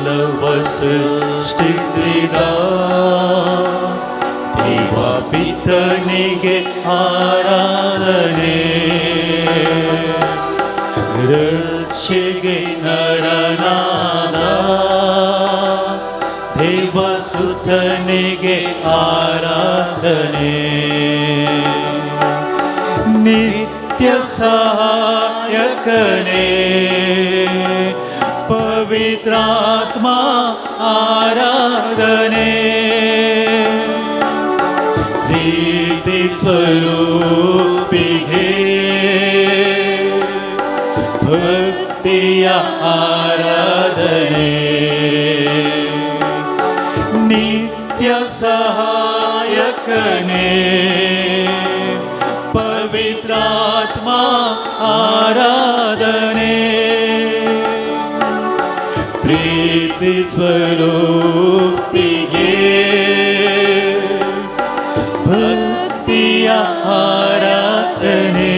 ಸಕಲವ ಸೃಷ್ಟಿಸಿದ ದೇವ ಪಿತನಿಗೆ ಆರಾಧನೆ. ರಕ್ಷೆಗೆ ನರನಾದ ದೇವಸುತನಿಗೆ ಆರಾಧನೆ. ನಿತ್ಯ ಸಹಾಯಕನೇ ಪವಿತ್ರಾತ್ಮ ಆರಾಧನೆ. ಪ್ರೀತಿ ಸ್ವರೂಪಿಗೆ ಭಕ್ತಿಯ ಆರಾಧನೆ. ನಿತ್ಯ ಸಹಾಯಕನೇ ಪವಿತ್ರಾತ್ಮ ಆರಾಧನೆ. ಪ್ರೀತಿ ಸ್ವರೂಪಿಗೆ ಭಕ್ತಿಯ ಆರಾಧನೆ.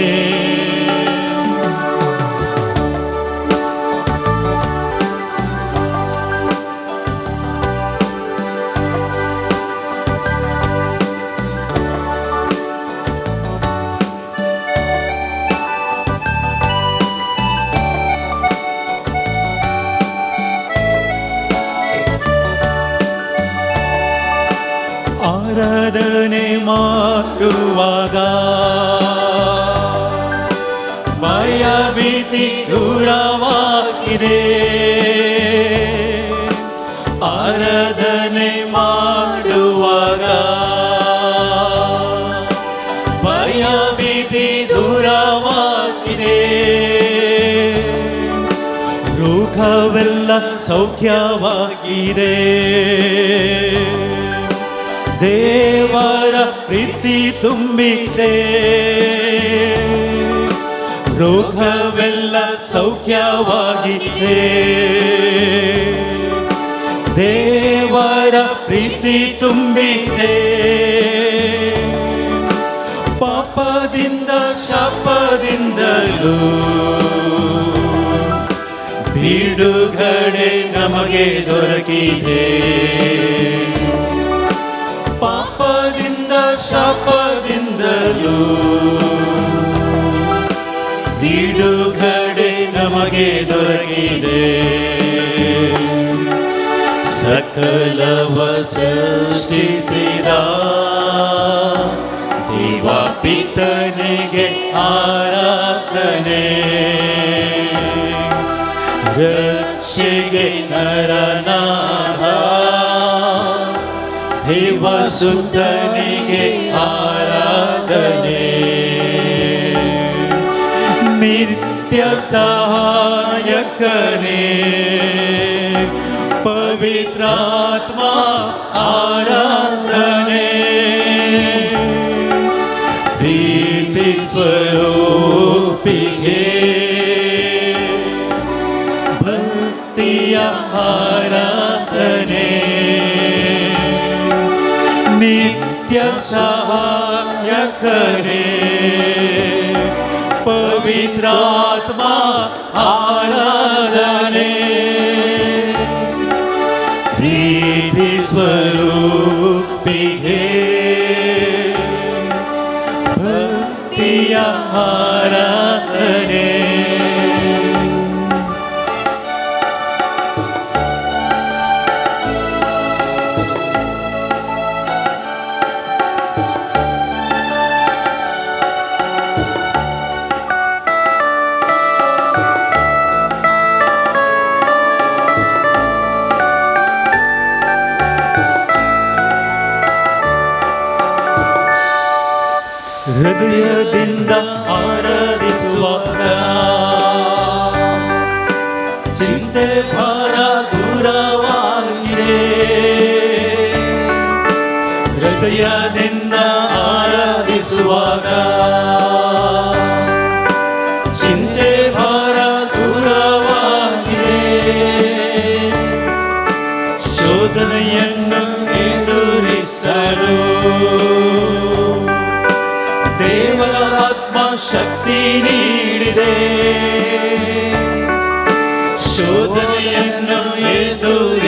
ಆರಾಧನೆ ಮಾಡುವಾಗ ಭಯಭೀತಿ ದೂರವಾಗಿದೆ. ಆರಾಧನೆ ಮಾಡುವಾಗ ಭಯಭೀತಿ ದೂರವಾಗಿದೆ. ರೋಗವೆಲ್ಲ ಸೌಖ್ಯವಾಗಿದೆ. ದೇವರ ಪ್ರೀತಿ ತುಂಬಿದೆ. ರೋಗವೆಲ್ಲ ಸೌಖ್ಯವಾಗಿದೆ. ದೇವರ ಪ್ರೀತಿ ತುಂಬಿದೆ. ಪಾಪದಿಂದ ಶಾಪದಿಂದಲೂ ಬಿಡುಗಡೆ ನಮಗೆ ದೊರಕಿದೆ. ಪಾಪದಿಂದ ಶಾಪದಿಂದಲೂ ಬಿಡುಗಡೆ ನಮಗೆ ದೊರಕಿದೆ. ಸಕಲವ ಸೃಷ್ಟಿಸಿದ ದೇವ ಪಿತನಿಗೆ ಆರಾಧನೆ. ರಕ್ಷೆಗೆ ನರನಾದ ದೇವಸುತನಿಗೆ ಆರಾಧನೆ. ನಿತ್ಯ ಸಹಾಯಕನೇ ಪವಿತ್ರಾತ್ಮ ಆರಾಧನೆ. ಪ್ರೀತಿ ಸ್ವರೂಪಿಗೆ ಭಕ್ತಿಯ ಆರಾಧನೆ. ನಿತ್ಯ ಸಹಾಯಕನೇ ಪವಿತ್ರಾತ್ಮ ಆರಾಧನೆ. ಪ್ರೀತಿ ಸ್ವರೂಪಿಗೆ ಭಕ್ತಿಯ ಆರಾಧನೆ. ಹೃದಯದಿಂದ ಆರಾಧಿಸುವಾಗ ಚಿಂತೆ ಭಾರ ದೂರವಾಗಿದೆ. ಹೃದಯದಿಂದ ಆರಾಧಿಸುವಾಗ ಚಿಂತೆ ಭಾರ ದೂರವಾಗಿದೆ. ಶೋಧನೆಯನ್ನು ಎದುರಿಸಲು ದೇವರ ಆತ್ಮ ಶಕ್ತಿ ನೀಡಿದೆ. ಶೋಧನೆಯನ್ನು ಎದುರಿಸಲು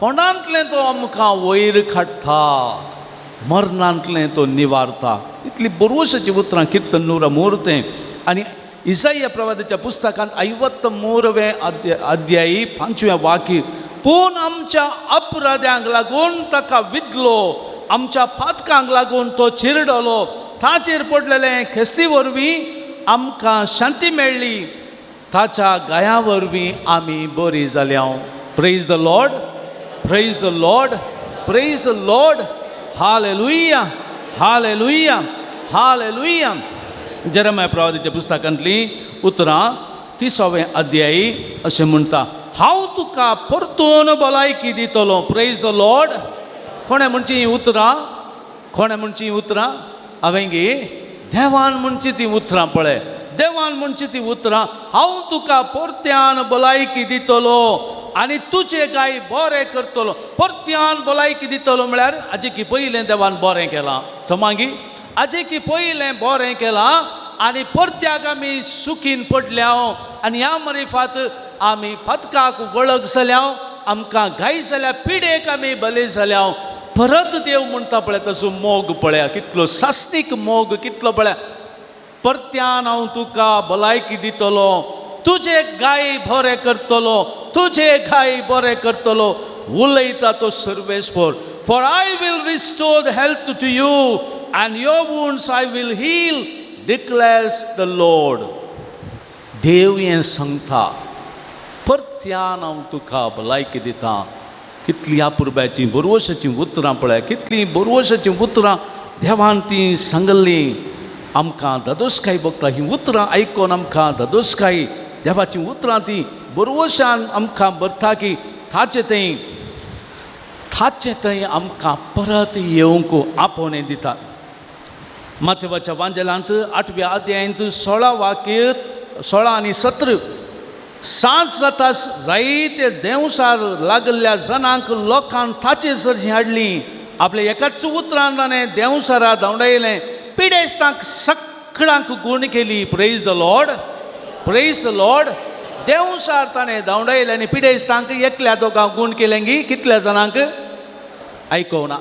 फोंडांतलें तो आमकां वयर काडटा, मरणांतलें तो निवारता. इतली बरोवशाची उतरां किर्तन नुरा मुहूर्तें आनी इसाया प्रवादाच्या पुस्तकांत 53वें अध्यायी 5वें वाक्य, पूण आमच्या अपराध्यांक लागून ताका विदलो, आमच्या पातकांक लागून तो चिरडलो, ताचेर पडलेले खेस्ती वरवीं आमकां शांती मेळ्ळी, ताच्या गाया वरवीं आमी बरी जाल्या. Praise the Lord, praise the Lord, praise the Lord. Hallelujah, hallelujah, hallelujah. Jeremiah प्रवादीच्या पुस्तकांतली उतरां 30वें अध्यायी अशें म्हणटा, हांव तुका परतून भलायकी दितलो. Praise the Lord. कोणें म्हणची हीं उतरां? कोणें म्हणची हीं उतरां? हांवें गे देवान म्हणची ती उतरां पळय, देवान म्हणची ती उतरां, हांव तुका परत्यान भलायकी दितलो आनी तुजे गाय बरें करतलो. परत्यान भलायकी दितलो म्हळ्यार आजे की पयलें देवान बरें केलां, चमागी आजे की पयलें बरें केलां आनी परत्याक आमी सुखीन पडल्या आनी ह्या मरिफात आमी पदकाक वळख जाल्या, आमकां गाय जाल्या पिडेक आमी बले जाल्या. परत देव म्हणटा पळय तसो मोग पळया, कितलो सासणीक मोग कितलो पळया. परत्यान हांव तुका भलायकी दितलो, तुजे गाय बरें करतलो, तुजे गाय बरें करतलो, उलयता तो सर्वेस्पर. For I will restore the health to you and your wounds I will heal, declares the Lord. देव हें सांगता, परत्यान हांव तुका भलायकी दिता. कितली आपुरब्याचीं बरवशाचीं उतरां पळय, कितलीं बरवशाचीं उतरां देवान तीं सांगल्लीं. आमकां दादोसकाय भोगता हीं उतरां आयकोन, आमकां दादोसकाय देवाचीं उतरां तीं बरवशान आमकां भरता की ताचें थंय, ताचें थंय आमकां परत येवंक आपोवणें दिता. माथेवाच्या वांजेलांत 8व्या अध्यायांत 16 वाक्य, 16 आनी 17, सांज जाता जायते देंवसार लागल्ल्या जनांक लोकांक ताचे सरशी हाडली, आपल्या एकाच उतरान ताणें देंवसारा धांवडायलें, पिडेस्तांक सगळ्यांक गूण केली. Praise the Lord, praise the Lord. देंवसार ताणें धांवडायलें आनी पिडेस्तांक एकल्या दोगांक गूण केलें गी कितल्या जाणांक आयकोना,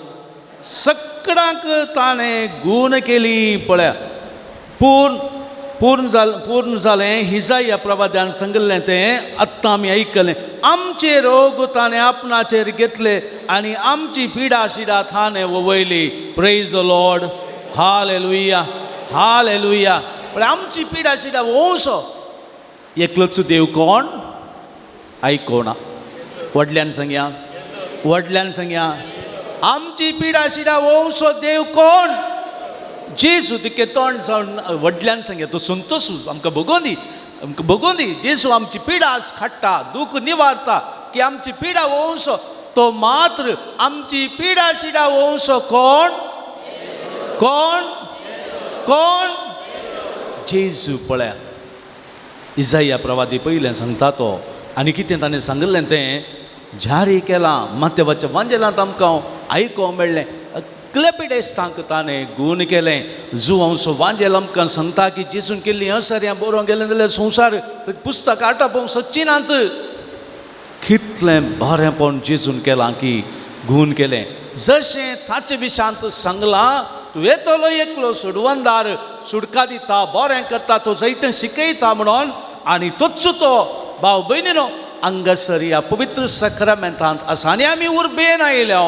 सगळ्यांक ताणें गूण केली. पळया पूर्ण पूर्ण जालें, पूर्ण जालें हिजाया प्रवाद्यान सांगिल्लें तें आत्तां आमी आयकलें. आमचे रोग ताणें आपणाचेर घेतले आनी आमची पिडा शिडा ताणें वयली. Praise the Lord, hallelujah, hallelujah. पण आमची पिडा शिडा वंसो एकलोच देव कोण आयकोना. व्हडल्यान सांगया, व्हडल्यान सांगया, आमची पिडा शिडा वंसो देव कोण? जेजू. तिके तोंड जावन व्हडल्यान सांगया, तो संतोशू आमकां भोगोन दी, आमकां भोगोन दी. जेजू आमची पिडा काडटा, दूख निवारता की आमची पिडा वंसो तो मात्र आमची पिडा शिडा वंसो कोण? कोण? कोण? जेजू. पळया इजाया प्रवादी पयलें सांगता तो आनी कितें ताणें सांगिल्लें तें जारी केलां. माथेवाच्या वांजेलांत आमकां आयकोंक मेळ्ळें, सगल्या पिडेस्तांक ताणें गूण केलें. जुवांसो वांजेल आमकां सांगता की जेजून केल्ली असर्यां बरोवंक गेलें जाल्यार संवसार पुस्तक आटापोवंक सच्चिनात. कितलें बरेंपण जेजून केलां की गूण केलें. जशें ताचे विशांत सांगलां, तूं येतलो एकलो सोडवंदार, सुडका दिता, बरें करता, तो जैतें शिकयता म्हणून. आनी तोच तो भाव भयणीनो हांगासर ह्या पवित्र सक्रमेंतांत आसा आनी आमी उर्बेन आयल्या,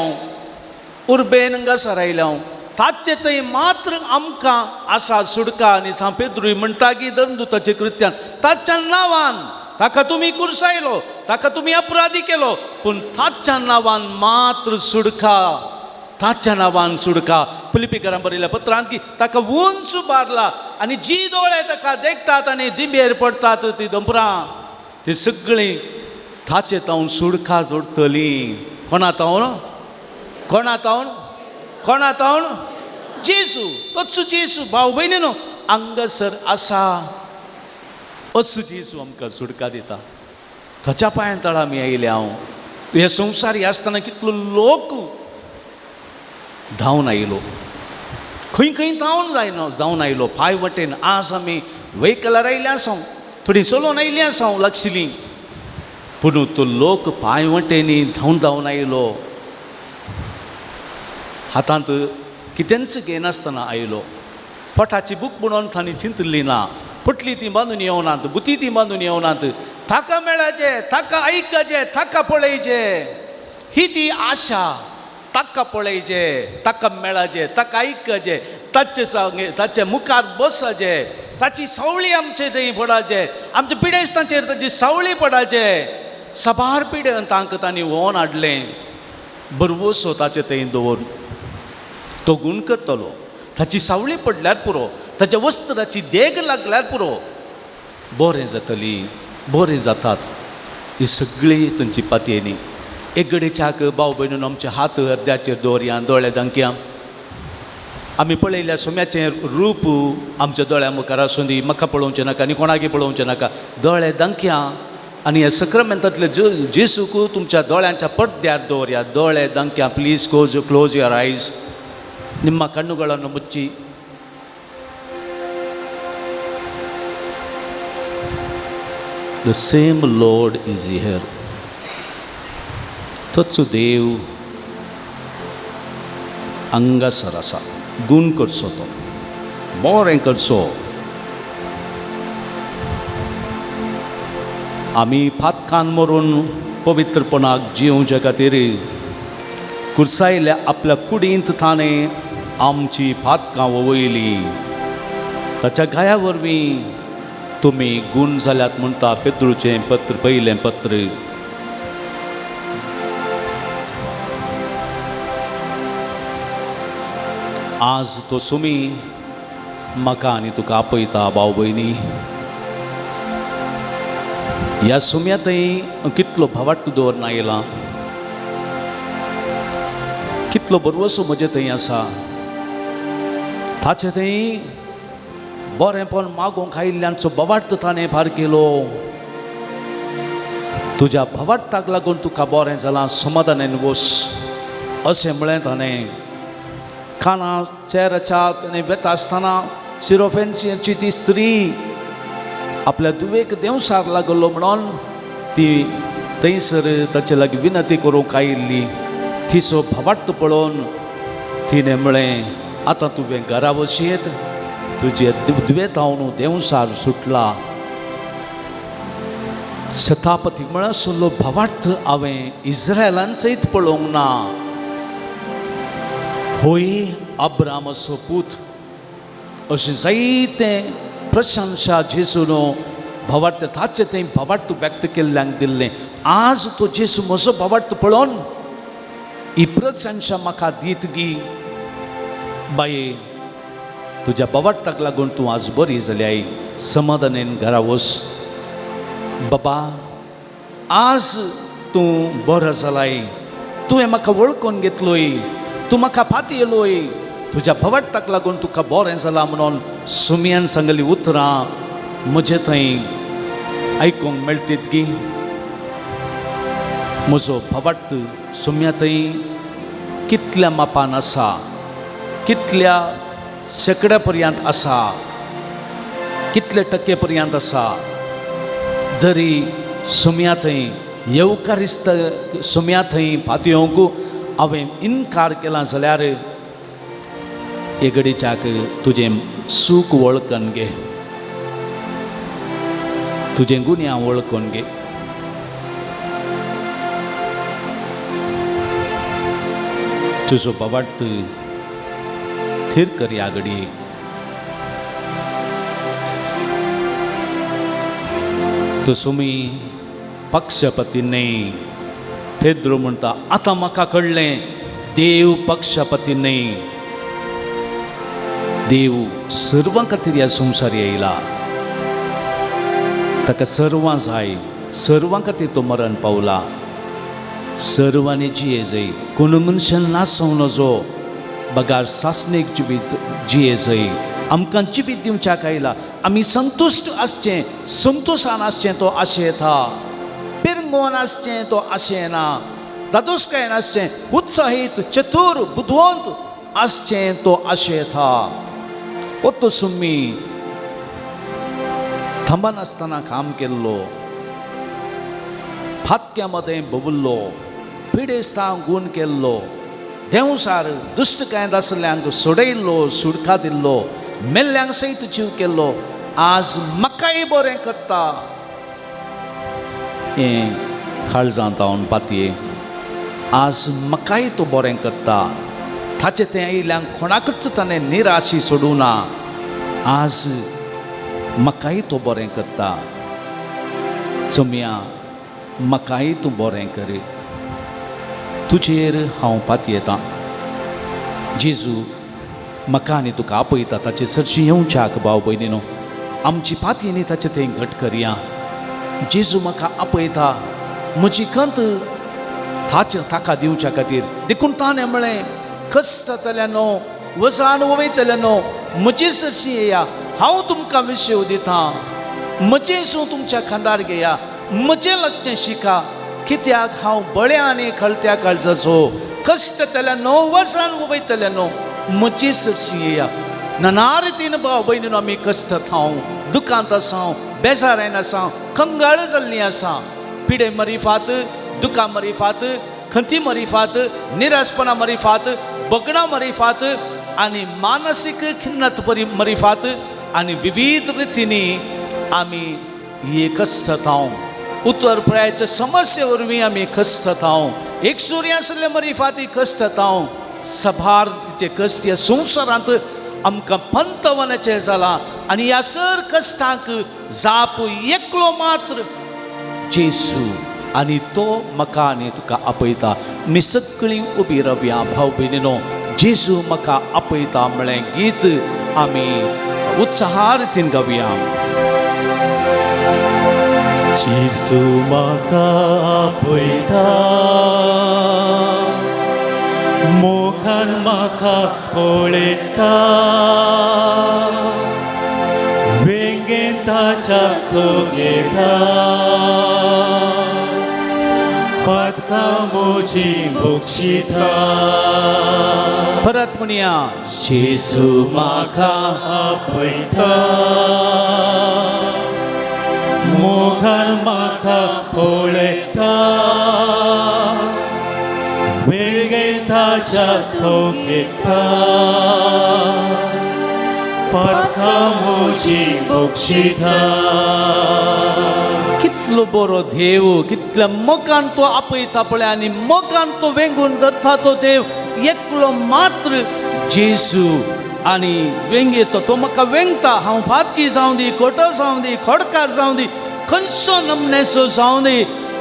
उर्बेन हांगासर आयल्या. ताचे थंय मात्र आमकां आसा सुडका. आनी सांव पेद्रूय म्हणटा की धर्मदुताचे कृत्यान ताच्या नांवान ताका तुमी कुर्सायलो, ताका तुमी अपराधी केलो, पूण ताच्या नांवान मात्र सुडका, ताच्या नांवान सुडका. फिलिपीकरां बरयल्या पत्रांत की ताका उंच उबारला आनी जी दोळे ताका देखतात आनी दिंबेर पडटात ती दंपरां ती सगळीं ताचे तावन सुडका जोडटली. कोणा तावन? कोणा तावन? कोणा तावन? जेजू, तोच जेजू. भाव भयणी न्हू हांगासर आसा असो जेजू आमकां सुडका दिता. ताच्या पांयां तळा आमी आयले. हांव हे संवसारी आसतना कितलो लोक धांवन आयलो, खंय खंय धांवन जायना धांवन आयलो पांय वटेन. आज आमी व्हेकलार आयिल्ले आसा, थोडी चलोवन आयिल्ली आसा लागशिल्ली. पूण तो लोक पांय वटेनी धांवन धांवन आयलो, हातांत कितेंच घेनासतना आयलो. पोटाची बूक म्हणून तांणी चिंतली ना, पोटली ती बांदून येवनात, बुती ती बांदून येवनात. ताका मेळाचे, ताका आयकचे, ताका पळयचे, ही ती आशा. ताका पळयचे, ताका मेळाचे, ताका आयकचे, ताचे सांगे ताचे मुखार बसाचे, ताची सावळी आमचे थंय पडाचे, आमच्या पिडेस्तांचेर ताची सावळी पडाचे. साबार पिडे तांकां तांणी व्होवन हाडलें, बरवसो ताचे थंय दवरून तो गूण करतलो. ताची सावळी पडल्यार पुरो, ताच्या वस्त्राची देग लागल्यार पुरो, बरें जातली, बरें जातात. ही सगळी तांची पातयेनी. एक गडेच्याक भाव भयणीन आमचे हात अर्द्याचेर दवरया, दोळे दांकया. आमी पळयल्या सोम्याचें रूप आमच्या दोळ्या मुखार आसूं दी, म्हाका पळोवचें नाका आनी कोणाकय पळोवचें नाका. दोळे दांकया आनी ह्या सक्रमेंतांतले जेसूक तुमच्या दोळ्यांच्या पडद्यार दवरया. दोळे दांकया, please close your eyes. ನಿಮ್ಮ ಕಣ್ಣುಗಳನ್ನು ಮುಚ್ಚಿ. The same Lord is here. तोच देव हांगासर आसा. गूण करचो, तो बरें करचो. आमी फातकान मरून पवित्रपणाक जियोवचे खातीर कुर्सायल्या आपल्या कुडींत ताणें आमची पातकां वयली. ताच्या घाया वरवीं तुमी गूण जाल्यात म्हणटा पेद्रूचें पत्र, पयलें पत्र. आज तो सुमी म्हाका आनी तुका आपयता भाव भयणी. ह्या सुम्यांतय कितलो भावार्थ दवरून आयला, कितलो बरवसो म्हजे थंय आसा. ताचे थंय बरेंपण मागूंक आयिल्ल्यांचो भावार्थ ताणें फार केलो. तुज्या भावार्थाक लागून तुका बरें जालां, समाधानान वस अशें म्हळें ताणें. काना चेराच्या ताणें वेता आसतना सिरोफेन्सियाची ती स्त्री आपल्या दुवेक देंवसार लागलो म्हणून ती थंयसर ताचे लागीं विनंती करूंक आयिल्ली. तिचो भावार्थ पळोवन तिणें म्हळें, आतां तुवें घरा वचयेत, तुजे दुयेंतावन देंवसार सुटला. शतापती म्हळ्यार भावार्थ हांवें इस्रायलान सयत पळोवंक ना. होय अब्रामाचो पूत अशें जायते प्रशंसा जेजून भावार्थ ताचें थंय भावार्थ व्यक्त केल्ल्यांक दिल्लें. आज तो जेजू म्हजो भावार्थ पळोवन ही प्रशंसा म्हाका दीत गी. बाये, तुज्या भावार्थाक लागून तूं आज बरी जाल्याय, समाधानेन घरा वच. बाबा, आज तूं बरो जालाय, तुवें म्हाका वळखून घेतलोय, तूं म्हाका पातयेलोय, तुज्या भावार्थाक लागून तुका बरें जालां म्हणून सुमयान सांगली उतरां म्हजे थंय आयकूंक मेळटीत गी. म्हजो भावार्थ सुम्या थंय कितल्या मापान आसा, कितल्या शेंकड्या पर्यंत आसा, कितले टक्के पर्यंत आसा. जरी सुम्या थंय येवकारिस्त सुम्या थंय पातयेवंक हांवें इनकार केला जाल्यार हे घडीच्याक तुजें सूख वळखन घे, तुजें गुन्यांव वळखून घे. तुजो भावार्थ थीर करया घडये. तो सुमी पक्षपती न्हय. पेद्रो म्हणटा, आतां म्हाका कळ्ळें देव पक्षपती न्हय, देव सर्वां खातीर ह्या संवसार येयला. ताका सर्वां जाय, सर्वां खातीर तो मरण पावला. सर्वांनी जिये जाय, कोण मनशान नासोवं नजो, बगार सासणीक जिवीत जिये जाय. आमकां जिवीत दिवच्याक आयला, आमी संतुश्ट आसचें, संतोशान आसचें तो आशेता, पिरंगोन आसचें तो आशेना, दादोसकायेन आसचें, उत्साहीत, चतूर, बुदवंत आसचें तो आशेता. तो सुमी थांबनासतना काम केल्लो, फातक्या मदें भोंवल्लो, पिडेस्तांक गूण केल्लो, देंवसार दुश्ट कांय आसल्ल्यांक सोडयल्लो, सुडका दिल्लो, मेल्ल्यांक सयत जीव केल्लो, आज म्हाकाय बरें करता. हें काळजांत हांव पातये, आज म्हाकाय तो बरें करता. ताचें तें आयिल्ल्यांक कोणाकूच ताणें निराशी सोडूं ना. आज म्हाकाय तो बरें करता. चोमया, म्हाकाय तूं बरें कर, तुजेर हांव पातयेतां. जेजू म्हाका आनी तुका आपयता ताचे सरशी येवच्याक. भाव भयणीनो, आमची पातयेनी ताचें थंय घट करया. जेजू म्हाका आपयता म्हजी खंत ताचे ताका दिवच्या खातीर. देखून ताणें म्हळें, कश्टतल्यानो, वसान वयतल्यानो, म्हजे सरशी येया, हांव तुमकां विशेव दितां. म्हजें सूं तुमच्या खांदार घेया, म्हजें लागचें शिका, कित्याक हांव बळ्या आनी खळत्या काळजाचो. कश्टतल्यानो, वसान वयतल्यानो, म्हजे सरशी येया. नाना रितीन भाव भयणीनो आमी कश्ट हांव, दुकांत आसा, बेजारान आसा, कंगाळ जाल्लीं आसा. पिडे मरिफात, दुकां मरिफात, खंती मरिफात, निराशपणा मरिफात, बगडां मरिफात आनी मानसीक खिन्नत परी मरिफात आनी विविध रितींनी आमी हे कश्टतांव. उत्तर प्रायाच्या समस्ये वरवीं आमी कश्टतांव. एक सूर्य आशिल्ले मरिफाती कश्टतांव. सभार तिचे कश्ट ह्या संवसारांत आमकां पंतवनाचें जालां आनी ह्या सर कश्टांक जाप एकलो मात्र जेसू, आनी तो म्हाका आनी तुका आपयता. मी सगळीं उबी रावया. भाव भयणीनो, जेजू म्हाका आपयता म्हळें गीत आमी उत्साहा रितीन गावया. जेजू म्हाका आपयता, मोगान म्हाका पळयता, वेंगेन ताच्या तो घेता, पातकां म्हजी बक्षिता. परत म्हणया, जेजू म्हाका आपयता, मोगान म्हाका पळयता, वेंगेन ताच्या तो घेता, पातकां म्हजी बक्षिता. कितलो बरो देव, कितल्या मोगान तो आपयता पळय आनी मोगान तो वेंगून धरता. तो देव एकलो मात्र जेजू आनी वेंगेतो तो म्हाका वेंगता. हांव फातकी जावं दी, कोटो जावं दी, खोडकार जावं दी, खंयचो नमनेसो जावं दी,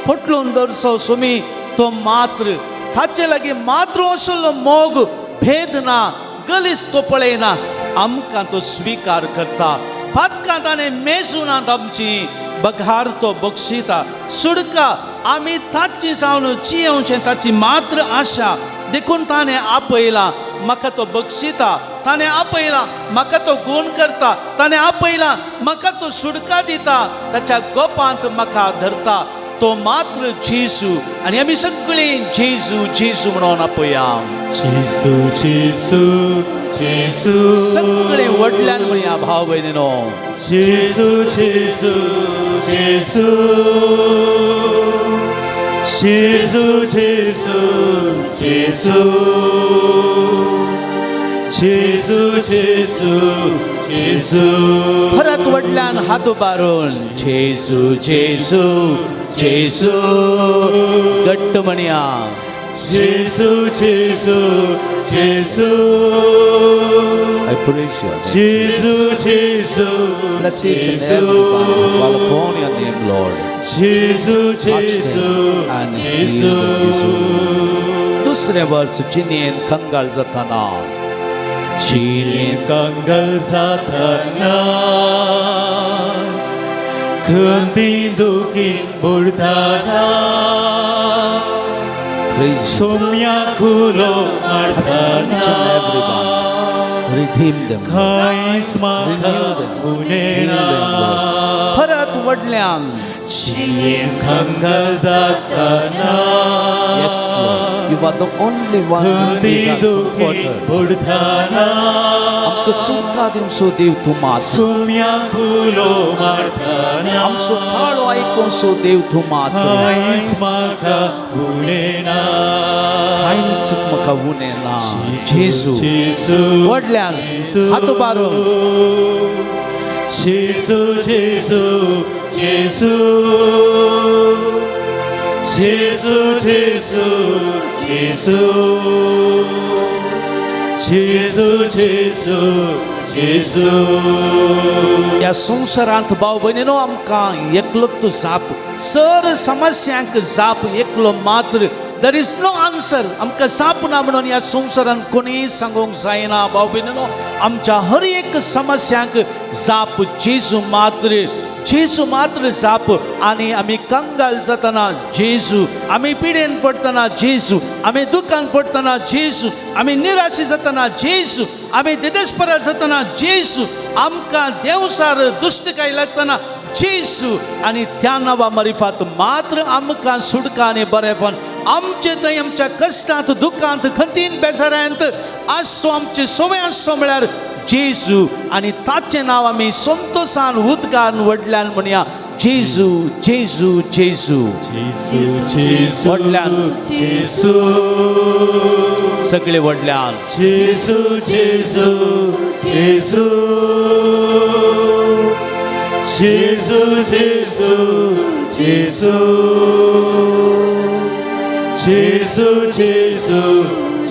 पटलून दरसो सुमी तो मात्र. ताचे लागीं मात्र असलो मोग, भेद ना, गलीस तो पळयना, आमकां तो स्विकार करता. पातकां ताणें मेजुनात आमची, बघार तो बक्षिता, सुडका. आमी ताची जावन जियेवचें ताची मात्र आशा. देखून ताणें आपयला, म्हाका तो बक्षिता. ताणें आपयला, म्हाका तो गूण करता. ताणें आपयला, म्हाका तो सुडका दिता. ताच्या गोपांत म्हाका धरता तो मात्र जेजू. आनी आमी सगळीं जेजू जेजू म्हणून आपया. जेजू जेजू जेजू. सगळे व्हडल्यान म्हणया भाव भयणीनो. जेजू जेजू जेजू, जेजू जेजू जेजू, जेजू जेजू जेजू. परत व्हडल्यान हात उबारून जेजू जेजू जेजू, घट्ट म्हणया. जेजू जेजू जेजू. I praise you. जेजू जेजू Bless each and every one. Call upon your name, Lord. जेजू Touch them जेजू and heal जेजू. them, Jesu. दुसरें वर्स जिणेन कंगाल जाताना, जिणेन कंगल जाताना, खंती दुखी बुडताना, Praise सोम्या खुलो each and every मारताना, one. Redeem them, Lord. कांयच म्हाका Renew them. उणें Heal them, Lord. परत व्हडल्यान. जिणेन कंगल जाताना, Yes, Lord. You are the only one who खंती is our दुखी comforter. बुडताना, आमकां आमकां सुटका दिवचो देव तूं मात. सुम्या खुलो मारतना आमचो ताळो आयकुचो देव तूं मात. कांयच म्हाका उणें ना. कांयच म्हाका उणें ना. जेजू. जेजू. व्हडल्यान हात उबारून. जेजू, जेजू, जेजू, जेजू, जेजू, जेजू, जेजू, जेजू, जेजू. ह्या संवसारांत भाव भयणीनो, आमकां एकलोच जाप, सर समस्यांक जाप एकलो मात्र. There is no answer. आमकां जाप ना म्हणून ह्या संवसारांत कोणीय सांगूंक जायना. भाव भयणीनो, आमच्या हर एक समस्यांक जाप जेजू मात्र, जेजू मात्र जाप. आनी आमी कंगाल जातना जेजू, आमी पिडेन पडटना जेजू, आमी दुकान पडटना जेजू, आमी निराशी जातना जेजू, आमी दिदेस्परार जातना जेजू, आमकां देवसार दुश्टकाय लागतना जेजू. आनी त्या नांवा मारिफात मात्र आमकां सुटका आनी बरेपण. आमचे थंय आमच्या कश्टांत, दुखांत, खंतीन, बेजारांत आसचो, आमचे सोवे आसचो म्हळ्यार जेजू. आनी ताचें नांव आमी संतोसान, उदकान व्हडल्यान म्हणया, जेजू, जेजू, जेजू. जेजू, जेजू. व्हडल्यान. जेजू. सगळे व्हडल्यान. जेजू, जेजू, जेजू, जेजू, जेजू, जेजू, जेजू, जेजू,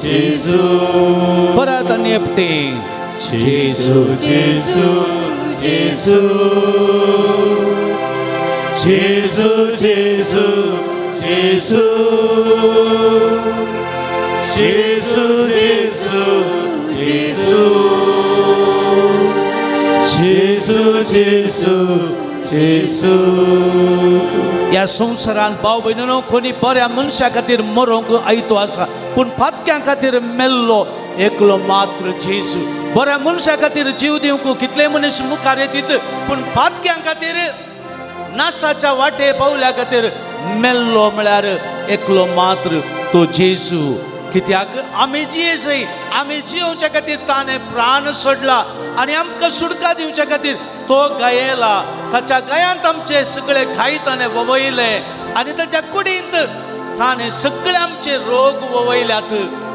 जेजू. परत आनी एकटे. जेजू, जेजू, जेजू, जेजू, जेजू, जेजू, जेजू, जेजू, जेजू, जेजू, जेजू, जेजू. ह्या संवसारांत भाव भयणीनो, कोणी बऱ्या मनशा खातीर मरोंक आयतो आसा, पूण पातक्यां खातीर मेल्लो एकलो मात्र जेजू. बऱ्या मनशा खातीर जीव दिवंक कितले मनीस मुखार येतीत, पूण पातक्यां खातीर, नासाच्या वाटे पावल्या खातीर मेल्लो म्हळ्यार एकलो मात्र तो जेजू. कित्याक आमी जियेसय, आमी जियोवच्या खातीर ताणें प्राण सोडला आनी आमकां सुटका दिवच्या खातीर तो गायेला. ताच्या गायांत आमचे सगळे घाय ताणें ववयले आनी ताच्या कुडींत ताणें सगळे आमचे रोग ववयल्यात.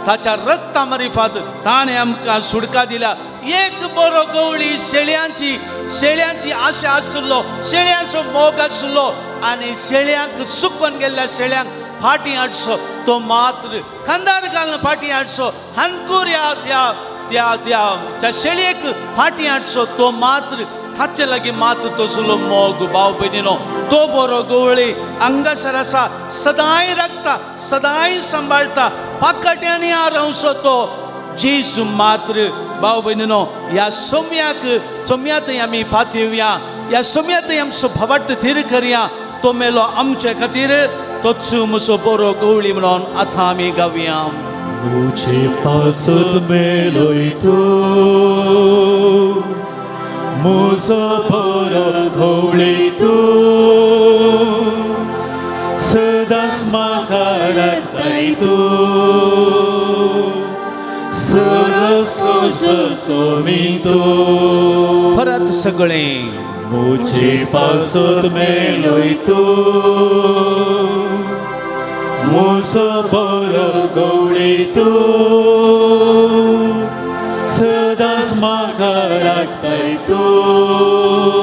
ताच्या रक्ता मारिफात ताणें आमकां सुटका दिल्या. एक बरो गवळी शेळयांची, शेळयांची आशा आशिल्लो, शेळयांचो मोग आशिल्लो आनी शेळयांक, सुकोन गेल्ल्या शेळयांक फाटीं हाडचो तो मात्र, खांदार घालून फाटीं हाडचो, हानकूर ह्या त्या त्या त्या त्या शेळयेक फाटीं हाडचो तो मात्र, ताचे लागीं मात्र तसलो मोग. भाव भयणीनो, तो बरो गवळी हांगासर आसा, सदांय राखता, सदांय सांबाळटा, पाकाट्यांनी आरावचो तो जेजू मात्र. भाव भयणीनो, ह्या सोम्याक, सोम्यांतय आमी पातयेवया, ह्या सोम्यांतय आमचो भावार्थ थीर करया. तो मेलो आमचे खातीर, तोच म्हजो बरो गवळी म्हणून आतां आमी गावया. मुझे पासत मेलोय तूं, मुजो बरो गवळी तूं, सदांच म्हाका राखताय तूं, सरस सोमी तूं. परत सगळे. मुझे पासत मेलोय तूं, मुजो बरो गवळी तूं, सदांच म्हाका राखताय तूं,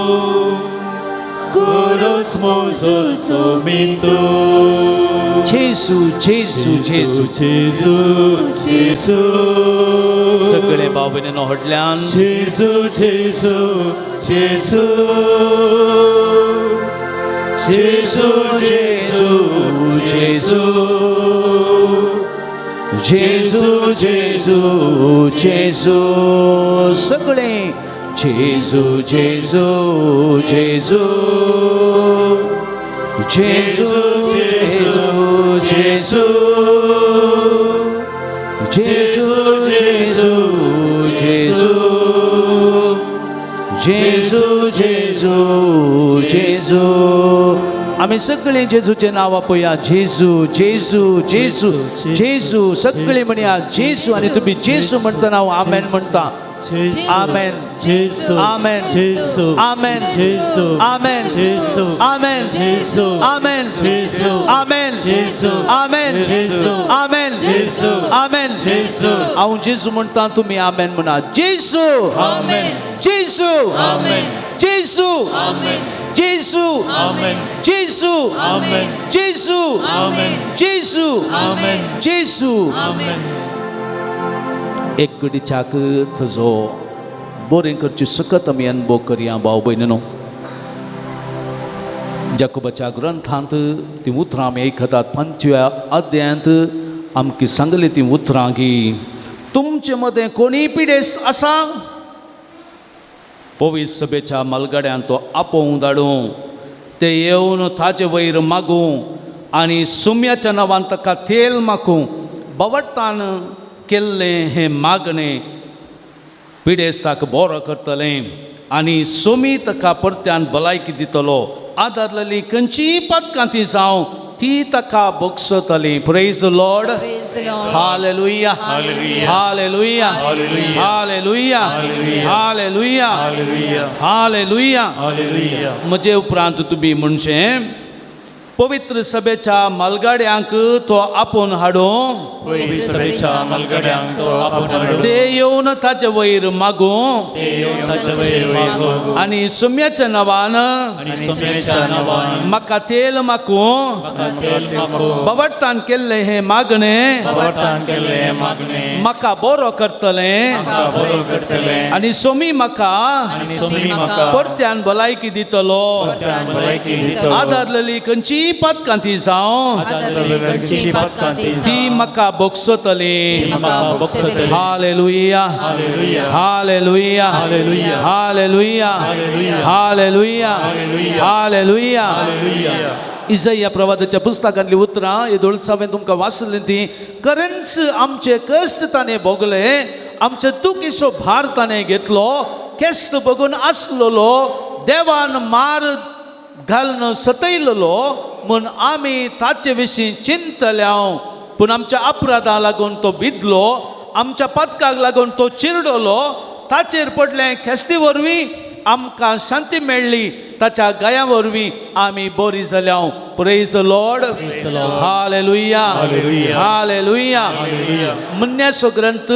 कुरोस मुजो सोमी तूं. जेजू, जेजू, जेजू. जेजू, जेजू. सगळे भाव भयणीनो व्हडल्यान. जेजू, जेजू, जेजू, जेजू, जेजू, जेजू, जेजू, जेजू, जेजू. सगळे. जेजू, जेजू, जेजू, जेजू, जेजू, जेजू, जेजू, जेजू, जेजू, जेजू, जेजू, जेजू. आमी सगळीं जेजूचें नांव आपया. जेजू, जेजू, जेजू, जेजू. सगळीं म्हणया जेजू. आनी तुमी जेजू म्हणटना हांव आमेन म्हणटा. जेजू. आमेन. जेजू. आमेन. जेजू. आमेन. जेजू. आमेन. जेजू. आमेन. जेजू. आमेन. जेजू. आमेन. जेजू. आमेन. जेजू. आमेन. जेजू. आमेन. जेजू. हांव जेजू म्हणटा, तुमी आमेन म्हणा. जेजू. आमेन. जेजू. आमेन. जेजू. आमेन. जेजू. आमेन. जेजू. आमेन. जेजू. आमेन. जेजू. आमेन. जेजू. आमेन. एक घडीच्याक तुजो बरें करची सकत आमी अनुभव करया भाव भयणीनो. जाकोबाच्या ग्रंथांत ती उतरां आमी आयकतात. पंचव्या अध्यायांत आमकां सांगली ती उतरां की तुमचे मदें कोणीय पिडेस्त आसा, पवित्र सभेच्या मालगाड्यान तो आपोवंक धाडूं, ते येवन ताजे वयर मागूं आनी सुम्याच्या नांवान ताका तेल मागूं. बवट्टान केल्लें हें मागणें पिडेस्ताक बरो करतलें आनी सोमी ताका परत्यान भलायकी दितलो. आदारलेली खंयचीय पदकां ती जावं, ती ताका बगसतली. Praise the Lord. Praise the Lord. Hallelujah. Hallelujah. Hallelujah. Hallelujah. Hallelujah. Hallelujah. Hallelujah. Hallelujah. Hallelujah. Hallelujah. म्हजे उपरांत तुमी म्हणचें, पवित्र सभेच्या मालगाड्यांक तो आपोवन हाडूं, पवित्र सभेच्या मालगड्यांक तो आपोवन हाडूं, ते येवन ताचे वयर मागूं ते येवन ताचे वयर मागूं आनी सुम्याच्या नांवान आनी सोम्याच्या नांवान म्हाका तेल मागूं. म्हाका तेल मागूं. बवट्टान केल्लें हें मागणें बवटान केल्लें मागणें म्हाका बरो करतलें म्हाका बरो करतलें आनी सोमी म्हाका आनी सोमी म्हाका परत्यान भलायकी दितलो. परत्यान भलायकी दितलो. आदारलेली खंयचीय पदकां ती जावं, आदारलेली खंयचीय पदकां ती ती जावं, म्हाका बगसतली. ती म्हाका भोगसतली. Hallelujah. Hallelujah. Hallelujah. Hallelujah. Hallelujah. Hallelujah. Hallelujah. Hallelujah. Hallelujah. Hallelujah. इजया प्रवादाच्या पुस्तकांतली उतरां येदोळच हांवें तुमकां वाचलीं ती खरेंच आमचे कश्ट ताणें भोगले, आमचे दुखीचो भार ताणें घेतलो. केस्त बघून आसलेलो, देवान मार घालून सतयलेलो म्हूण आमी ताचे विशीं चिंतल्या. पूण आमच्या अपराधां लागून तो विदलो, आमच्या पदकाक लागून तो चिरडलो. ताचेर पडलें खेस्ती वरवीं आमकां शांती मेळ्ळी, ताच्या गाया वरवीं आमी बरी जाल्या. Praise the Lord. Hallelujah. Hallelujah. Hallelujah. Hallelujah. मन्यासो ग्रंथ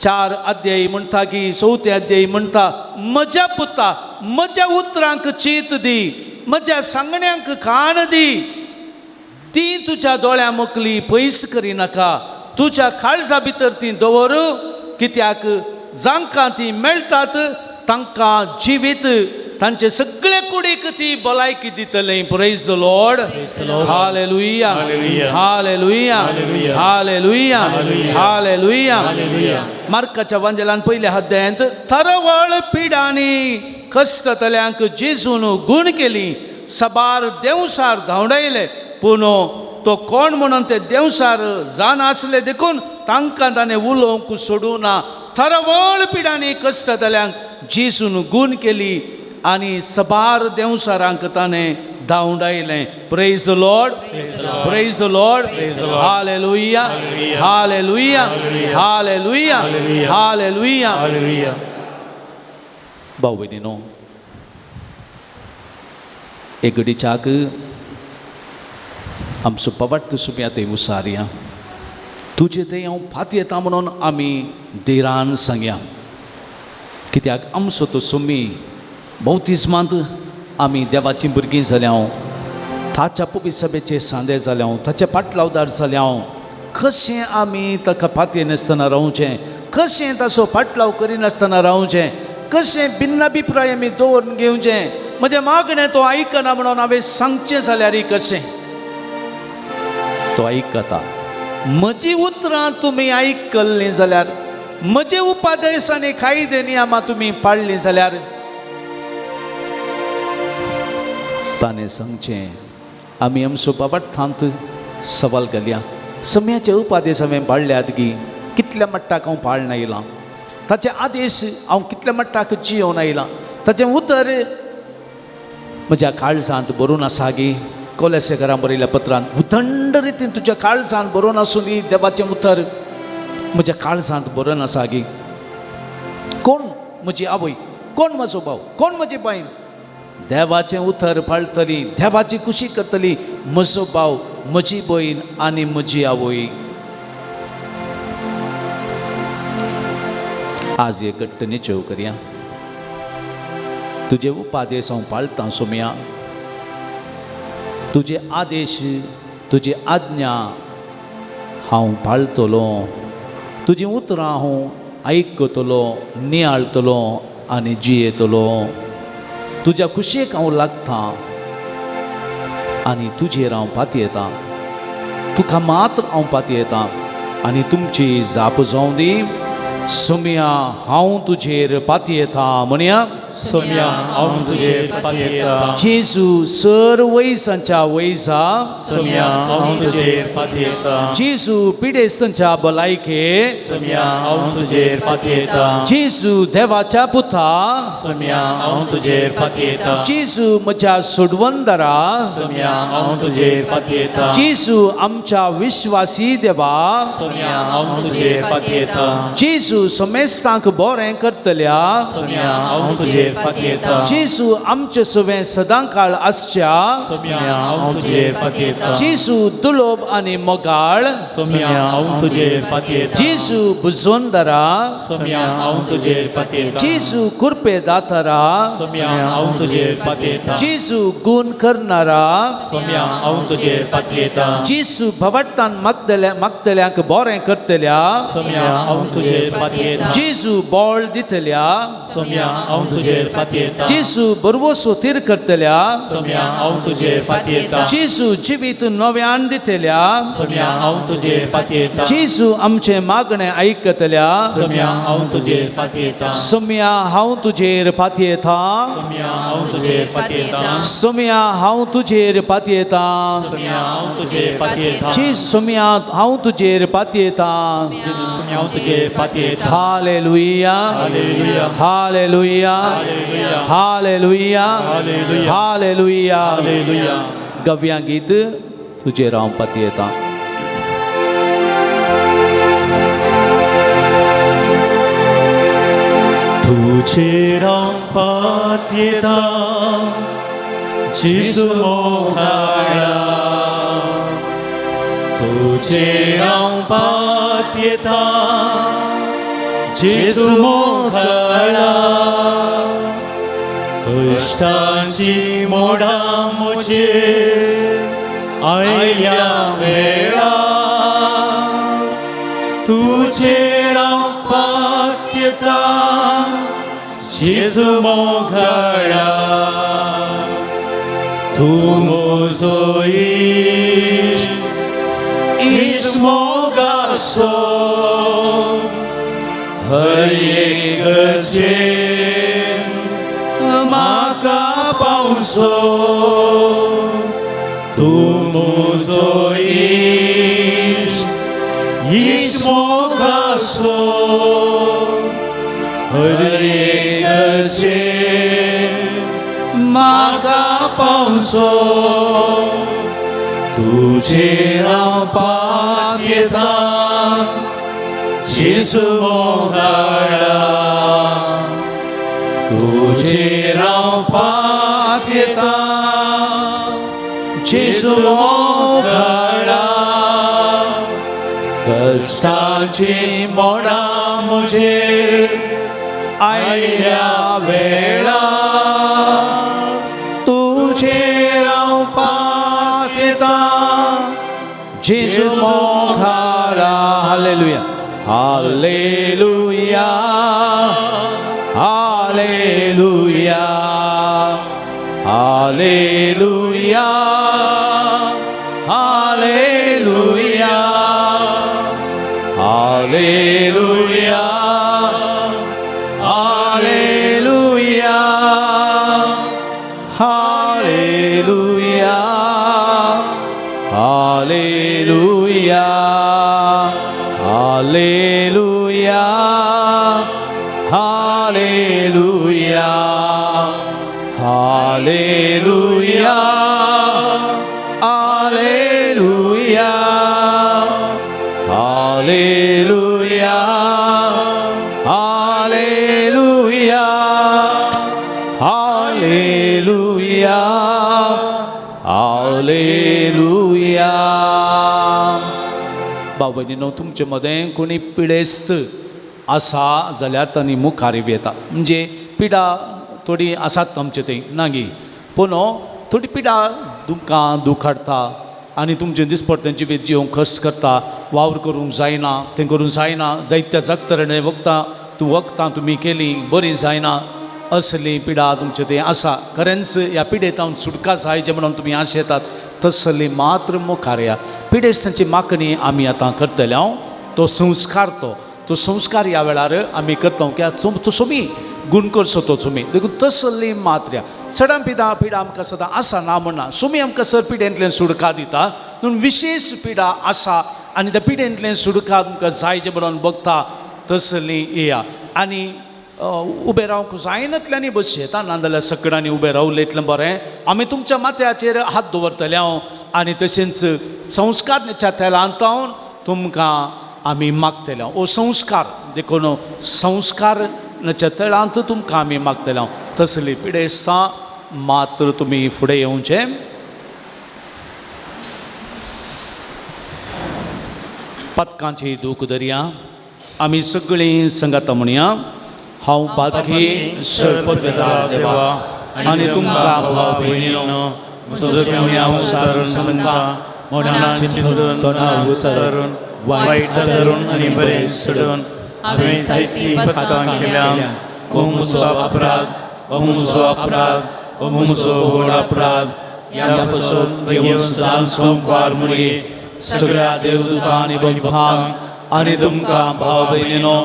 4 अध्यायी म्हणटा की चवथे अध्यायी म्हणटा, म्हज्या पुता, म्हज्या उतरांक चीत दी, म्हज्या सांगण्यांक कान दी. ती तुज्या दोळ्यां मुखली पयस करिनाका, तुज्या काळजा भितर ती दवर. कित्याक जांकां ती मेळटात तांकां जिवीत, तांचे सगळे कुडीक ती भलायकी दितली. Praise the Lord. Hallelujah. Hallelujah. Hallelujah. Hallelujah. Hallelujah. Hallelujah. Hallelujah. Hallelujah. मार्काच्या वांजेलान पयल्या अध्यायांत थरवळ पिडांनी कश्टतल्यांक जेजून गूण केली, सबार देंवसार धांवडायले. पूण तो कोण म्हणून ते देंवसार जाण आसले देखून तांकां ताणें उलोवंक सोडूं ना. थरवळ पिडांनी कश्टतल्यांक जेजून गूण केली आनी सबार देंवसारांक ताणें धांवडायलें. Praise the Lord. Praise the Lord. Hallelujah. Hallelujah. Hallelujah. Hallelujah. Hallelujah. भाव भयणीनो, एक घडीच्याक आमचो पवाट्ट सुम्या ते उसारया. तुजे ते हांव फात येता म्हणून आमी धीरान सांगया, कित्याक आमचो तो सुमी बौतिज्मांत आमी देवाचीं भुरगीं जाल्या, ताच्या पवित्र सभेचे सांदे जाल्या, ताचे पाटलावदार जाल्या. कशें आमी ताका फात येनासतना रावचें? कशें ताचो पाटलाव करिनासतना रावचें? कशें भिन्न अभिप्राय आमी दवरून घेवचें? म्हजें मागणें तो आयकना म्हणून हांवें सांगचें जाल्यार कशें? तो आयकता. म्हजी उतरां तुमी आयकल्लीं जाल्यार, म्हजे उपादेश आनी कायदे नियमां तुमी पाळ्ळीं जाल्यार, ताणें सांगचें, आमी आमचो बाबार्थांत सवाल घालया. सम्याचे उपादेश हांवें पाळ्ळ्यात गी? कितल्या मट्टाक हांव पाळण आयलां? ताचे आदेश हांव कितल्या मट्टाक जियोवन आयलां? ताचें उतर म्हज्या काळजांत बरोवन आसा गी? कोलेसेकरां बरयल्या पत्रांत, उदंड रितीन तुज्या काळजांत बरोवन आसूं दी. देवाचें उतर म्हज्या काळजांत बरोवन आसा गी? कोण म्हजी आवय, कोण म्हजो भाव, कोण म्हजी बायल? देवाचें उतर पाळटली, देवाची खुशी करतली म्हजो भाव, म्हजी भयण आनी म्हजी आवय. आज एक घट्ट निचेव करया. तुजे उपादेश हांव पाळटां सोमया, तुजे आदेश तुजी आज्ञा हांव पाळटलो, तुजीं उतरां हांव आयकतलो, नियाळटलो आनी जियेतलो. तुज्या खुशयेक हांव लागतां आनी तुजेर हांव पातयेतां, तुका मात्र हांव पातयेतां आनी तुमची जाप जावं दी. सोमया हांव तुजेर पातयेतां म्हणया. सोम्या हांव तुजेर पातयेतां. जेजू सर वैजांच्या वैजा, सोम्या हांव तुजेर पातयेतां. जेजू पिडेस्तांच्या भलायके, सोम्या हांव तुजेर पातयेतां. जेजू देवाच्या पुता, सोम्या हांव तुजेर पातयेतां. जेजू म्हज्या सोडवंदरा, सोम्या हांव तुजेर पातयेतां. जेजू आमच्या विश्वासी देवा, सोम्या हांव तुजेर पातयेतां. जेजू समेस्तांक बरें करतल्या, सोम्या हांव तुजेर पातयेतां. जेजू आमचे सवें सदांकाळ आसच्या, सोम्या हांव तुजेर पातयेतां. जेजू दुलोब आनी मोगाळ, सोम्या हांव तुजेर पातयेतां. जेजू बुजोंदरा, सोम्या हांव तुजेर पातयेतां. जेजू कुरपे दातारा, सोम्या हांव तुजेर पातयेतां. जेजू गुण करणारा, सोम्या हांव तुजेर पातयेतां. जेजू भवट्टान मागतल्या मागतल्यांक बरें करतल्या, सोम्या हांव तुजेर पातयेतां. जेजू बळ दितल्या, सोम्या हांव तुजेर पातयेतां. जेजू बरवसो तीर करतल्या, सोम्या हांव तुजेर पातयेतां. जेजू जिवीत नव्यान दितल्या, सोम्या हांव तुजेर पातयेतां. जेजू आमचें मागणें आयकतल्या. सोम्या हांव तुजेर पातयेतां. सोम्या हांव तुजेर पातयेतां. सोम्या हांव तुजेर पातयेतां. सोम्या हांव तुजेर पातयेतां. सोम्या हांव तुजेर पातयेतां. जेजू सोम्या हांव तुजेर पातयेतां. जेजू सोम्या हांव तुजेर पातयेतां. Hallelujah, hallelujah. Hallelujah, hallelujah. Hallelujah, hallelujah. Hallelujah. Hallelujah. गव्या गीत तुजेर हांव पातयेतां. तुजेर हांव पातयेतां जेजू मोगाळा, तुजेर हांव पातयेतां जेजू मोगाळा. कश्टांची मोडां म्हजेर आयल्या वेळा, तुजेर हांव पातयेतां जेजू मोगाळा. तूं म्हजो इश्ट, इश्ट मोगाचो, हर एक गरजेन म्हाका पावसो. तूं म्हजो इश्ट, इश्ट मोगाचो, हर एक गरजेन म्हाका पावसो. तुजेर हांव पातयेतां जेजू मोगाळा, तुजेर हांव पातयेतां जेजू मोगाळा. कश्टांची मोडां म्हजेर आयल्या वेळा, तुजेर हांव पातयेतां जेजू मोगाळा. Hallelujah, hallelujah, hallelujah, hallelujah, hallelujah, hallelujah, hallelujah, hallelujah, hallelujah, hallelujah, hallelujah, hallelujah, hallelujah, hallelujah, hallelujah. Hallelujah, hallelujah. भाव भयणीनो, तुमचे मदें कोणी पिडेस्त आसा जाल्यार तांणी मुखार येता. म्हणजे पिडा थोडी आसात आमचे थंय ना गी, पूण थोडी पिडा तुमकां दूख हाडटा आनी तुमचें दिसपट्टें जिवीत जिवंक कश्ट करता, वावर करूंक जायना, तें करूंक जायना, जायत्या जगतरणे वखदां तूं वखदां तुमी केलीं बरीं जायना, असली पिडा तुमचे थंय आसा. खरेंच ह्या पिडेंत सुटका जाय जें म्हणून तुमी आशेतात तसली मात्र मुखार या. पिडेस्तांची मागणी आमी आतां करतले. हांव तो संस्कार तो तो संस्कार ह्या वेळार आमी करता कित्याक तो सोमी गुण करचो तो सोमी, देखून तसली मात्र या. चडान पिडा पिडा आमकां सदां आसा ना म्हणना, सोमी आमकां सर पिडेंतल्यान सुटका दिता, पूण विशेश पिडा आसा आनी त्या पिडेंतल्यान सुटका तुमकां जाय जें म्हणून बगता तसली येया. आनी उबें रावंक जायनातल्यांनी बस येता, नाजाल्यार सकडांनी उबें रावलें इतलें बरें. आमी तुमच्या माथ्याचेर हात दवरतले हांव आनी तशेंच संस्कारच्या तेलान तुमकां आमी मागतले हांव. हो संस्कार देखून संस्कारच्या तेलांत तुमकां आमी मागतले हांव. तसली पिडेस्तां मात्र तुमी फुडें येवचें. पदकांची दूख दर्या आमी सगळीं संगाता म्हणया. हांव पातकी सरपदवेदार देवा आनी तुमकां भाव भयणीनो म्हजो गुन्यांव सारून सांगता, मनान चिंतून, तोंडार उच्चारून, वायट धरून आनी बरें सोडून हांवें जायतीं पथकां केल्या. हो म्हजो अपराध, हो म्हजो अपराध, हो म्हजो व्हड अपराध. ह्या पासून बेगीन जावन सोमवार मुरी सगळ्या देवदूतां आनी भक्तांक आनी तुमकां भाव भयणीनो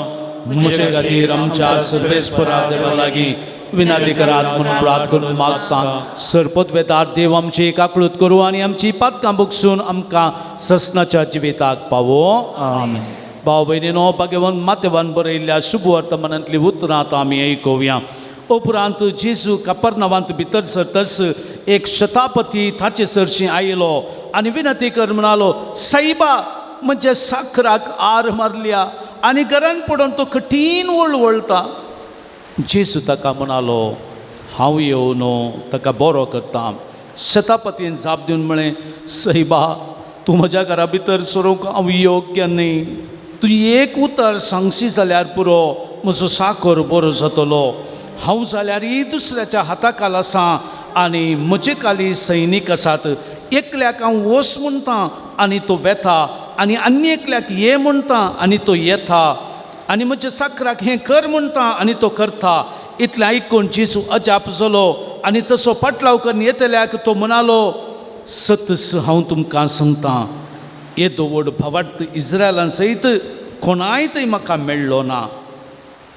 म्हजे खातीर आमच्या सर्वेस्परा देवा लागीं विनंती करात म्हणून प्रार्थ करून मागता. सरपतवेदार देव आमची काकळूत करूं आनी आमची पातकां बगसून आमकां ससनाच्या जिविताक पावो. आमेन. भाव भयणीनो, भाग्यवंत मातेवान बरयल्ल्या शुभ वर्तमानांतली उतरां आतां आमी आयकुया. उपरांत जेजू कपर्नवांत भितर सरतच एक शतापती ताचे सरशी आयलो आनी विनंती कर म्हणालो, साईबा, म्हज्या साखराक आर मारल्या आनी घरान पडून तो कठीण वळवळटा. जेजू ताका म्हणालो, हांव येवन ताका बरो करता. शतापतीन जाप दिवन म्हळें, साईबा, तूं म्हज्या घरा भितर सरूंक हांव योग्य न्ही. तूं एक उतर सांगशी जाल्यार पुरो, म्हजो साखर बरो जातलो. हांव जाल्यारय दुसऱ्याच्या हाता खाल आसा आनी म्हजे खाली सैनीक आसात. एकल्याक हांव वस म्हणटा आनी तो वेता आनी आनी एकल्याक ये म्हणटा आनी तो येता आनी म्हज्या साकराक हें कर म्हणटा आनी तो करता. इतलें आयकून जेजू अजाप जालो आनी तसो पाटलाव करून येतल्याक तो म्हणालो, सतस हांव तुमकां सांगता, येदो व्हड भावार्थ इस्रायलान सयत कोणाय थंय म्हाका मेळ्ळो ना.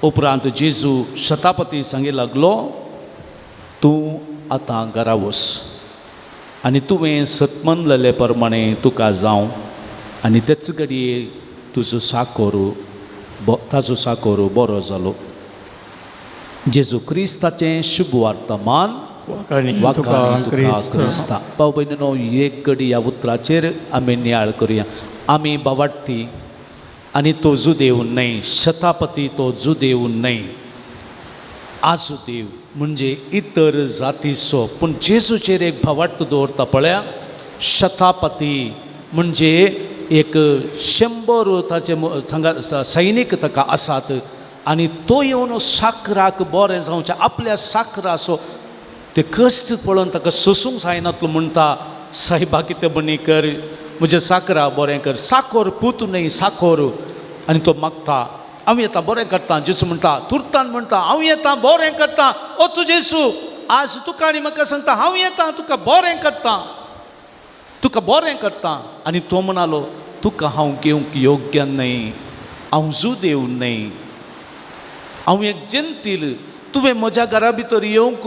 उपरांत जेजू शतापती सांगी लागलो, तूं आतां घरा वच आनी तुवें सतमनलेले प्रमाणे तुका जावं. आनी तेच घडये तुजो साकोर ताजो साकोर बरो जालो. जेजू क्रिस्ताचें शुभ वर्तमान. वाखाणी तुका वाखाणी तुका क्रिस्त. क्रिस्ता. भाव भयणीनो, एक घडी ह्या उतराचेर आमी नियाळ करुया. आमी बावाडती आनी तो जुदेव न्हय, शतापती तो जुदेव न्हय, आजुदेव म्हणजे इतर जातीचो, पूण जेजूचेर एक भावार्थ दवरता. पळया, शतापती म्हणजे एक 100 ताचे सांगा सैनीक ताका आसात आनी तो येवन साकराक बरें जावचें, आपल्या साकराचो ते कश्ट पळोवन ताका सोसूंक जायनातलो म्हणटा, सायबा कितें बणी कर, म्हजें साकरा बरें कर. साकोर पूत न्हय, साकोर. आनी तो मागता, हांव येता बरें करता. जेजू म्हणटा, तुर्तान म्हणटा, हांव येता बरें करता. ओ तूं जेजू आज तुका आनी म्हाका सांगता, हांव येता तुका बरें करता, तुका बरें करता. आनी तो म्हणालो, तुका हांव घेवंक योग्य न्हय, हांव जुदेव न्हय, हांव एक जंतील, तुवें म्हज्या घरा भितर येवंक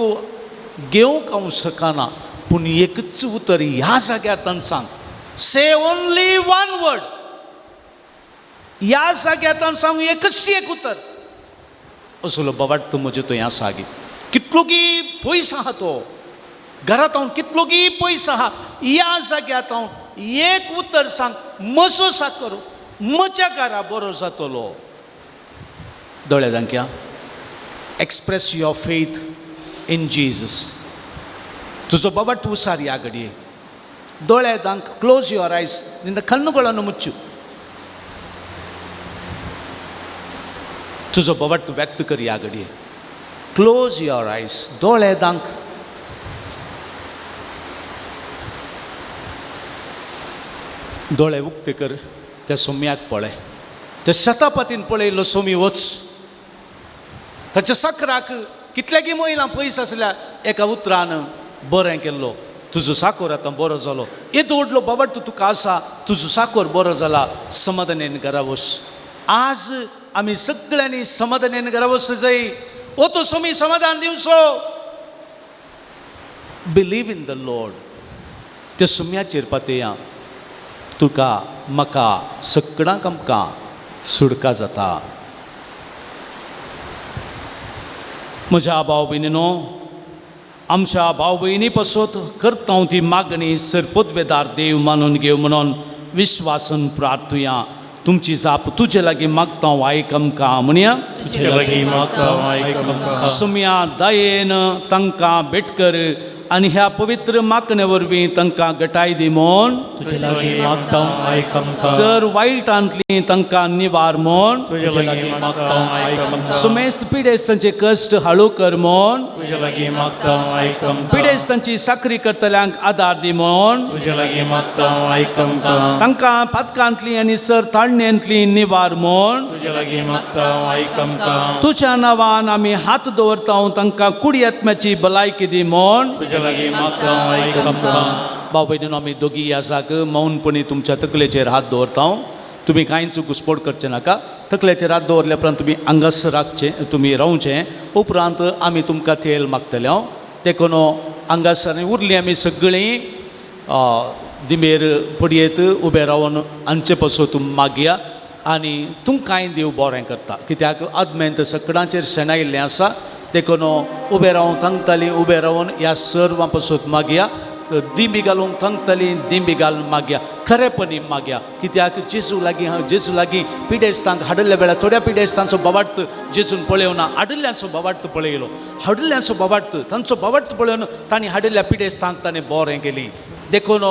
घेवंक हांव शकना, पूण एकच उतर ह्या जाग्यार ताणें सांग, से ओनली वन वर्ड. ह्या जाग्यार ताणें सांग एकच एक उतर. असलो बाबाट म्हजे थंय आसा गे, कितलो गी पयस आहा तो घरांत हांव, कितलो गी पयस आहा, ह्या जाग्यार हांव एक उतर सांग, म्हजो साकर म्हज्या घरा बरो जातलो. दोळे धांकया. Express your faith in Jesus. ತುಜೋ ಬವಟ್ ಉಸಾರಿ ಆ ಗಡಿಯೆ ದೋಳೆ ದಾಂಕ್. Close your eyes. ನಿನ್ನ ಕಣ್ಣುಗಳನ್ನು ಮುಚ್ಚು. तुजो बवट व्यक्त कर ह्या घडये. Close your eyes. दोळे दांक. दोळे उक्ते कर. त्या सोम्याक पळय. त्या शतापतीन पळयलो सोमी वच. ताच्या साकराक कितल्यागी मैलां पयस आसल्या एका उतरान बरें केल्लो. तुजो साकोर आतां बरो जालो. येदो व्हडलो बाबट तुका आसा, तुजो साकोर बरो जाला. समाधानेन घरा वच. आज आमी सगळ्यांनी समाधानेन घरा वच जाय. ओ तो सोमी समाधान दिवचो. Believe in the Lord. त्या सुम्याचेर पातया. तुका म्हाका सगळ्यांक आमकां सुडका जाता. म्हज्या भाव भयणीनो, आमच्या भाव भयणी पसत करता ती मागणी सरपदवेदार देव मानून घेव म्हणून विश्वासन प्रार्थुया. तुमची जाप तुजे लागीं मागता आयक आमकां म्हणया. तुजे लागीं मागता आयक आमकां. सुम्या दयेन तांकां भेट कर आनी ह्या पवित्र मागणे वरवीं तांकां गटाय दी म्हूण. तुजे लागीं मागता आयक आमकां. सर वायटांतली तांकां निवार म्हूण. तुजे लागीं मागता आयक आमकां. सुमेस्त पिडेस्तांचे कश्ट हाळू कर म्हूण. तुजे लागीं मागता आयक आमकां. पिडेस्तांची साकरी करतल्यांक आदार दी म्हूण. तुजे लागीं मागता आयक आमकां. तांकां पातकांतली आनी सर ताळण्यांतली निवार म्हूण. तुजे लागीं मागता आयक आमकां. तुज्या नांवान आमी हात दवरता तांकां कुडी आत्म्याची भलायकी दी म्हूण. तुजे लागीं मागता आयक आमकां. भाव भयणीनो, आमी दोगी आसाक मौनपणी तुमच्या तकलेचेर हात दवरता. तुमी कांयच घुसपोड करचें नाका. तकलेचेर हात दवरल्या उपरांत तुमी हांगासर राखचें, तुमी रावचें. उपरांत आमी तुमकां तेल मागतले. हांव देखून हांगासर उरलीं आमी सगळीं दिमेर पडयेत उबे रावन हांचे पासून तुमी मागया आनी तुमकांय देव बरें करता. कित्याक आदमेंत सगळ्यांचेर शेणायिल्लें आसा. देखून उबे रावन थांगतालीं, उबे रावन ह्या सर्वां पासून मागया. दिंबी घालूंक थांगतालीं, दिंबी घालून मागया, खरेपणी मागया. कित्याक जेजू लागीं हांव जेजू लागीं पिडेस्तांक हाडिल्ल्या वेळार थोड्या पिडेस्तांचो बावार्थ जेजून पळयोना, हाडिल्ल्यांचो बावार्थ पळयलो. हाडिल्ल्यांचो बावार्थ, तांचो बावार्थ पळोवन तांणी हाडिल्ल्या पिडेस्तांक ताणें बरें केली. देखून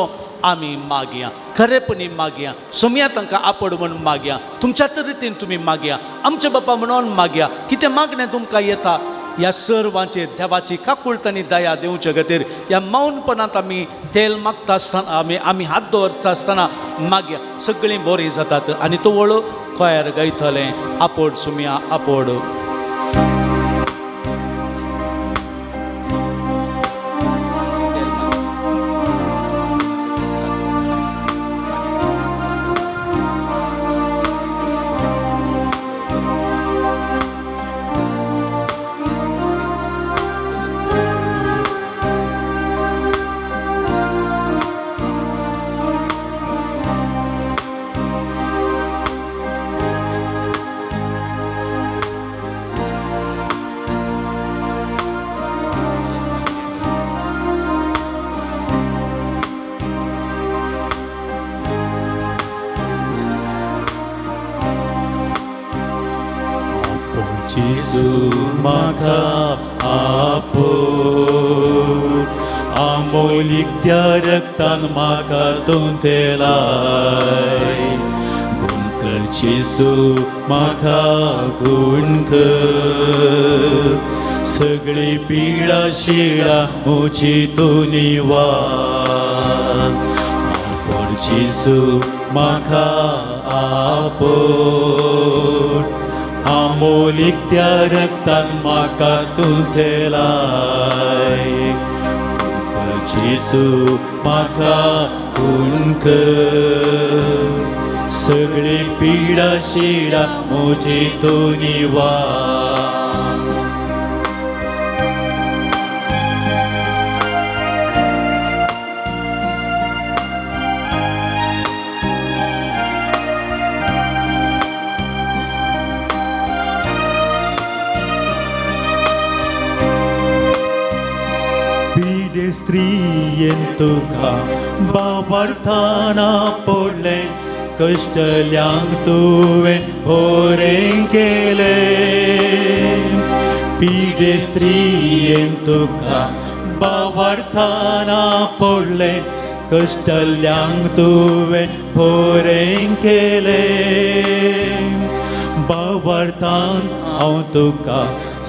आमी मागया, खरेपणी मागया. सोमया तांकां आपड म्हूण मागया. तुमच्याच रितीन तुमी मागया. आमचे बापा म्हणून मागया. कितें मागणें तुमकां येता ह्या सर्वांचेर देवाची काकुळट आनी दया दिवचे खातीर ह्या मौनपणांत आमी तेल मागता आसतना, आमी हात दवरता आसतना मागया. सगळीं बरीं जातात. आनी तवळ कोयर गायतलें आपोड सुमया आपोड. जेजू म्हाका आपोड आमोलीक त्या रक्तान म्हाका तूं तेलाय. गुण कर जेजू म्हाका, गुण कर. सगळी पिडा शिडा म्हजी तूं निवार. आपोड जेजू म्हाका आपोड आमोलीक त्या रक्तान म्हाका तूं थेलाय. जेजू म्हाका गुण कर. सगळी पिडा शिडा म्हजी तूं निवार. पिडे स्त्रियेन तुका बाबार्थाना पडलें, कश्टल्यांक तुवें बरें केलें. पिडे स्त्रियेन तुका बावडताना पडलें कश्टल्यांक तुवें बरें केलें बावडतान हांव तुका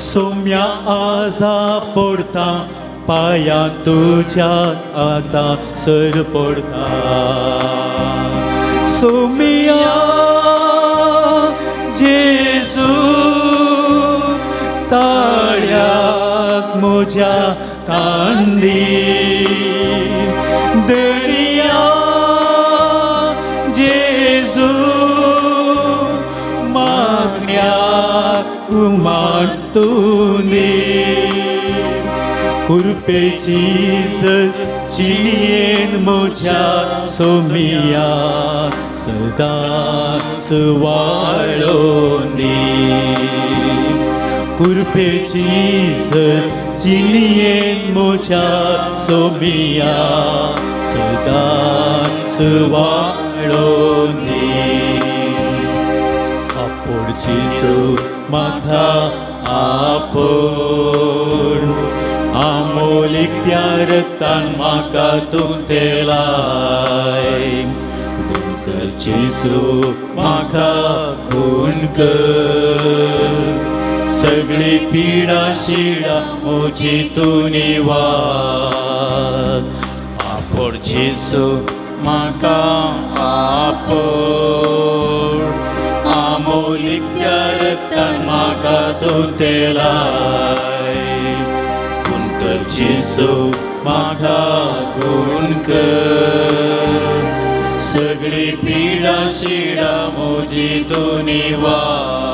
सोम्या आजा पडटा पांयां तुज्या आतां सर पडटा सोम्या जेजू ताळ्याक म्हज्या कांदी दर्या जेजू मागण्याक उमाटुनी कुरपेची जिणेन म्हज्या सोमिया सदांच वाळोनी कुरपेची जिणेन म्हज्या सोमिया सदांच वाळोनी आपोड जेजू म्हाका आपोड आमोलीक त्या रक्तान म्हाका तूं तेलाय गुण कर जेजू म्हाका गुण कर सगळी पिडा शिडा म्हजी तूं निवार आपोड जेजू म्हाका आपोड आमोलीक त्या रक्तान म्हाका तूं तेलाय गुण कर जेजू म्हाका गुण कर सगळी पिडा शिडा म्हजी तूं निवार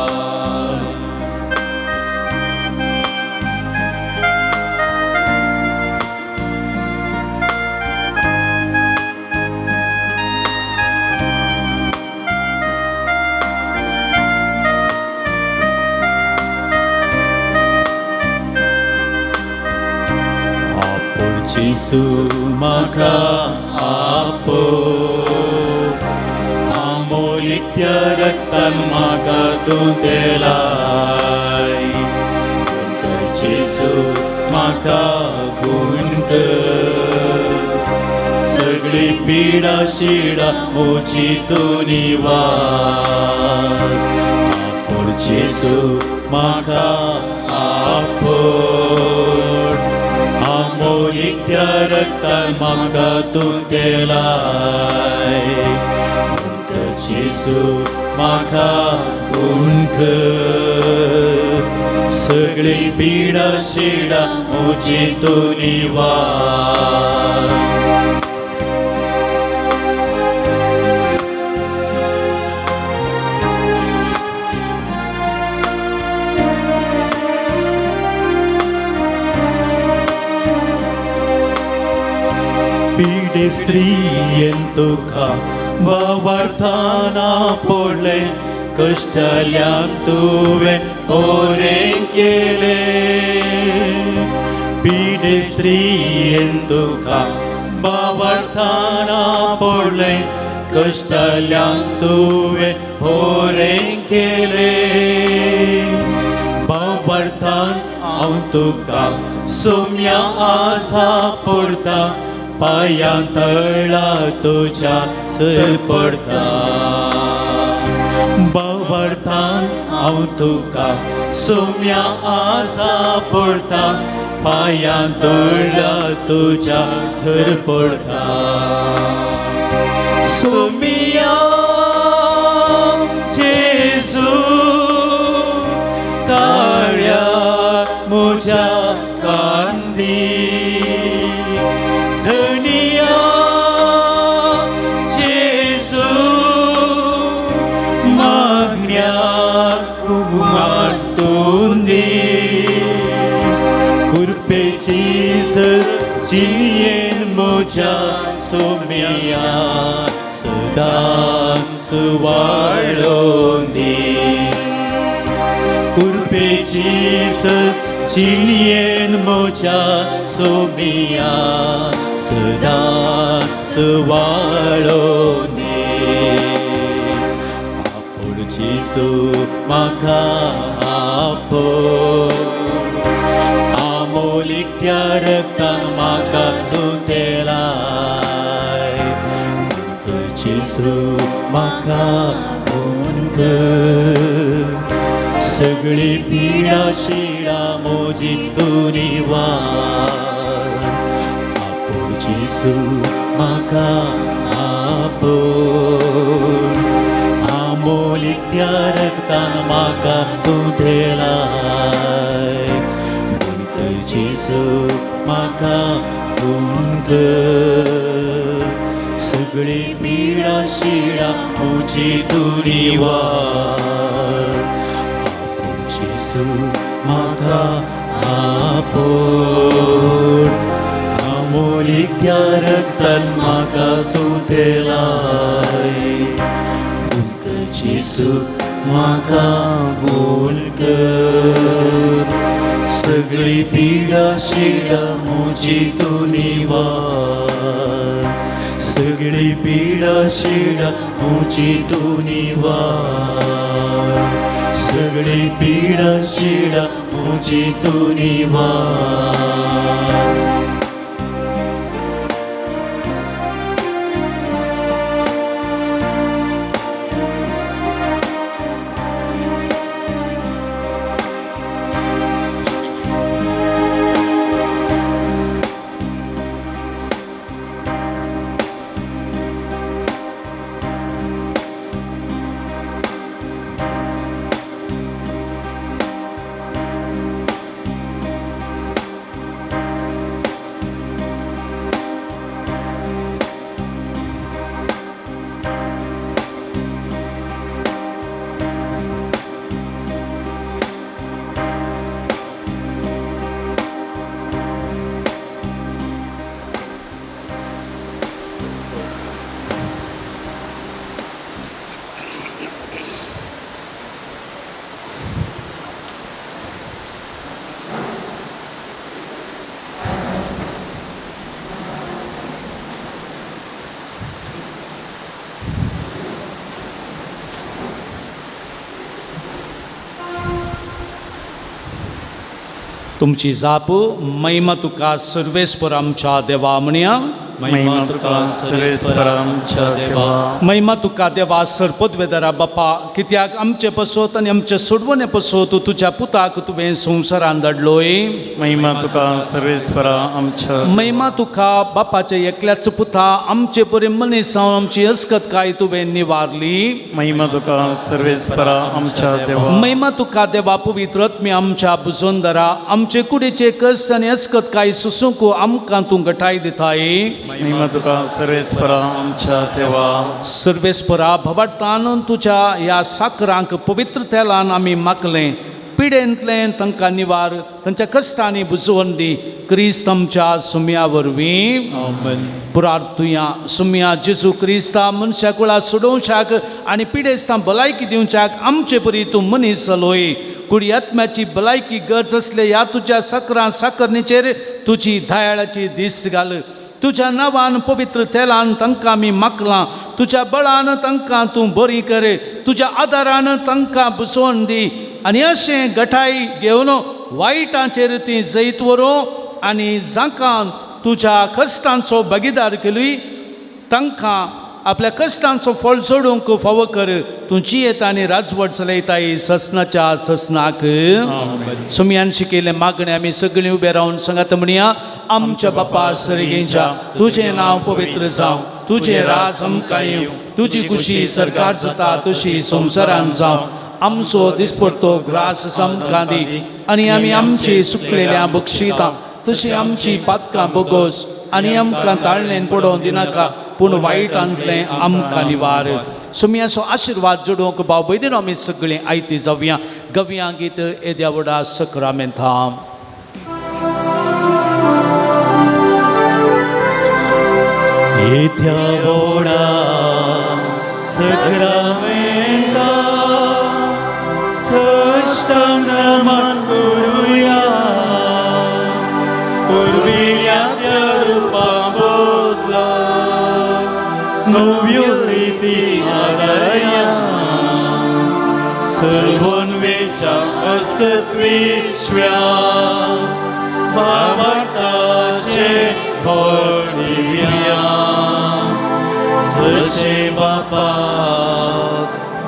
आपोड जेजू म्हाका आपोड आमोलीक त्या रक्तान म्हाका तूं तेलाय गुण कर जेजू म्हाका गुण कर सगळी पिडा शिडा म्हजी तूं निवार आपोड जेजू म्हाका आपोड आमोलीक त्या रक्तान म्हाका तूं तेलाय गुण कर जेजू म्हाका गुण कर सगळी पिडा शिडा म्हजी तूं निवार पिडे स्त्रियेन तुका बावडताना पडलें कश्टल्यांक तुवें बरें केलें पिडे स्त्रियेन तुका बावडताना पडलें कश्टल्यांक तुवें बरें केलें बावडतान हांव तुका सोम्या आसा पडटा पांयां तळा तुज्या सर पडटा बावडतान हांव तुका सोम्या आसा पडटा पांयां तळा तुज्या सर पडटा सोमिया जेजू ताळ्या म्हज्या कांदी धनिया जेजू मागण्याक उमाटून दी कुरपेची जिणेन म्हज्या सोमिया सदांच वाळोन दी कुरपेची जिणेन म्हज्या सोमिया सदांच वाळोन दी आपोड जेजू म्हाका आपोड आमोलीक त्या रक्तान म्हाका तूं तेलाय खून जेजू म्हाका खून कर सगळी पिडा शिडा मोजी तूं निवार आपो जेजू म्हाका आपो आमोलीक त्या रक्तान म्हाका तूं तेलाय खून कर जेजू म्हाका खून कर सगळी पिडा शिडा म्हजी तूं निवार आपो जेजू म्हाका आपोड आमोलीक त्या रक्तान म्हाका तूं तेलाय खून कर जेजू म्हाका खून कर सगळी पिडा शिडा म्हजी तूं निवार सगळी पिडा शिडा म्हजी तूं निवार सगळी पिडा शिडा म्हजी तूं निवार. तुमची जाप महिमा तुका सर्वेस्पर आमच्या देवा म्हणया. महिमा तुका सर्वेस्पर आमच्या देवा. महिमा तुका देवा सरपदवेदरा बापा, कित्याक आमचे पसोत आनी आमचे सोडवणे पसोत तुज्या पुताक तुवें संवसारान धाडलोय. महिमा तुका सर्वेस्पर आमच्या. महिमा तुका बापाचे एकल्याच पुता आमचे बरे मनीस जावन आमची अस्कत काय तुवें निवारली. महिमा तुका सर्वेस्पर आमच्या देवा. महिमा तुका देवा पवित्र आत्मे आमच्या बुजोंदरा आमचे कुडीचे कश्ट आनी अस्कत काय सुसूंक आमकां तूं गटाय दिताय. महिमा तुका सर्वेस्पर आमच्या देवा. सर्वेस्परा भवार्थान तुज्या ह्या साकरांक पवित्र तेलान आमी मागलें पिडेंतलें तांकां निवार तांच्या कश्टांनी बुजोवन दी क्रिस्त आमच्या सुम्या वरवीं. पुरार्थुया सुम्या जेजू क्रिस्ता मनशा कुळा सोडोवच्याक आनी पिडेस्तां भलायकी दिवच्याक आमचे परी तूं मनीस जालोय. कुडी आत्म्याची भलायकी गरज आसले ह्या तुज्या सकरां साकरणीचेर तुजी दयाळाची दिश्ट घाल. तुज्या नांवान पवित्र तेलान तांकां आमी मागलां तुज्या बळान तांकां तूं बरी कर तुज्या आदारान तांकां बसोवन दी आनी अशें गठाय घेवन वायटांचेर ती जैत व्हरूं आनी जांकां तुज्या कश्टांचो भागीदार केलूय तांकां आपल्या कश्टांचो फळ सोडूंक फावो कर. तूं जियेता आनी राजवट चलयताय ससनाच्या ससनाक. सुमयान शिकयलें मागणें आमी सगळीं उबे रावन सांगात म्हणया. आमच्या बापा सर्गेंच्या तुजें नांव पवित्र जावं, तुजें राज आमकां येवं, तुजी खुशी सरकार जाता तशी संवसारान जावं. आमचो दिसपडतो ग्रास आमकां दी आनी आमी आमची सुकलेल्या बक्षिता तशी आमची पातकां बोगोस आनी आमकां ताळणेन पडोवन दिनाका पूण वायटांतलें आमकां निवार. सुमयाचो आशिर्वाद जोडूंक भाव भयणीनो आमी सगळीं आयती जावया. गवया गीत येद्या व्हडा सक्रामेंतां. येद्या व्हडा सक्रामेंता साश्टांग नमन करुया पुर्विल्ल्या त्या रुपा बदला नव्यो रिती आदाया सर्वन्वेच्या अस्कत विश्व्या बाबा.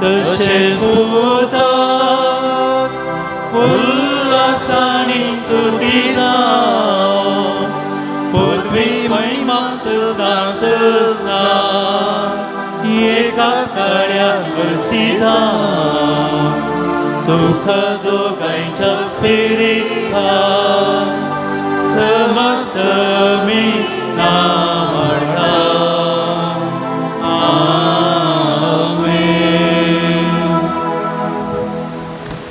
तशेंच पुताक उल्हासांनी स्तुती जावं पृथ्वी महिमा ससा ससा एका काळ्या हर्सिता तुका दोगांयच्या स्पिरिता समसमी नाडा.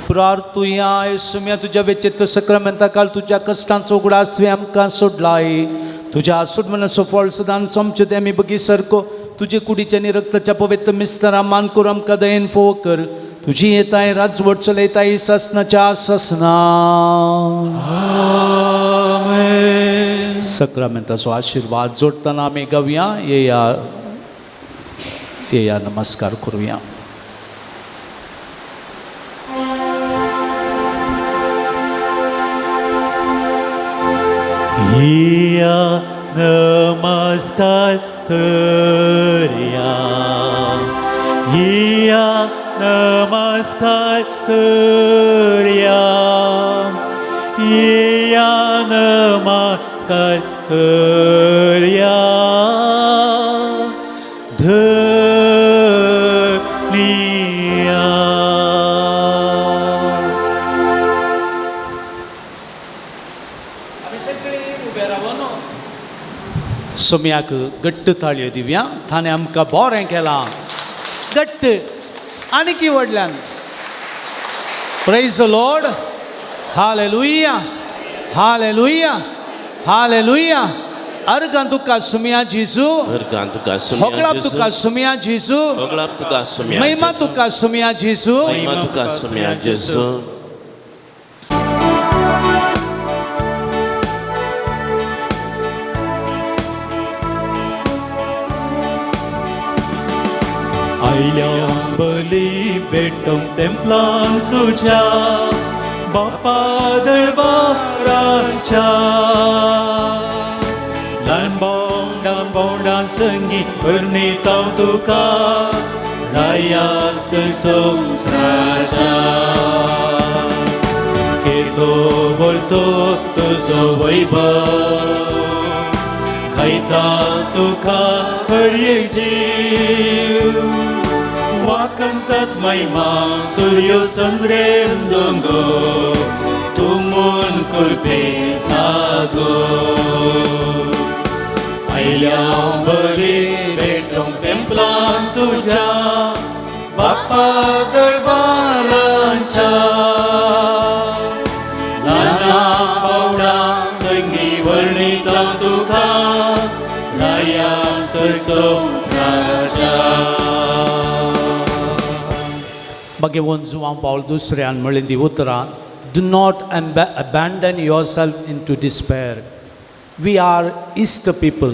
प्रार्थुया येसुम्या तुज्या व्यचित्र सक्रामेंता काल तुज्या कश्टांचो उगडास तुवें आमकां सोडलाय तुज्या सोडमनाचो फळ सदांच आमचे ते आमी बगी सारको तुजे कुडीच्या आनी रक्ताच्या पवित्र मिस्तरा मान करून आमकां दयेन फोव कर तुजी येताय राजवट चलयताय सासनाच्या सासना. सक्रामेंताचो आशिर्वाद जोडटना आमी गावया येया येया नमस्कार करुया. हिया नमस्कार करया हिया नमस्कार करया हिया नमस्कार करया धनिया. सोम्याक घट्ट ताळयो दिवया ताणें आमकां बरें केलां घट्ट आनी की व्हडल्यान. Praise the Lord. Hallelujah hallelujah hallelujah. अर्गां तुका सुम्या जेजू अर्गां तुका सुम्या होगळाप जेजू. तुका सुम्या जेजू होगळाप तुका सुम्या महिमा जेजू. तुका सुम्या जेजू. महिमा तुका सुम्या जेजू. आयल्या बली भेटोंक तेंपलान तुज्या बापा दळबारांच्या ल्हान बोंडां बोंडां संगी वर्णितां तुका राया संवसाराच्या केदो बोलतो तुजो वैभव गायता तुका हर एक जीव वाकंतात महिमा सूर्य चंद्रेन दोंगर तूं मन करपे सागर. आयल्या बरी भेटोंक तेंपलान तुज्या बापा दरबारांच्या नाना पावडा संगी वर्णिता तुका राया संवसाराच्या. भगवंत जुवां पावल दुसऱ्यान म्हणलें ती उतरां do not abandon yourself into despair. We are Easter people.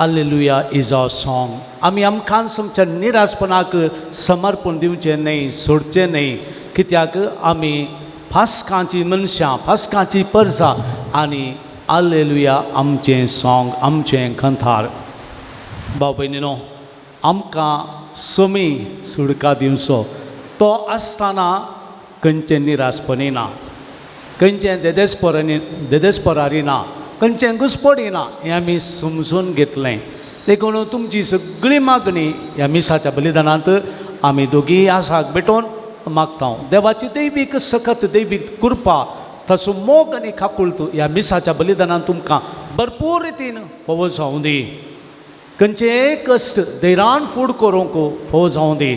Alleluia is our song. आमी आमकांच आमच्या निराशपणाक समर्पण दिवचें न्हय सोडचें न्हय कित्याक आमी फास्कांची मनशां फास्कांची परसा आनी आलेलुया आमचें सॉंग आमचें कंथार. भाव भयणीनो आमकां समी सुडका दिवचो तो आसतना खंयचें निराशपणी ना खंयचें देदेस्परानी देदेस्परारी ना खंयचें घुसपडी ना हें आमी समजून घेतलें. देखून तुमची सगळी मागणी ह्या मिसाच्या बलिदानांत आमी दोगीय आसाक भेटोवन मागता. देवाची दैवीक सखत दैवीक कृपा ताचो मोग आनी काकुळट ह्या मिसाच्या बलिदानान तुमकां भरपूर रितीन फोव जावं दी. खंयचेय कश्ट धैर्यान फूड करूंक फोव जावं दी.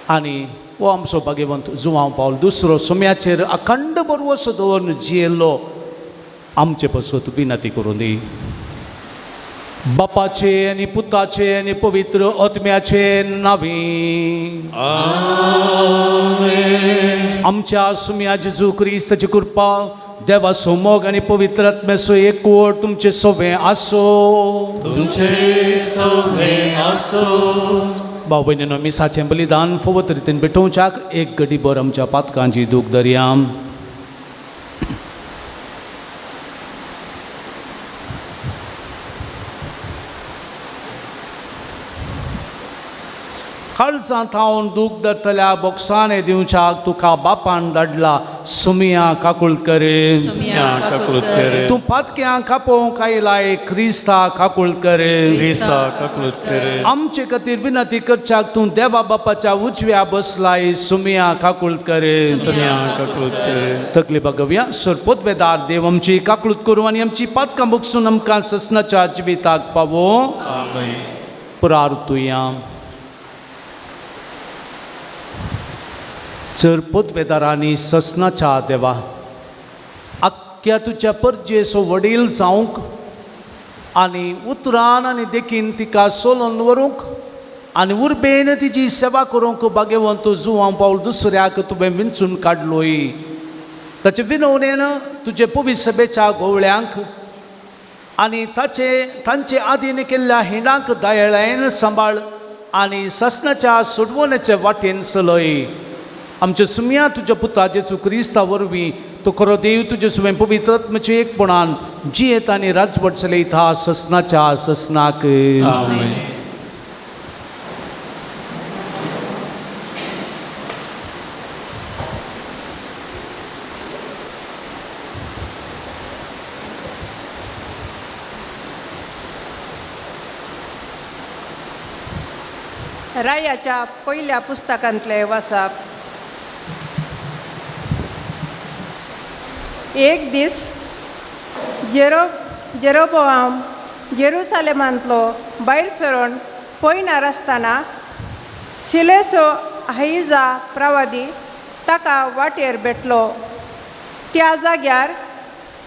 आनी हो आमचो भाग्यवंत जुवांव पावल दुसरो सुम्याचेर अखंड बरवसो दवरून जियेल्लो आमचे पासत विनंती करूं दी. बापाचे आनी पुताचे आनी पवित्र आत्म्याचे नांवी आमच्या सुम्या जेजू क्रिस्ताची कृपा देवाचो मोग आनी पवित्र आत्म्याचो एकवट तुमचे सवे आसो. तुमचे सवे आसो. भाव भयणीनो मिसाचें बलिदान फोवत रितीन भेटोवच्याक एक गडी भर आमच्या पातकांची दूख दर्या. काळजां थावन दूख धरतल्या बोक्साने दिवच्याक तुका बापान धाडला सुमिया काकूळ करे। सुमिया काकूळ कर। तूं पातक्यांक कापोवंक आयलाय क्रिस्ता काकूळ करे। क्रिस्ता काकूळ कर। आमचे खातीर विनंती करच्याक तूं देवा बापाच्या उजव्या बसलाय सुमिया काकूळ करे। सुमिया काकूळ कर। तकली बघूया। सरपोतवेदार देव आमची काकूळ करूं आनी आमची पातकां बगसून आमकां ससनाच्या जिविताक पावो। आमेन। प्रार्थुया। चर पोतवेदारांनी ससनाच्या देवा आख्ख्या तुज्या परजेचो वडील जावंक आनी उतरान आनी देखीन तिका सोलोन व्हरूंक आनी उर्बेन तिजी सेवा करूंक भाग्यवंत जुवां पावल दुसऱ्याक तुवें विंचून काडलोय। ताचे विनवणेन तुजे पवित्र सभेच्या गोवळ्यांक आनी ताचे तांचे आदीन केल्ल्या हिंडांक दयाळायेन सांबाळ आनी ससनाच्या सोडवण्याचे वाटेन चलय। आमच्या सुमया तुज्या पुता जेजू क्रिस्ता वरवीं तो खरो देव तुजे सुवें पवित्र आत्म्याचे एकपणान जियेत आनी राजवट चलयता ससनाच्या ससनाक। आमेन। रायाच्या पयल्या पुस्तकांतले वाचप। एक दीस जेरोबोआम जेरुसालेमांतलो भायर सरून पयणार आसतना सिलेसो हाइजा प्रवादी ताका वाटेर भेटलो। त्या जाग्यार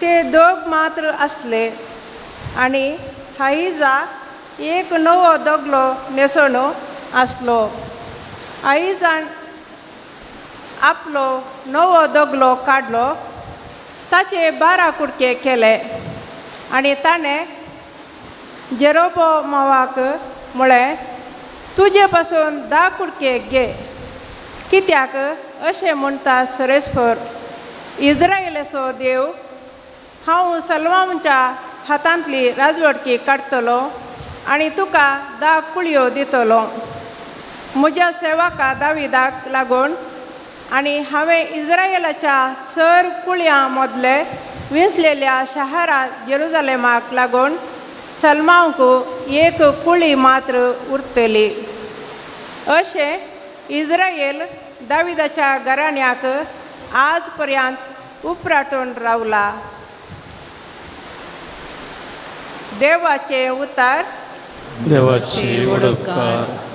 ते दोग मात्र आसले आनी हाइजा एक नवो दगलो न्हेसोवन आसलो। हाइजान आपलो नवो दगलो काडलो, ताचे 12 कुडके केले आनी ताणें जेरोबोमावाक म्हळें, तुजे पासून 10 कुडके घे, कित्याक अशें म्हणटा सरेस्पर इज्रायलाचो देव, हांव सलमांच्या हातांतली राजवटकी काडटलो आनी तुका 10 कुळयो दितलो। म्हज्या सेवका दाविदाक लागून आनी हांवें इज्रायलाच्या सर कुळयां मदले विंचलेल्या शहरा जेरुजालेमाक लागून सलमांक एक कुळी मात्र उरतली। अशें इज्रायल दाविदाच्या घराण्याक आज पर्यंत उपराटून रावला। देवाचे उतार। देवाची वडपकार।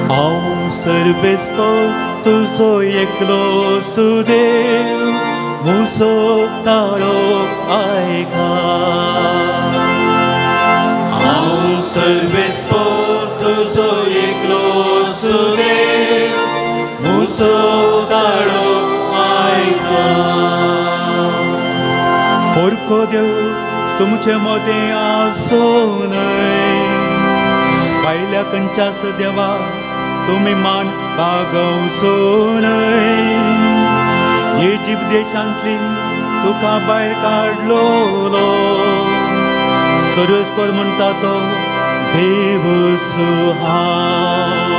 हांव सर्वेस्पो तुजो एकलो सुदेव मुसो ताळो आयका। हांव सर्वेस्पो तुजो एकलो सुदेव मुसो ताळो आयका। पोरको देव तुमचे मदें आसूं न्हय, भायल्या खंयच्याच देवा तुमी मान बागवचो न्हय। इजिप्त देशांतली तुका भायर काडलोलो सर्वेस्पर म्हणटा तो देव हांव।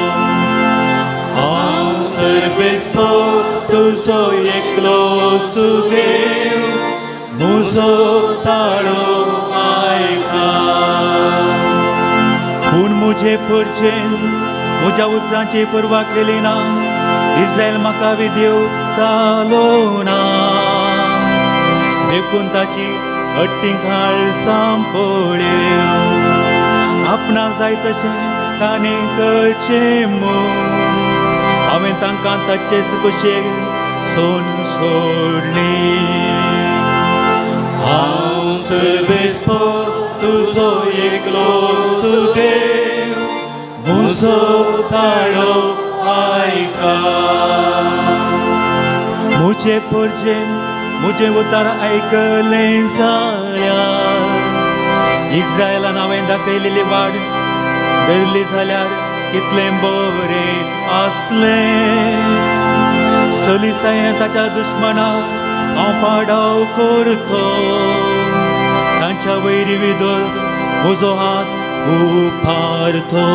हांव सर्वेस्पर तुजो एकलो सुदेव मुजो ताळो आयका। पूण म्हजे परचेन म्हज्या उतरांची पर्वा केली ना, इज्रायल म्हाका विदेव जालो ना, देखून ताची अट्टींखाळ सांपळ्यो। आपणाक जाय तशें ताणें करचें म्हूण हांवें तांकां ताचेच कुशेक सोन सोडली। हांव सर्वेस्पर तुजो एकलो सुदेव मुजो ताळो आयका। म्हजे परजेन म्हजें उतार आयकलें जाल्यार इज्रायलान हांवें दाखयलेली वाट धरली जाल्यार कितलें बरें आसलें। सलिसायन ताच्या दुश्मनाक हांव पाडाव करतो, तांच्या वैरी विरोध म्हजो हात उपारतो.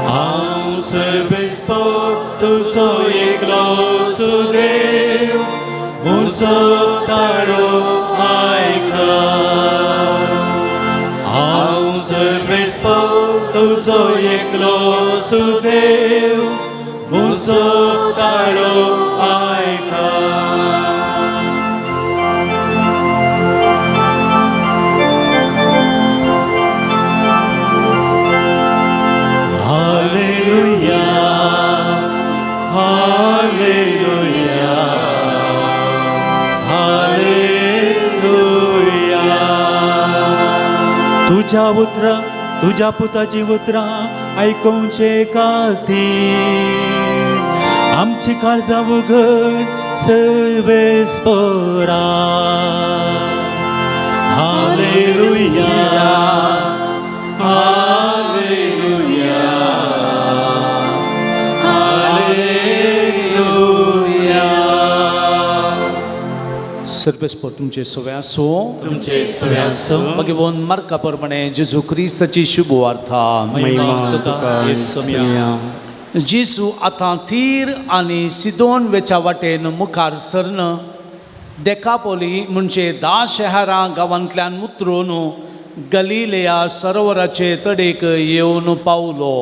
हांव सर्वेस्पोर तुजो एकलो सुदेव, म्हजो ताळो आयका. हांव सर्वेस्पोर तुजो एकलो सुदेव, म्हजो ताळो आयका. Hallelujah, hallelujah, hallelujah. तुज्या उतरां, तुज्या पुताची उतरां आयकुचे खातीर आमची काळजां उगड सर्वेस्पोरा. Hallelujah, hallelujah, hallelujah. सर्वेस्पर तुमचे सगळे आसूं. तुमचे सगळे आसूं. भगवान मार्का प्रमाणे जेजू क्रिस्ताची शुभ वार्ता. महिमा तुका येसुम्या. जेजू आतां थीर आनी सिदोन वेच्या वाटेन मुखार सरन देकापोली म्हणजे 10 शहरां गांवांतल्यान उतरून गलिलेया सरोवराचे तडेक येवन पावलो.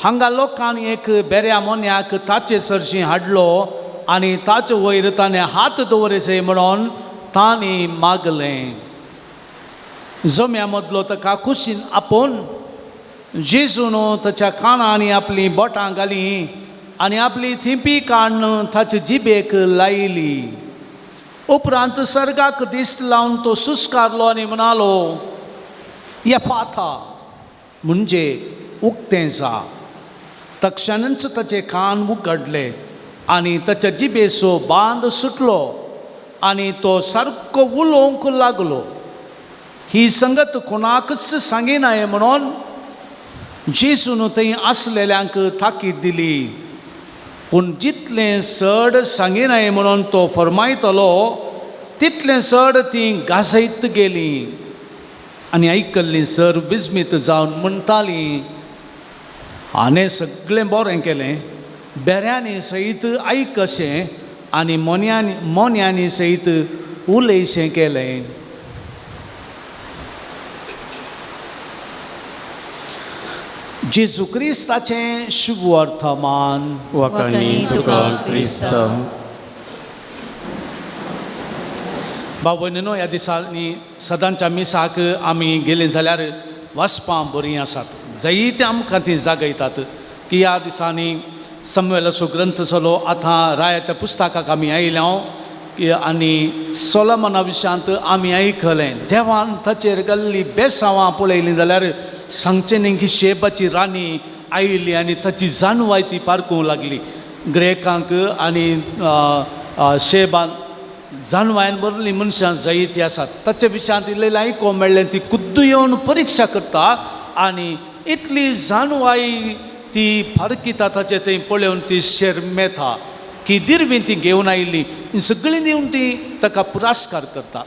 हांगा लोकांनी एक बेऱ्या मोन्याक ताचे सरशी हाडलो आनी ताचे वयर ताणें हात दवरचे म्हणून तांणी मागलें. जम्या मदलो ताका कुशीन आपोवन जेजून ताच्या कानांनी आपलीं बोटां घालीं आनी आपली थिंपी काडून ताचे जिबेक लायली. उपरांत सर्गाक दिश्ट लावन तो सुस्कारलो आनी म्हणालो, येपाथा, म्हणजे उक्तें जा. तक्षणच ताचे कान उगडले आनी ताच्या जिबेचो बांद सुटलो आनी तो सारको उलोवंक लागलो. ही संगत कोणाकच सांगिनाय म्हणून जेजून थंय आसलेल्यांक ताकीद दिली. पूण जितलें चड सांगिनाय म्हणून तो फरमायतलो तितलें चड तीं गाजयत गेलीं आनी आयकल्लीं सर विस्मीत जावन म्हणटालीं, हाणें सगळें बरें केलें, बेऱ्यांनी सयत आयकशें आनी मोन्यांनी मोन्यांनी सयत उलयशें केलें. जेजू क्रिस्ताचें शुभ वर्तमान. वाखाणी तुका क्रिस्ता. भाव भयणीनो, ह्या दिसांनी सदांच्या मिसाक आमी गेलीं जाल्यार वाचपां बरीं आसात, जायते आमकां ती जागयतात की ह्या दिसांनी समवेलाचो ग्रंथ जालो. आतां रायाच्या पुस्तकाक आमी आयल्या की आनी सोलोमना विशयांत आमी आयकलें. देवान ताचेर घाल्ली बेसांवां पळयलीं जाल्यार सांगचें न्ही की शेबाची राणी आयली आनी ताची जाणवाय ती पारकूंक लागली. ग्रेकांक आनी शेबान जाणवायन भरली मनशां जायती आसात. ताच्या विशयांत इल्लें आयकूंक मेळ्ळें, ती खुद्द येवन परिक्षा करता आनी इतली जाणवाय ती फारकिता ताचें थंय पळोवन ती शेरमेता की दिरवीं ती घेवन आयिल्ली सगळीं दिवन ती ताका पुरस्कार करता.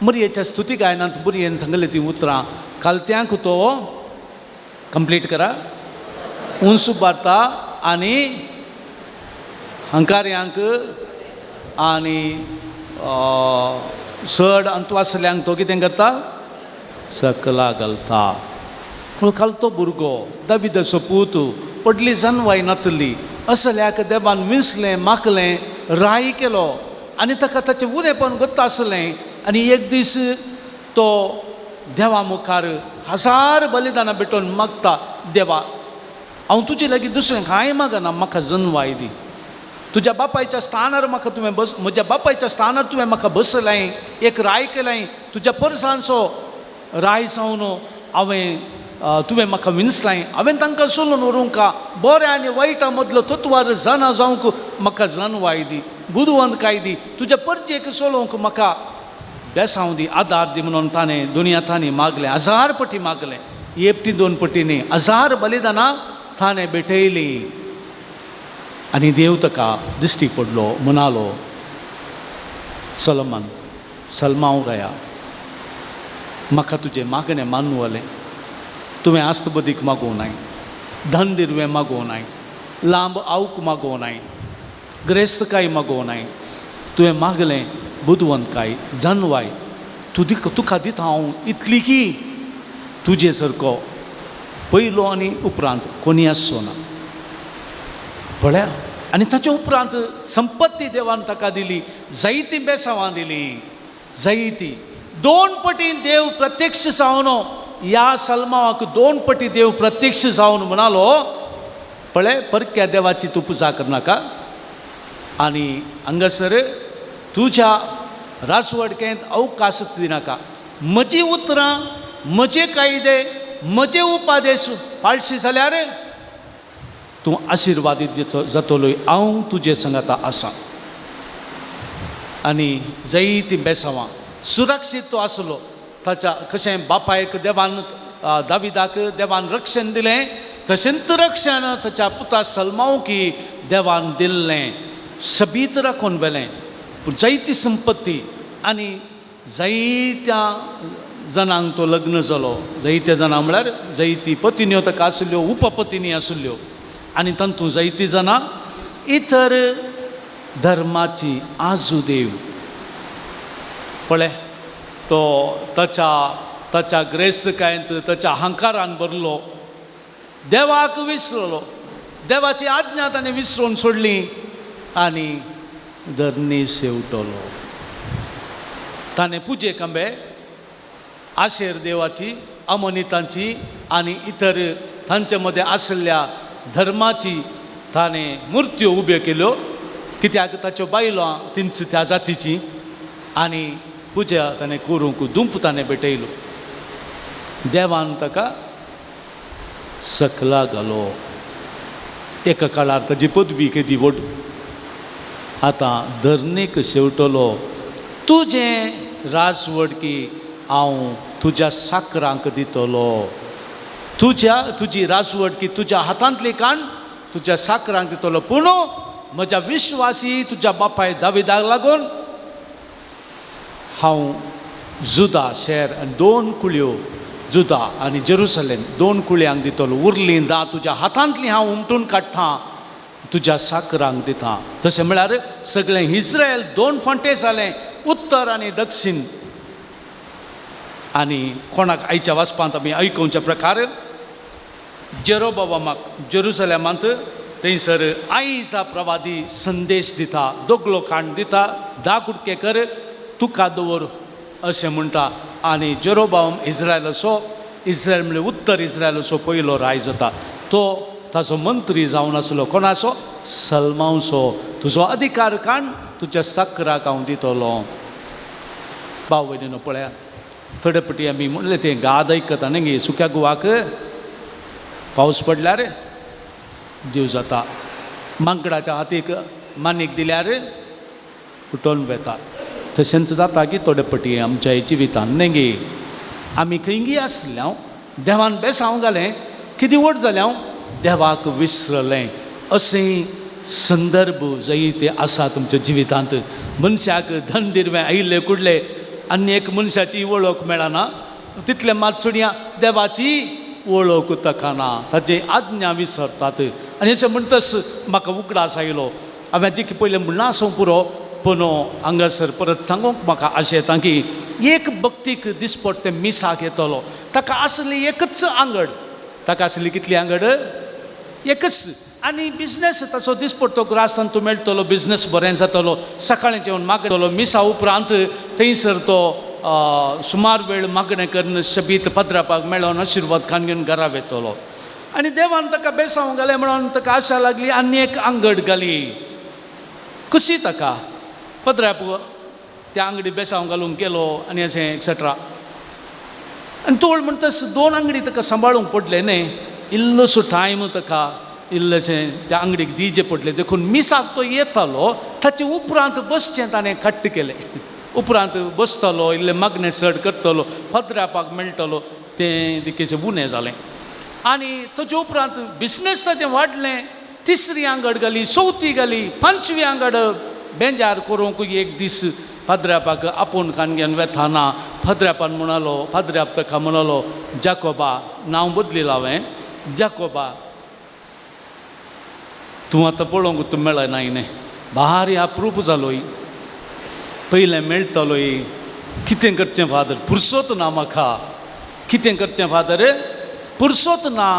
मरयेच्या स्तुती गायनांत बुरयेन सांगलें तीं उतरां कालत्यांक तो कंप्लीट करा उंच उबारता आनी हंकार्यांक आनी चड अंतवासल्यांक तो कितें करता सकला घालता. पूण काल तो भुरगो दाविदाचो पूत व्हडली जनवाय नातली असल्याक देवान विंचलें मागलें राय केलो आनी ताका ताचें उणेपण गोत्ता आसलें. आनी एक दीस तो देवा मुखार 1000 बलिदानां भेटोवन मागता, देवा हांव तुजे लागीं दुसरें कांय मागना, म्हाका जनवाय दी. तुज्या बापायच्या स्थानार म्हाका तुवें बस, म्हज्या बापायच्या स्थानार तुवें म्हाका बसलाय, एक राय केलाय, तुज्या परसांचो राय जावन हांवें तुवें म्हाका विंचलाय, हांवें तांकां सोलून व्हरूंक बऱ्या आनी वायटा मदलो तत्वार जाणा जावंक म्हाका जानवाय दी, बुदवंतकाय दी, तुज्या परचेक चलोवंक म्हाका बेसांव दी, आदार दी म्हणून ताणें दुनिया तांणी मागलें, 1000 पटी मागलें, एकटी दोन पटी न्ही, 1000 बलिदानां ताणें भेटयलीं. आनी देव ताका दिश्टी पडलो, म्हणालो, सलमान, सलमाव राया, म्हाका तुजें मागणें मानवलें. तुवें आस्तबदीक मागोवं नाय, धन दिरवें मागोवं नाय, लांब आवक मागोवं नाय, ग्रेस्तकाय मागोवं नाय. तुवें मागलें बुदवंतकाय, जनवाय. तूं तुका दिता हांव इतली की तुजे सारको पयलो आनी उपरांत कोणी आसचो ना. पळया, आनी ताचे उपरांत संपत्ती देवान ताका दिली, जायतीं बेसांवां दिलीं, जायती. दोन पटी देव प्रत्यक्ष जावन ह्या सलमावाक दोन पटी देव प्रत्यक्ष जावन म्हणालो, पळय परक्या देवाची तूं पुजा करनाका आनी हांगासर तुज्या रासवडकेंत अवकाश दिनाका. म्हजी उतरां, म्हजे कायदे, म्हजे उपादेश पाळशी जाल्यार तूं आशिर्वादीत जातलो, हांव तुजे संगाता आसा. आनी जायतीं बेसांवां सुरक्षीत तो आसलो. ताच्या कशें बापायक देवान दाविदाक देवान रक्षण दिलें, तशेंच रक्षण ताच्या पुता सलमावकी देवान दिल्लें, शबीत राखून व्हेलें. पूण जायती संपत्ती आनी जायत्या जाणांक तो लग्न जालो. जायत्या जाणां म्हळ्यार जायती पतिन्यो ताका आशिल्ल्यो, उपपतिनी आशिल्ल्यो, आनी तातूंत जायतीं जाणां इतर धर्माची आजुदेव. पळय तो ताच्या ताच्या ग्रेस्तकायेंत ताच्या अहंकारान भरलो, देवाक विसरलो, देवाची आज्ञा ताणें विसरून सोडली आनी धरणी शेवटलो. ताणें पुजे खांबे आशेर देवाची, अमनितांची आनी इतर तांचे मदें आशिल्ल्या धर्माची ताणें मुर्त्यो उब्यो केल्यो, कित्याक ताच्यो बायलो तिंच त्या जातीची, आनी पुजा ताणें करूंक दुंप ताणें भेटयलो. देवान ताका सकला घालो. एका काळार ताजी पदवी केदी व्हड, आतां धरणीक शेवटलो. तुजें राजवडकी हांव तुज्या साकरांक दितलो, तुज्या तुजी राजवडकी तुज्या हातांतली काण तुज्या साकरांक दितलो. पूण म्हज्या विश्वासी तुज्या बापाय दाविदाक लागून हांव जुदा शहर आनी दोन कुळयो, जुदा आनी जेरुसलेम दोन कुळयांक दितलो. उरलीं दा तुज्या हातांतली हांव उमटून काडटा, तुज्या साकरांक दिता. तशें म्हळ्यार सगळें इस्रायल दोन फांटे जालें, उत्तर आनी दक्षिण. आनी कोणाक आयच्या वाचपांत आमी आयकुच्या प्रकार जेरोबावामाक जेरुसलेमांत थंयसर आयजा प्रवादी संदेश दिता, दोगलो काण दिता, धा कुडके कर तुका दवर अशें म्हणटा. आनी जेरोबावम इस्रायलाचो, इस्रायल म्हणल्यार उत्तर इस्रायलाचो पयलो राय जाता. तो ताचो मंत्री जावन आसलो. कोणाचो? सलमावचो. तुजो अधिकार काण तुज्या साकराक हांव दितलो. भाव भयणीनो पळया, थोडे पटी आमी म्हणलें तें गाद आयकता न्ही गे, सुक्या गुवाक पावस पडल्यार जीव जाता, मांकडाच्या हातीक मानीक दिल्यार फुटोवन वेता. तशेंच जाता की थोडे पटी आमच्या जिवितान न्ही गे. आमी खंयगी आसले हांव देवान बेसांव घालें, कितें व्हड जालें हांव देवाक विसरलें. अशें संदर्भ जायते आसा तुमच्या जिवितांत. मनशाक धन दिरवें आयिल्ले कुडले आनी एक मनशाची वळख मेळना, तितलें मात सोडया देवाची वळख ताका ना, ताची आज्ञा विसरतात. आनी अशें म्हणटच म्हाका उगडास आयलो, हांवें जे पयलें म्हणलां आसूं पुरो, पूण हांगासर परत सांगूंक म्हाका आशें येता की एक भक्तीक दिसपट्टें मिसाक येतलो, ताका आसली एकच आंगड. ताका आसली कितली आंगड? एकच. आनी बिजनेस ताचो दिसपट्टो ग्रासान तूं मेळटलो, बिजनेस बरें जातलो, सकाळीं जेवन मागतलो. मिसा उपरांत थंयसर तो सुमार वेळ मागणें करून शबीत पद्रापाक मेळोन आशिर्वाद खान घेवन घरा वेतलो. आनी देवान ताका बेसांव घालें म्हणून ताका आशा लागली आनी एक आंगड घाली. कशी ताका पद्राप त्या आंगडी बेसांव घालूंक गेलो आनी अशें एक्सेट्रा. आनी तोळ म्हणटच दोन आंगडी ताका सांबाळूंक पडलें न्ही, इल्लोसो टायम ताका इल्लेशें त्या आंगडीक दिवचें पडलें. देखून मिसाक तो येतालो, ताचे उपरांत बसचें ताणें कट्ट केलें. उपरांत बसतलो, इल्लें मागणें चड करतलो, पद्रापाक मेळटलो, तें तिकेचें उणें जालें. आनी ताचे उपरांत बिजनेस ताचें वाडलें. तिसरी आंगड घाली, चवथी घाली, पांचवी आंगड. बेजार करूंक एक दीस पाद्र्यापाक आपोवन कान घेवन वेताना पाद्र्यापान म्हणालो, पाद्र्याप ताका म्हणालो, जाकोबा, नांव बदलिलां हांवें, जाकोबा तूं आतां पळोवंक तूं मेळनाय न्ही, भारी अप्रूप जालोय, पयलें मेळटलोय, कितें करचें फादर, पुरसोत ना म्हाका, कितें करचें फादर, पुरसोत ना,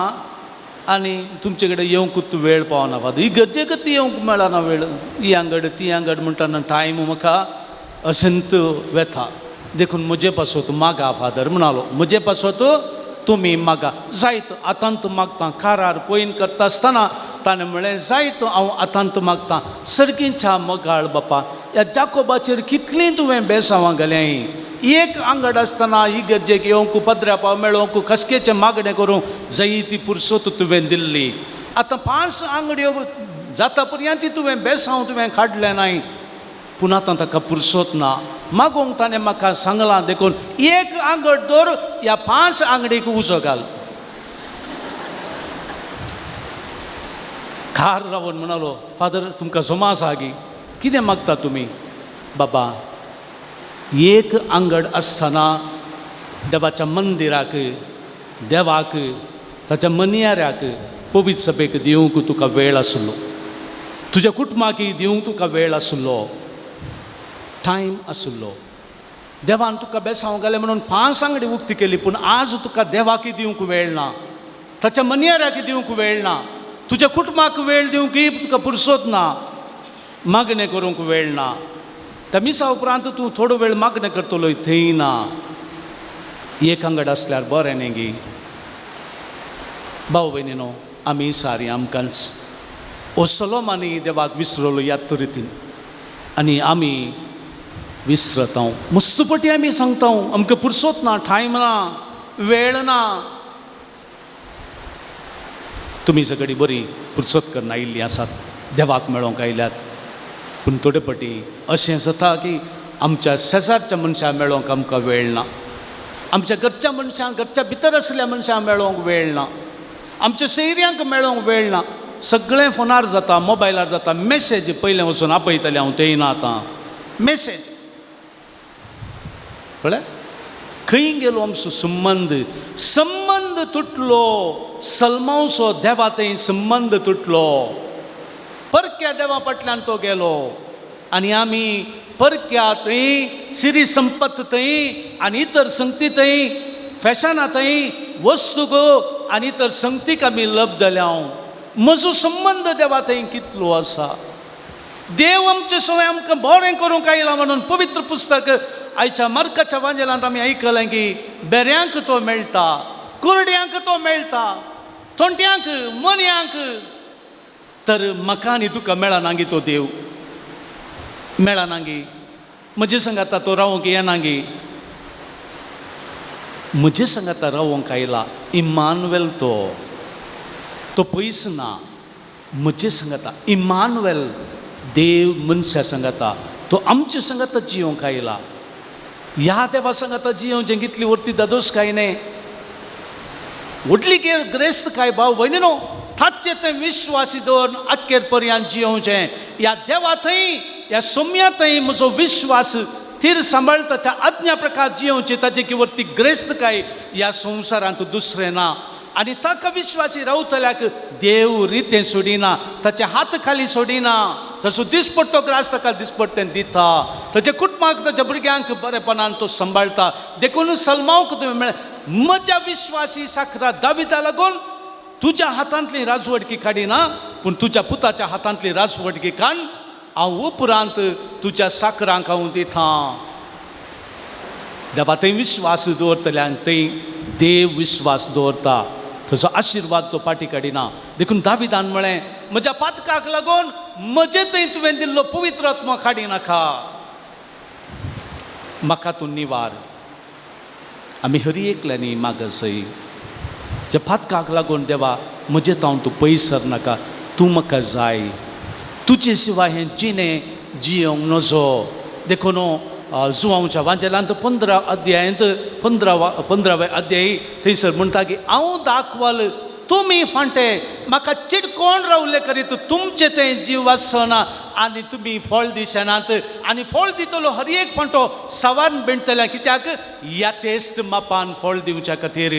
आनी तुमचे कडेन येवंक तूं वेळ पावना फादर, ही गरजेकच येवंक मेळना वेळ, ही आंगड ती आंगड म्हणटा टायम म्हाका अशेंत वेता, देखून म्हजे पासत मागा फादर म्हणालो, म्हजे पासत तुमी मागा. जायत आतांत मागता. कारार पयन करता आसतना ताणें म्हणलें, जायत हांव आतांत मागता, सर्गींच्या मोगाळ बापा, ह्या जाकोबाचेर कितलीं तुवें बेसांवां घाल्याय, एक आंगड आसतना ही गरजेक येवंक पद्र्यापाव मेळोवंक कसकेचें मागणें करूंक जायी ती पुरसोत तुवें दिल्ली, आतां 5 आंगड्यो जाता पर्यंत ती तुवें बेसांव तुवें काडलें नाय, पूण आतां ताका पुरसोत ना, मागोवंक ताणें म्हाका सांगलां, देखून एक आंगड दवर, ह्या 5 आंगडीक उजो घाल. कार रावन म्हणालो, फादर तुमकां जमा आसा गी, कितें मागता तुमी? बाबा एक आंगड आसतना देवाच्या मंदिराक, देवाक, ताच्या मनियाऱ्याक, पवित्र सभेक दिवंक तुका वेळ आसलो, तुज्या कुटुंबाक दिवंक तुका वेळ आसलो, टायम आसलो, देवान तुका बेसांव घालें म्हणून 5 आंगडी उक्ती केली, पूण आज तुका देवाक दिवंक वेळ ना, ताच्या मनियाऱ्याक दिवंक वेळ ना, तुज्या कुटुंबाक वेळ दिवंक तुका पुरसोत ना, मागणें करूंक वेळ ना, त्या मिसा उपरांत तूं थोडो वेळ मागणें करतलो थंय ना, एक आंगड आसल्यार बरें न्ही गी. भाव भयणीनो, आमी सारी आमकांच ओ सलोमानी देवाक विसरलो ह्या रितीन, आनी आमी विसरता. मस्तपटी आमी सांगता आमकां पुरसोत ना, टायम ना, वेळ ना. तुमी सगळीं बरी पुरसोत करून आयिल्लीं आसात, देवाक मेळोवंक आयल्यात, पूण थोडे पटी अशें जाता की आमच्या शेजारच्या मनशां मेळोवंक आमकां वेळ ना, आमच्या घरच्या मनशांक, घरच्या भितर आशिल्ल्या मनशांक मेळोवंक वेळ ना, आमच्या सोयऱ्यांक मेळोवंक वेळ ना, सगळें फोनार जाता, मोबायलार जाता. मॅसेज पयलें वचून आपयतलें हांव, तेय ना आतां मॅसेज कळ्ळें. खंय गेलो आमचो संबंद, संबंद तुटलो, सलमावसो देवा थंय संबंद तुटलो, परक्या देवा फाटल्यान तो गेलो, आनी आमी परक्या थंय सिरी संपत थंय आनी इतर संगती थंय फॅशना थंय वस्तू गो आनी इतर संगतीक आमी लब्धल्या. म्हजो संबंद देवा थंय कितलो आसा, देव आमचे सवय आमकां बरें करूंक आयला म्हणून पवित्र पुस्तक आयच्या मार्काच्या वांजेलांत आमी आयकलें की बेऱ्यांक तो मेळटा, कुरड्यांक तो मेळटा, तोंट्यांक, मोन्यांक, तर म्हाका आनी तुका मेळना गी तो देव, मेळना गी, म्हजे सांगाता तो रावंक येना गी, म्हजे सांगाता रावंक आयला इमानुएल, तो तो पयस ना, म्हजे सांगाता इमानुएल देव मनशा सांगाता, तो आमचे सांगाता जियोंक आयला. ह्या देवा सांगाता जियोवचें कितली व्हडली दादोस काय न्ही, व्हडली ग्रेस्त काय भाव भयणी न्हू, ताचे तें विश्वासी दवरून अखेर पर्यंत जियोवचें. ह्या देवा थंय, ह्या सोम्या थंय म्हजो विश्वास थीर सांबाळटा, त्या आज्ञा प्रकार जियोवचें, ताचे की व्हडली ग्रेस्त काय ह्या संवसारांत दुसरें ना. आनी ताका विश्वासी रावतल्याक देव रितें सोडिना, ताचे हात खाली सोडिना, तसो दिसपट्टो ग्रास ताका दिसपट्टें दिता, ताच्या कुटुंबाक, ताच्या भुरग्यांक बरेपणान तो सांबाळटा. देखून सलमावक तुवें म्हळें, म्हज्या विश्वासी साखरा दाविदा लागून तुज्या हातांतली राजवटकी काडिना, पूण तुज्या पुताच्या हातांतली राजवटकी काड, हांव उपरांत तुज्या साखरांक हांव दिता. देवा थंय विश्वास दवरतल्यांक थंय देव विश्वास दवरता, ताचो आशिर्वाद तो पाटी काडिना. देखून दाविदान म्हळें, म्हज्या पातकाक लागून म्हजे थंय तुवें दिल्लो पवित्र आत्मा काडिनाका, म्हाका तूं निवार. आमी हरी एकल्यांनी मागसय ज्या पातकाक लागून देवा म्हजे तावन तूं पयस सरनाका, तूं म्हाका जाय, तुजे शिवाय हें जिणें जियोंक नजो. देखून जुवांवच्या वांजेलांत 15 अध्यायांत 15व्या अध्यायी थंयसर म्हणटा की हांव दाखवाल तुमी फांटे म्हाका चिटकोण रावले करीत तुमचें तें जीव आसना आनी तुमी फळ दिसनात आनी फळ दितलो हर एक फांटो सवान बेणटले कित्याक ह्या तेस्त मापान फळ दिवच्या खातीर.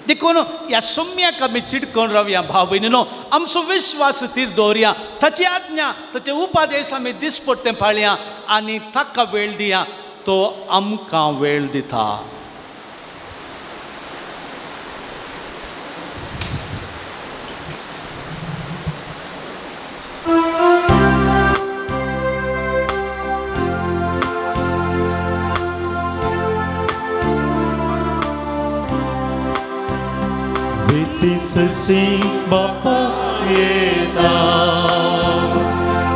देखून ह्या सुम्याक आमी चिटकोन रावया भाव भयणीनो, आमचो विश्वास तीर दवरया, ताची आज्ञा ताचे उपादेश आमी दिसपट्टे पाळया आनी ताका वेळ दिया, तो आमकां वेळ दिता. ससी बापा येता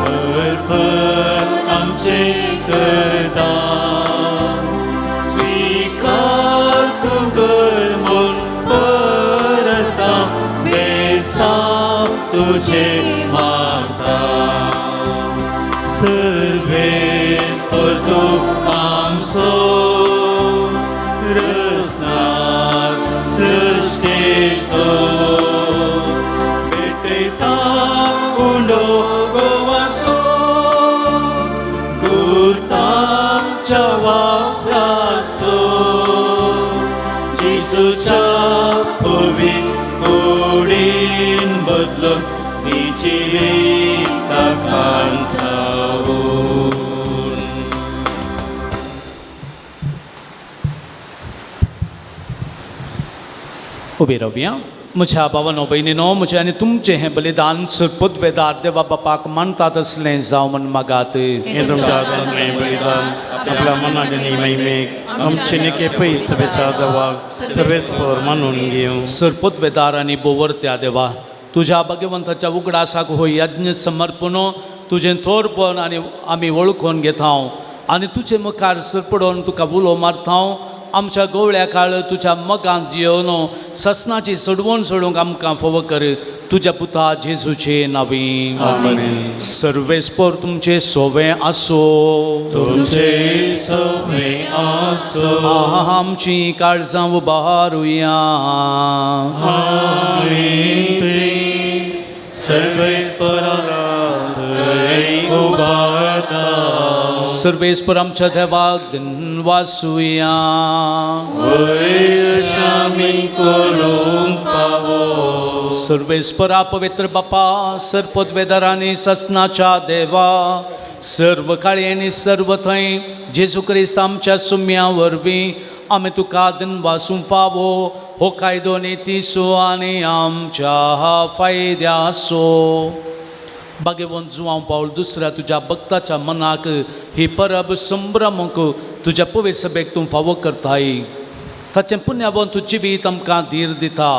अर्पण आमचे करता स्वीकार तूं कर म्हूण परता बेसांव तुजें मागता सर्वेस्पर तूं आमचो रसनार सृश्टेचो भेटयता उंडो गोवाचो गुताच्या वापराचो जेजूच्या पवित्र कुडीन बदलून जिविता कांचावून. उबी रावया. म्हज्या भावानो भयणीनो, म्हजें आनी तुमचें हें बलिदान पदवेदार देवा बापाक मानतात असलें जावं म्हण मागात. हें तुमच्या हातांतलें बलिदान आपल्या मनाक आनी महिमेक आमचे निके पयस सभेच्या देवाक सर्वेस्पर मानून घेवं. सरपदवेदार आनी बोवरत्या देवा, तुज्या भगवंताच्या उगडासाक हो यज्ञ समर्पण तुजें थोरपण आनी आमी वळखून घेता आनी तुजे मुखार सरपडोवन तुका उलो मारता. आमच्या गोवळ्या काळ तुज्या मगांत जियोन ससनाची सोडवण सोडूंक आमकां फोव कर, तुज्या पुता जेजूचे नांवी. सर्वेस्पर तुमचे सोवे आसो. तुमचे सोवे आसो. आमची काळजां उबारुया. सर्वेस्परा उबारता. सर्वेस्पर आमच्या देवाक दिनवासुया. वैशामी करूंक फावो. सर्वेस्परा पवित्र बापा, सर्पदवेदारांनी ससनाच्या देवा, सर्व काळी आनी सर्व थंय जेजू क्रिस्त आमच्या सुम्या वरवीं आमी तुका दिनवासूंक फावो. हो कायदो नितीसो आनी आमच्या फायद्यासो. भाग्यवंत जुवांव पावल दुसऱ्या तुज्या भक्ताच्या मनाक ही परब संभ्रमूंक तुज्या पवित्र सभेक तूं फावो करताय. ताचें पुण्यावंत जिवीत आमकां धीर दिता,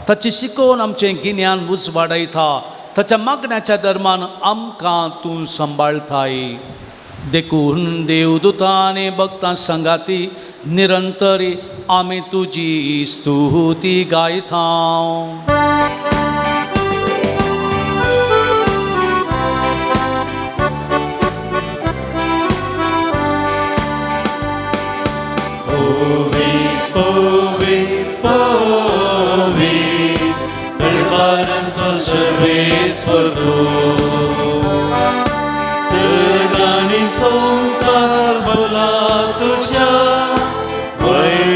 ताची शिकोवन आमचें गिन्यान उजवाडयता, ताच्या मागण्याच्या धर्मान आमकां तूं सांबाळताय. देखून देवदूतां आनी भक्तां सांगाती निरंतर आमी तुजी स्तुती गायता. सर्गानी संसार भरला तुझ्या वैभवान.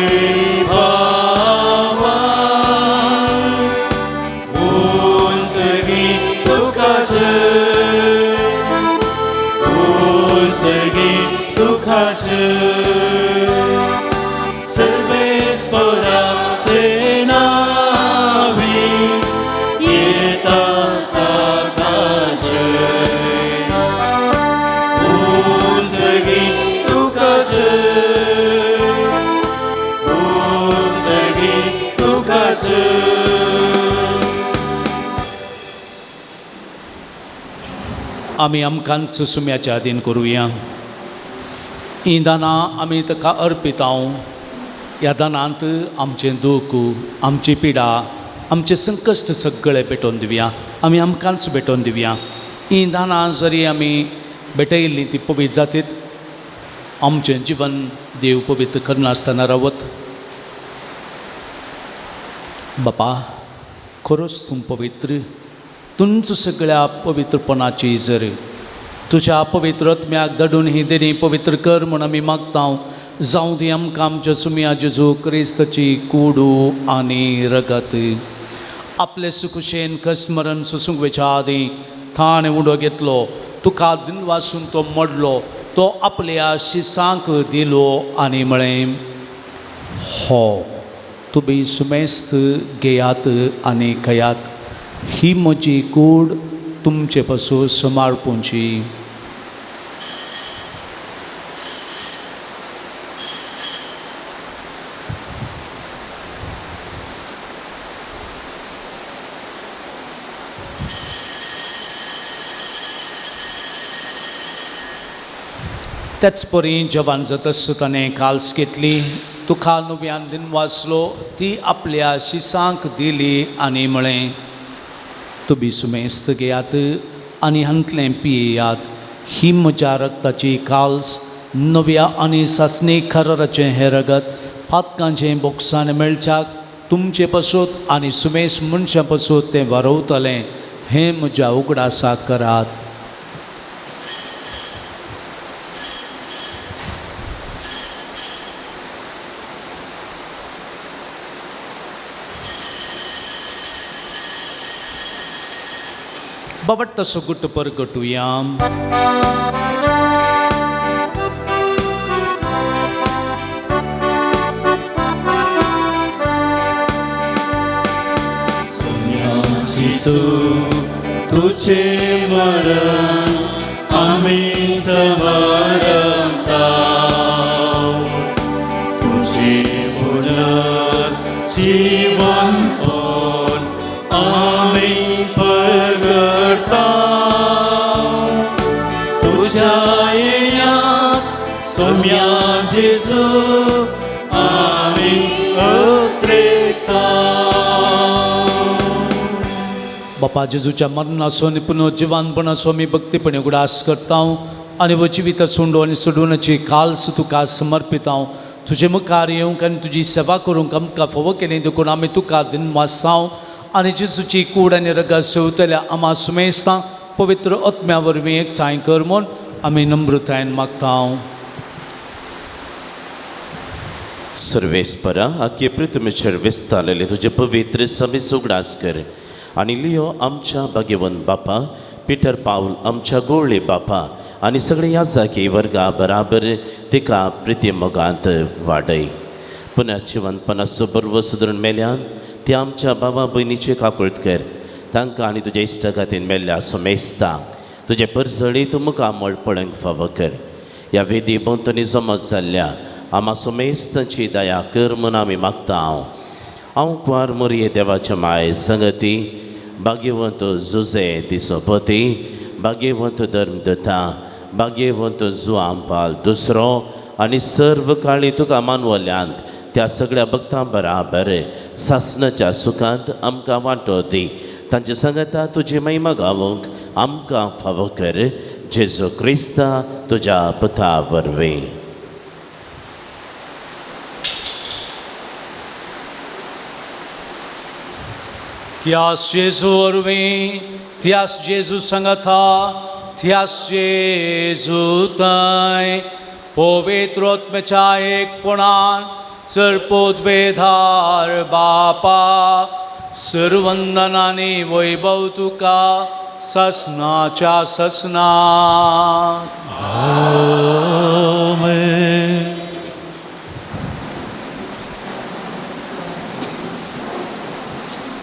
उंचगी तुका जय, उंचगी तुका जय. सर्वेस्पराचे नावे येता ताका जय. उंचगी तुका जय, उंचगी तुका जय. आमी आमकांच सुम्याच्या अधीन करुया. हीं दानां आमी ताका अर्पिता. ह्या दानांत आमचें दूख, आमची पिडा, आमचें संकश्ट सगळें पेटोवन दिवया. आमी आमकांच भेटोवन दिवया. हीं दानां जरी आमी भेटयल्लीं ती पवित्र जातीत, आमचें जिवन देव पवित्र करनासतना रावत. बापा, खरोच तूं पवित्र, तुंच सगळ्या पवित्रपणाची जर तुज्या पवित्र आत्म्याक धाडून ही देणी पवित्र कर म्हूण आमी मागता. जावं ती आमकां आमच्या सुमया जेजू क्रिस्ताची कुडू आनी रगत. आपले सुकुशेन कसमरण सोसूंक वेच्या आदीं ताणें उडो घेतलो, तुका दिनवासून तो मोडलो, तो आपल्या शिसांक दिलो आनी म्हळें, हो तुमी सुमेस्त घेयात आनी खायात, ही म्हजी कूड तुमचे पासून समार्पूंची. त्याच परी जवान जातस ताणें काल्स घेतली, तुका नव्यान दिन वाचलो, ती आपल्या शिसांक दिली आनी म्हळें, तुमी सुमेस्त घेयात आनी हांतलें पियेयात, ही म्हज्या रक्ताची काल्स, नव्या आनी सासणी खराराचें हें रगत पातकांचें बोक्सान मेळच्याक तुमचे पासत आनी सुमेस मनशां पासत तें वारवतलें, हें म्हज्या उगडासाक करात. बाबट तसो गुट परगटुया. जेजू तुझे मरण आमी समरता, तुझे पुनर जीवनपण आमी परगटा, तुझ्या येण्याक सोम्या जेजू आमी अत्रेता. बापा जेजूच्या मरणाचो आनी पुनर्जिवानपणाचो आमी भक्तीपणे उगडास करता आनी वो जिविता सोंडो आनी सोडवण्याची काल्स तुका समर्पिता. तुजे मुखार येवंक आनी तुजी सेवा करूंक आमकां फावो केली देखून आमी तुका दिनवासता आनी जेजूची कूड आनी रगत सेवतल्या आमा सुमेस्ता पवित्र आत्म्या वरवीं एकठांय कर म्हूण आमी नम्रतायेन मागता. सर्वेस्परा आख्ये पृथ्वीचेर विस्तारलेले तुजे पवित्र समेस उगडास कर आनी लियो आमच्या भाग्यवंत बापा पिटर पावल आमच्या गोळ्ळे बापा आनी सगळे ह्या जागी वर्गा बराबर तिका प्रिती मोगांत वाडय. पुन्हा जिवनपणाचो बर्व सुदरून मेल्यान ते आमच्या बाबा भयणीचे काकुळट कर, तांकां आनी तुज्या इश्टागातीन मेल्ल्या सोमेस्ता तुजे परजळी तूं मुखार मळ पळोवंक फावो कर. ह्या वेदी भोंवतणी जमत जाल्ल्या आमा सोमेस्तांची दया कर म्हूण आमी मागता. हांव हांव कुवार मोरये देवाच्या माय संगती भाग्यवंत जुजे दिसोपती भाग्यवंत धर्मदता भाग्यवंत जुआंपाल दुसरो आनी सर्व काळी तुका मानवल्यांत त्या सगळ्या भक्तां बराबर सासणाच्या सुखांत आमकां वांटो दी. तांचे सांगता तुजी महिमा गावंक आमकां फावो कर, जेजू क्रिस्ता तुज्या पुता वरवीं. त्यास जेजू वरवीं, त्यास जेजू सांगता, त्यास जेजू थंय पवित्र आत्म्याच्या एकपणान चरपोतवेधार बापा सर्वंदनानी वैभव तुका ससनाच्या ससनाक. आमेन.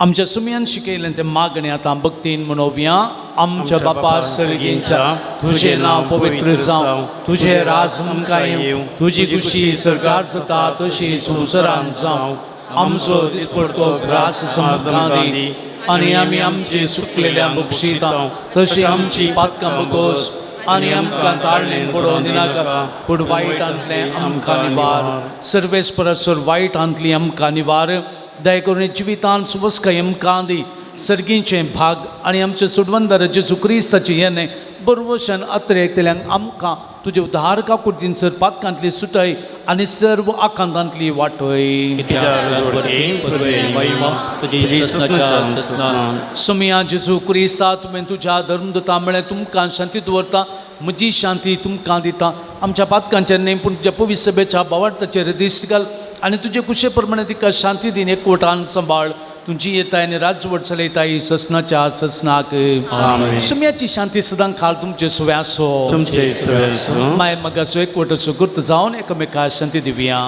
आमच्या सुमयान शिकयलें तें मागणें आतां भक्तीन म्हणोवया. आमच्या बापा सर्गीच्या, तुजें नांव पवित्र जावं, तुजें राज आमकां येवं, तुजी खुशी सरकार जाता तशी संवसारांत जावं. आमचो दिसपडतो ग्रास आमकां दी आनी आमी आमचे सुकलेल्या बक्षिता तशी आमची पातकां बगोस आनी आमकां ताळणें पडोवन दिनाका, पूण वायटांतलें आमकां निवार. सर्वेस्परासर वायटांतली आमकां निवार. दया करून जिवितान सुबस्काय आमकां दी, सर्गींचें भाग आनी आमचे सुडवंदर जेजू क्रिस्ताचें येणें बरवशन अत्रेकतल्यांक आमकां तुजे उद्धार काकुळतीन सर पातकांतली सुटय आनी सर्व आकांतांतली वाटय. कित्याक वरती पदवे महिमा तुजी ससनाच्या ससनान. सोमया जेजू क्रिस्ता, तुवें तुज्या धर्मदूता म्हळें, तुमकां शांती दवरता, म्हजी शांती तुमकां दिता. आमच्या पातकांचेर न्हय पूण तुज्या पवित्र सभेच्या भावार्थाचेर दिश्ट घाल आनी तुजे कुशे प्रमाणे तिका शांती दीन एकवटान सांबाळ. तुमची येताय आनी राजवट चलयताय ससनाच्या ससनाक. सोम्याची शांती सदां खाल तुमचे सुवे आसो. तुमचे सुवे आसूं. माय मगाचो एकवटाचो गुर्त जावन एकामेका शांती दिवया.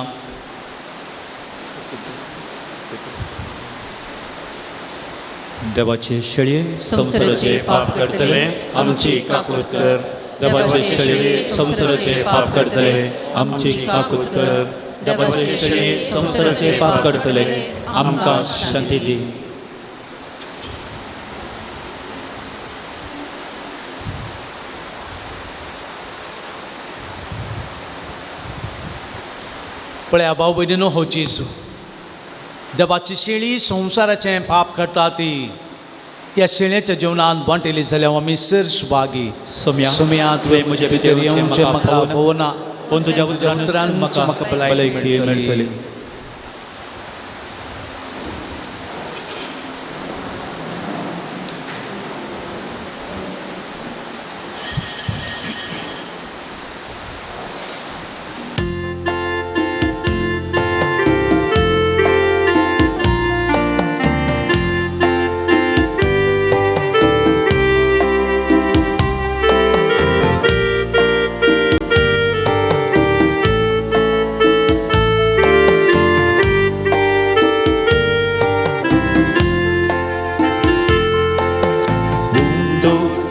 देवाचे शेळये, संवसाराचे पाप करतले आमची काकूत कर. देवाचे शेळये, संवसाराचे पाप करतले आमची काकूत कर. देवाचे शेळये, संवसाराचे पाप करतले आमकां शांती दी. पळया भाव भयणीनो, हो जेजू देवाची शेळी संवसाराचें पाप करता ती ह्या शेळ्याच्या जेवणान वांटेली जाल्यार आमी सर सुभागी. सोम्या, सोम्या, तुवें म्हजे भितर येवचें म्हाका फावना, पूण तुज्या उतरानच म्हाका भलायकी मेळटली.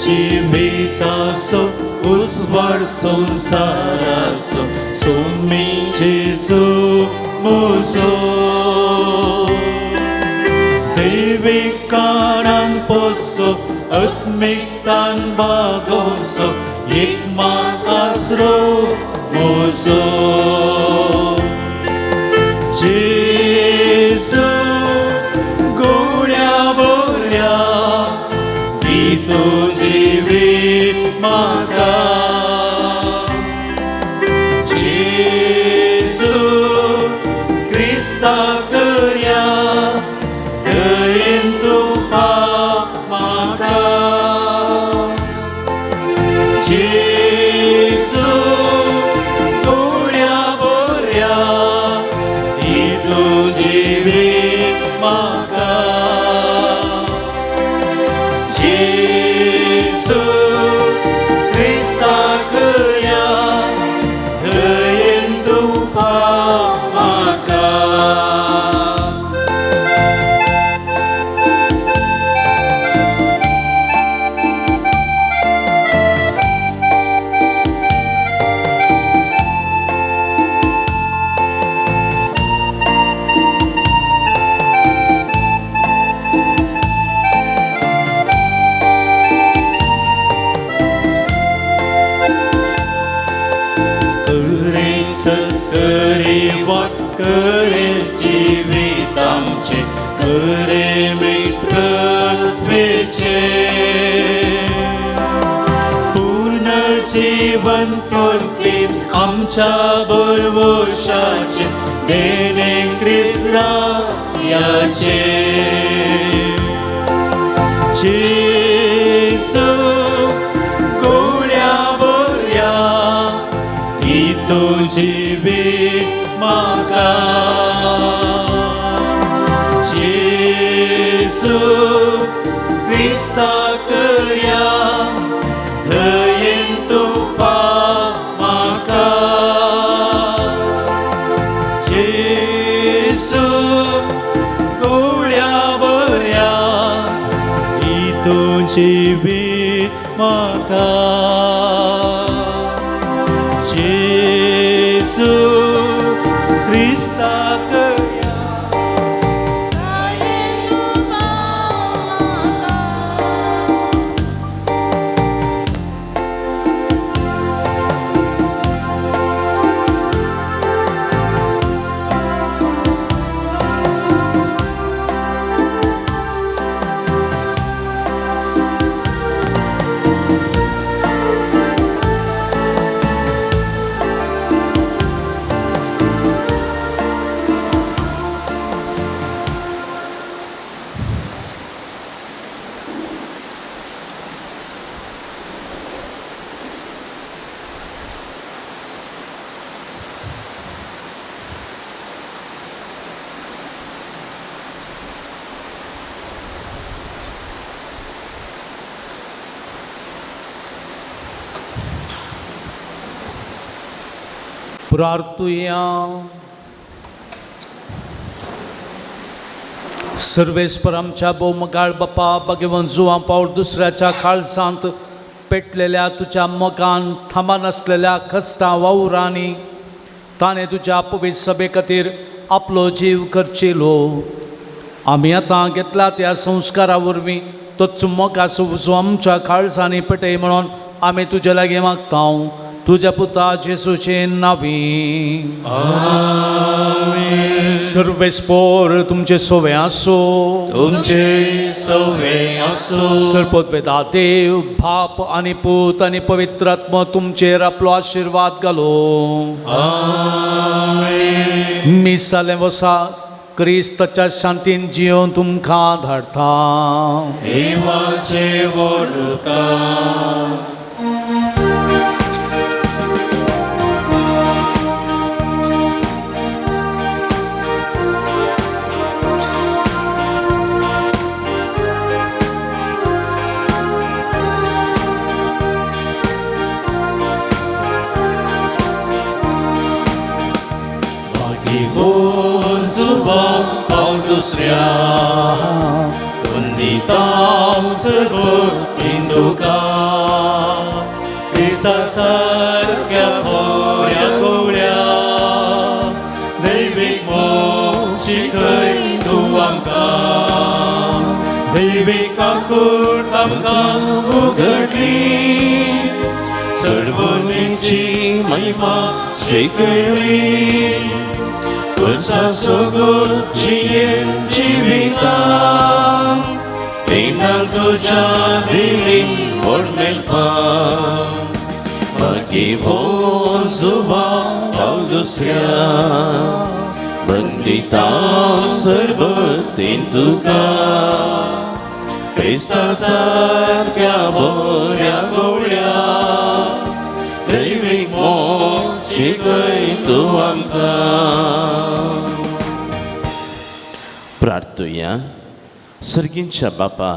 जिवितासो उजवाड संसारासो सोमी जेजू मुजो देविकाणान पोसो आत्मिकतान बागोवसो एक मात आसरो मुजो. जेजू गोळ्या बोल्या दी जिवीत म्हाका. जेजू क्रिस्ता करया दयेन तूं पाव म्हाका. जेजू गोळ्या बोऱ्या दी तूं जिवीत म्हाका. जेजू क्रिस्ता करया दयेन तूं पाव म्हाका. करे सत्करे वाट करे जिवीत आमचें करे मित्रत्वेचें पुनर्जीवन तोडकीत आमच्या बरवशाचें देणे क्रिस्ताचे. जेजू गोळ्या बोऱ्या दी तूं जिवीत म्हाका. जेजू क्रिस्ता करया दयेन तूं पाव म्हाका. जेजू गोळ्या बोऱ्या दी तूं जिवीत म्हाका. जेजू क्रिस्ता करया प्रार्थुया. सर्वेस्पर आमच्या भोवमगाळ बापा, भगवंत जुवां पावल दुसऱ्याच्या काळजांत पेटलेल्या तुज्या मोगान थांबनासलेल्या कश्टां वावरांनी ताणें तुज्या पवित्र सभे खातीर आपलो जीव खर्चिलो. आमी आतां घेतला त्या संस्कारा वरवीं तोच मोगाचो उजो आमच्या काळजांनी पेटय म्हणून आमी तुजे लागीं मागता, तुज्या पुता जेसूचे नांवी. सर्वेस्पोर तुमचे सोवे आसो. तुमचे सवे आसो. सरपत देव बाप आनी पूत आनी पवित्र आत्मो तुमचेर आपलो आशिर्वाद घालो. मिसालें वसा क्रिस्ताच्या शांतीन जियोन तुमकां धाडटा. देवाचे वडुका. दुसऱ्या वंदितां सर्वतीन तुका, क्रिस्ता सारक्या बऱ्या गवळ्या दैवीक मोग शिकय तूं आमकां, दैवीक आकूट आमकां उगडली, सडवणीची महिमा शिकयली, तुझा सोगूर जिये जिवितां तेन्ना तुज्या दिली व्हड मेलफां. मागीर हो जुवा हांव दुसऱ्या बंदितां सरबतीन तुका, क्रिस्ता सारक्या बऱ्या गवळ्या दैवीक मोग शिकय तूं आमकां. प्रार्थुया. सर्गींच्या बापा,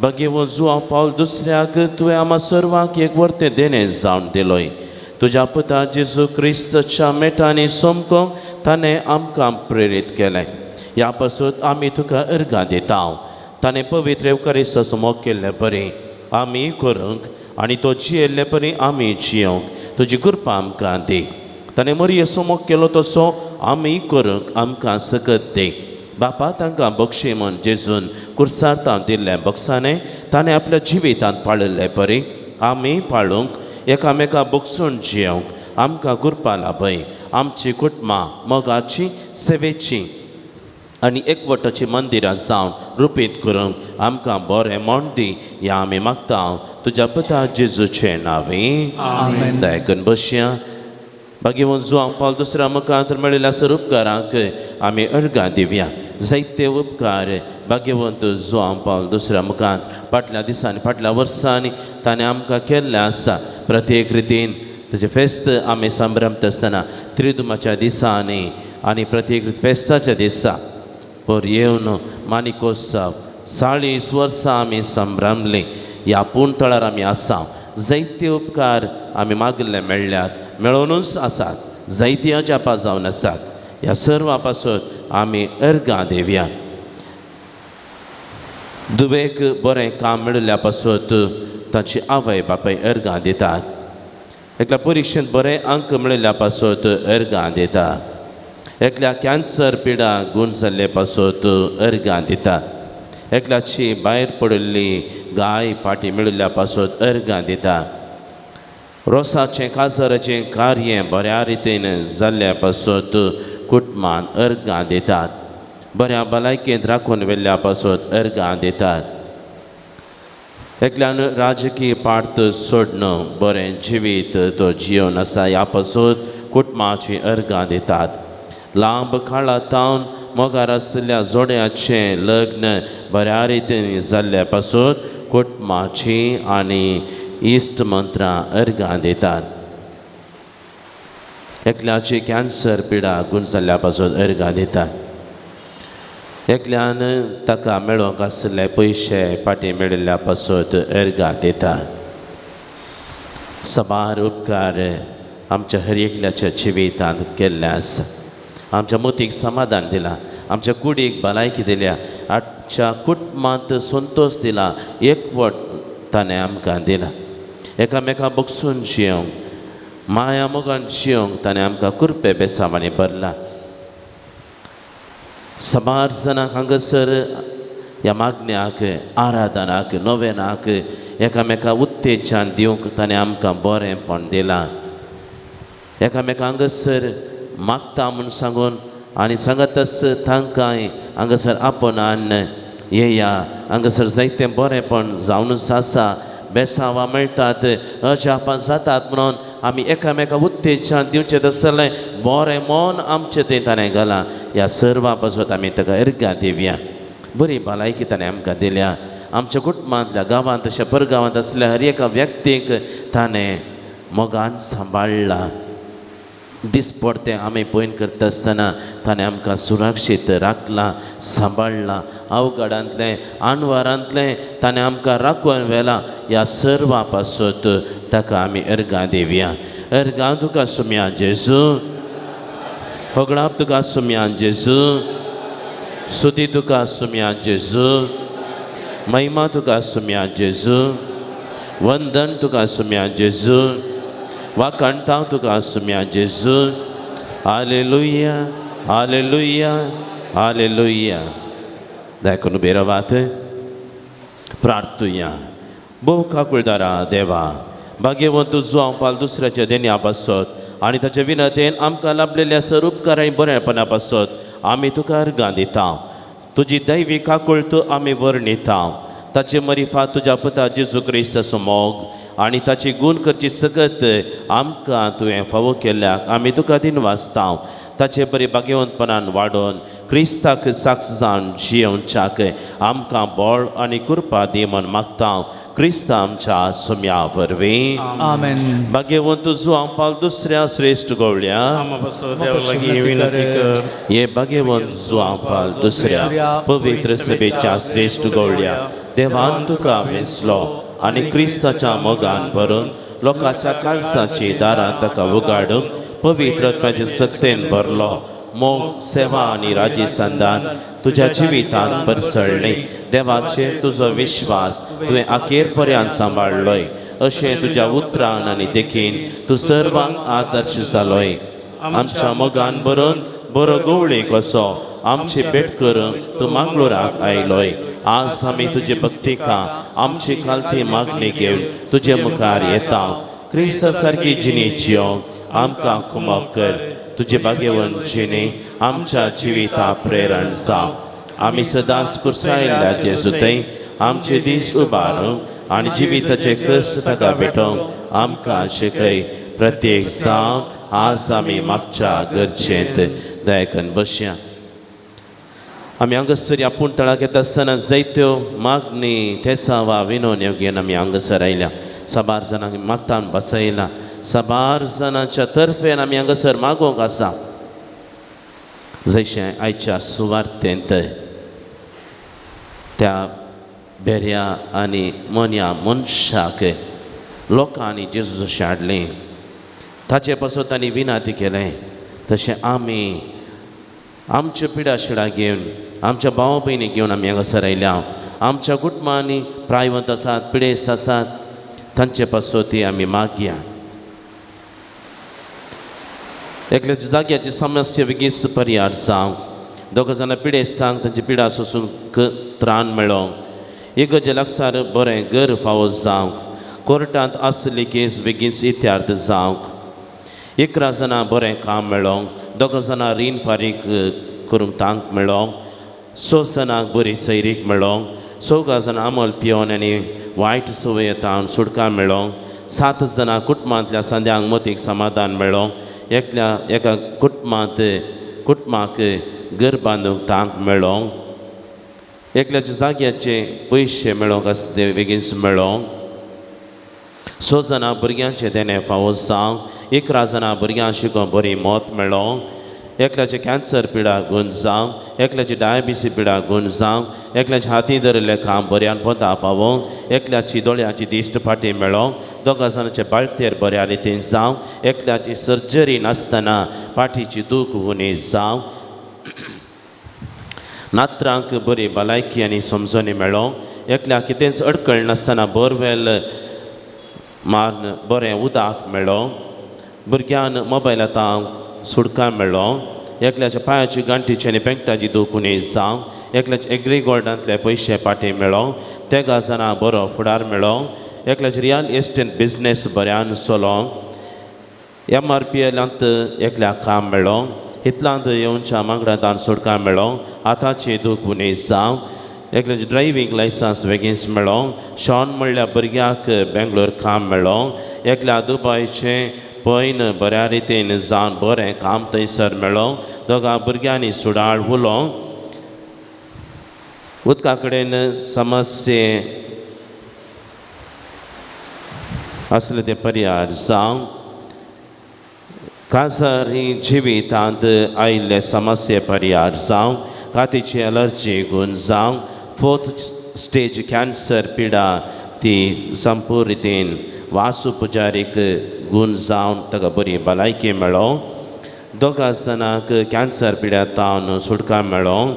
भाग्यवंत जुवांव पावल दुसऱ्याक तुवें आमा सर्वांक एक वर्तें देणें जावन दिलोय. तुज्या पुता जेजू क्रिस्तच्या मेटांनी सोमकोंक ताणें आमकां प्रेरीत केलें. ह्या पासून आमी तुका अर्गां दिता. ताणें पवित्र येवकारिस्ताचो मोग केल्ले परी आमी करूंक आनी तो जियेल्ले परी आमी जियोंक तुजी कृपा आमकां दी. ताणें मरयेचो मोग केलो तसो आमी करूंक आमकां सकत दी. बापा, तांकां बक्षी म्हूण जेजून कुर्सार तावन दिल्लें बक्षाणें ताणें आपल्या जिवितांत पाळिल्ले परी आमी पाळूंक एकामेका बक्षून जियोंक आमकां कृपा लाभय. आमची कुटुंबां मोगाची सेवेची आनी एकवटाची मंदिरां जावन रुपीत करूंक आमकां बरें म्हण दी. ह्या आमी मागता तुज्या पुता जेजूचें नांवी. दयाकरून बसया. भाग्यवंत जुवांव पावल दुसऱ्या मुखार मेळिल्ल्या सर उपकारांक आमी अर्गां दिवया. जायते उपकार भाग्यवंत जुवांव पावल दुसऱ्या मुखार फाटल्या दिसांनी फाटल्या वर्सांनी ताणें आमकां केल्लें आसा. प्रत्येक रितीन ताचें फेस्त आमी संभ्रमता आसतना त्रिदुमाच्या दिसांनी आनी प्रत्येक फेस्ताच्या दिसा पर येवन मानिकोत्सव 40 वर्सां आमी संभ्रमलीं. ह्या पूण थळार आमी आसा. जायते उपकार आमी मागिल्ले मेळ्ळ्यात, मेळोवनूच आसात, जायती अजापां जावन आसात. ह्या सर्वा पासून आमी अर्गां दिवया. दुवेक बरें काम मेळिल्ल्या पासून ताची आवय बापाय अर्गां दितात. एकल्या परिक्षेंत बरें अंक मेळिल्ल्या पासून अर्गां दिता. एकल्या कॅन्सर पिडा गूण जाल्ले पासून अर्गां दिता. एकल्याची भायर पडिल्ली गाय पाटी मेळिल्ल्या पासून अर्गां दिता. रोसाचें काजराचें कार्य बऱ्या रितीन जाल्ल्या पासून कुटुंबान अर्गां दितात. बऱ्या भलायकेंत राखून व्हेल्ल्या पासून अर्गां दितात. एकल्यान राजकीय पार्थ सोडण बरें जिवीत तो जिवन आसा ह्या पासून कुटुंबाची अर्गां दितात. लांब काळा तावन मोगार आशिल्ल्या जोड्याचें लग्न बऱ्या रितीन जाल्ल्या पासून कुटुंबाची आनी इश्ट मंत्रां अर्गां दितात. एकल्याची कॅन्सर पिडा गूण जाल्ल्या पासून अर्गां दितात. एकल्यान ताका मेळोवंक आशिल्ले पयशे फाटीं मेळिल्ल्या पासून अर्गां दितात. साबार उपकार आमच्या हर एकल्याच्या जिवितांत केल्लें आसा. आमच्या मोतीक समाधान दिलां, आमच्या कुडीक भलायकी दिल्या, आमच्या कुटुंबांत संतोश दिला, एकवट ताणें आमकां दिला. एकामेका बगसून जियोंक, माया मोगान जियोंक ताणें आमकां कुरपे बेसांवांनी भरला. साबार जाणांक हांगासर ह्या मागण्याक, आराधनाक, नोवेनाक एकामेका उत्तेजन दिवंक ताणें आमकां बरेंपण दिलां. एकामेका हांगासर मागता म्हूण सांगून आनी सांगतच तांकांय हांगासर आपोवन येया, हांगासर जायतें बरेंपण जावनूच आसा, बेसांवां मेळटात, अजापां जातात म्हणून आमी एकामेका उत्तेजन दिवचें तसलें बरें मन आमचें तें ताणें घालां. ह्या सर्वा पासत आमी ताका अर्घां दिवया. बरी भलायकी ताणें आमकां दिल्या. आमच्या कुटुंबांतल्या, गांवांत तशें परगांवांत आसल्या हर एका व्यक्तीक ताणें मोगान सांबाळ्ळां. दिसपडतें आमी पयन करता आसतना ताणें आमकां सुरक्षीत राखलां, सांबाळ्ळां. अवघडांतलें, आनवारांतलें ताणें आमकां राखून व्हेलां. ह्या सर्वा पासत ताका आमी अर्घां दिवया. अर्घां तुका सुम्या जेजू, होगडाप तुका सुम्या जेजू, सुती तुका सुम्या जेजू, महिमा तुका सुम्या जेजू, वंदन तुका सुम्या जेजू, वाखाणता तुका सुम्या जेजू. Hallelujah, hallelujah, hallelujah. देखून उबे रावात, प्रार्थुया. भोव काकुळदारा देवा, भाग्यवंत तुजो पाल दुसऱ्याच्या देण्या पासत आनी ताच्या विनतेन आमकां लाभलेल्या सर उपकार आनी बरेपणा पासत आमी तुका अर्गां दिता. तुजी दैवी काकुळट आमी वर्णिता. ताचे मरिफा तुज्या पुता जेजू क्रिस्ताचो मोग आनी ताची गूण करची सकत आमकां तुवें फावो केल्ल्याक आमी तुका दिनवासता. ताचे बरे भाग्यवंतपणान वाडोवन क्रिस्ताक साक्ष जावन जियोवच्याक आमकां बळ आनी कृपा दी म्हूण मागता. क्रिस्ता आमच्या सुम्या वरवीं. आमेन. भाग्यवंत जुवां पाल दुसऱ्या श्रेश्ठ गवळ्या. हे भाग्यवंत जुवां पाल दुसऱ्या पवित्र सभेच्या श्रेश्ठ गवळ्या, देवान तुका वेंचलो आनी क्रिस्ताच्या मोगान भरून लोकांच्या काळसाची दारां ताका उगाडूंक पवित्र आत्म्याचे सक्तेन भरलो. मोग, सेवा आनी राजी संदान तुज्या जिवितांत परसळ्ळी. देवाचेर तुजो विश्वास तुवें अखेर पर्यंत सांबाळ्ळोय. अशें तुज्या उतरान आनी देखीन तूं सर्वांक आदर्श जालोय. आमच्या मोगान भरून बरो गवळी कसो आमची भेट करूंक तूं मांगलोराक आयलोय. आज आमी तुजे भक्तिका आमची खालती मागणी घेवन तुजे मुखार येता. क्रिस्ता सारकी जिणी जियोंक आमकां कुमक कर. तुजे भाग्यवंत जिणे आमच्या जिविता प्रेरण जावं. आमी सदांच कुर्सायल्ल्या जेजू थंय आमचे दीस उबारूंक आनी जिविताचे कश्ट ताका भेटोवंक आमकां शिकय. प्रत्येक जावन आज आमी मागच्या गरजेंत दयकन बसया. आमी हांगासर आपूण तळाक येता आसतना जायत्यो मागणी, थेसांवां, विनवण्यो घेवन आमी हांगासर आयल्या. साबार जाणांक मागतान बसयला. साबार जाणांच्या तर्फेन आमी हांगासर मागोवंक आसा. जशें आयच्या सुवार्तेंत त्या बेऱ्या आनी मोन्या मनशाक लोकांनी जेजू जशें हाडलें, ताचे पासून तांणी विनाती केलें, तशें आमी आमच्यो पिडा शिडा घेवन, आमच्या भाव भयणी घेवन आमी हांगासर आयल्या. आमच्या कुटुंबांनी प्रायवंत आसात, पिडेस्त आसात, तांचे पासून ती आमी मागया. एकल्याच्या जाग्याची समस्या बेगीन परिहार जावंक, दोग जाणां पिडेस्तांक तांची पिडा सोसूंक त्राण मेळोंक, इगर्जे लागसार बरें घर फावो जावंक, कोर्टांत आसली केस बेगीन इत्यार्थ जावंक, 11 जाणां बरें काम मेळोंक, 2 जाणां रीण फारीक करूंक तांक मेळोंक, 6 जाणांक बरी सैरीक मेळोंक, 4 जाणां आमल पिवन आनी वायट संवय सुटका मेळोंक, 7 जाणां कुटुंबांतल्या सांद्यांक मतीक समाधान मेळोंक, एकल्या एका कुटुंबांत कुटुंबाक घर बांदूंक तांक मेळोंक, एकल्याच्या जाग्याचे पयशे मेळोंक आसता ते बेगीन मेळोंक, 6 जाणां भुरग्यांचें देणें फावो जावंक, 11 जाणां भुरग्यांक शिकोवंक बरी मत मेळोंक, एकल्याचे कॅन्सर पिडा गुण जावं, एकल्याची डायबिसी पिडा गुण जावं, एकल्याच्या हाती धरिल्लें काम बऱ्यान पोंदा पावोवंक, एकल्याची दोळ्यांची दिश्ट फाटी मेळोवंक, दोगा जाणांचे बाळतेर बऱ्या रितीन जावं, एकल्याची सर्जरी नासतना पाठीची दूख उणी जावं, नात्रांक बरी भलायकी आनी समजणी मेळोवंक, एकल्याक कितेंच अडकळ नासतना बोरवेल मारून बरें उदक मेळोवंक, भुरग्यान मोबायल आतां सुटका मेळोवंक, एकल्याच्या पांयाची गांठीची आनी पेंकटाची दूख उणी जावंक, एकल्याच्या एग्री गोल्डांतले पयशे फाटीं मेळोवंक, तेगा जाणां बरो फुडार मेळोवंक, एकल्याचे रियल इस्टेट बिजनेस बऱ्यान चलोवंक, एम आर पी एलांत एकल्याक काम मेळोवंक, इतल्यांत येवच्या मागण्यांत सुटका मेळोवंक, आतांची दूख उणी जावंक, एकल्याचें ड्रायव्हींग लायसन्स बेगीनच मेळोवंक, शॉन म्हणल्या भुरग्याक बेंगलोर काम मेळोवंक, एकल्या दुबायचें पयन बऱ्या रितीन जावन बरें काम थंयसर मेळोवंक, दोगां भुरग्यांनी सुडाळ उलोवंक, उदका कडेन समस्ये आसले ते पर्याय जावंक, काजारी जिवितांत आयिल्ले समस्ये पर्याय जावंक, कातीची एलर्जी गुण जावंक, फोर्थ स्टेज कॅन्सर पिडा ती संपूर्ण रितीन वासू पुजारीक गुण जावन ताका बरी भलायकी मेळोवंक, दोगा जाणांक कॅन्सर पिड्या तावन सुटका मेळोवंक,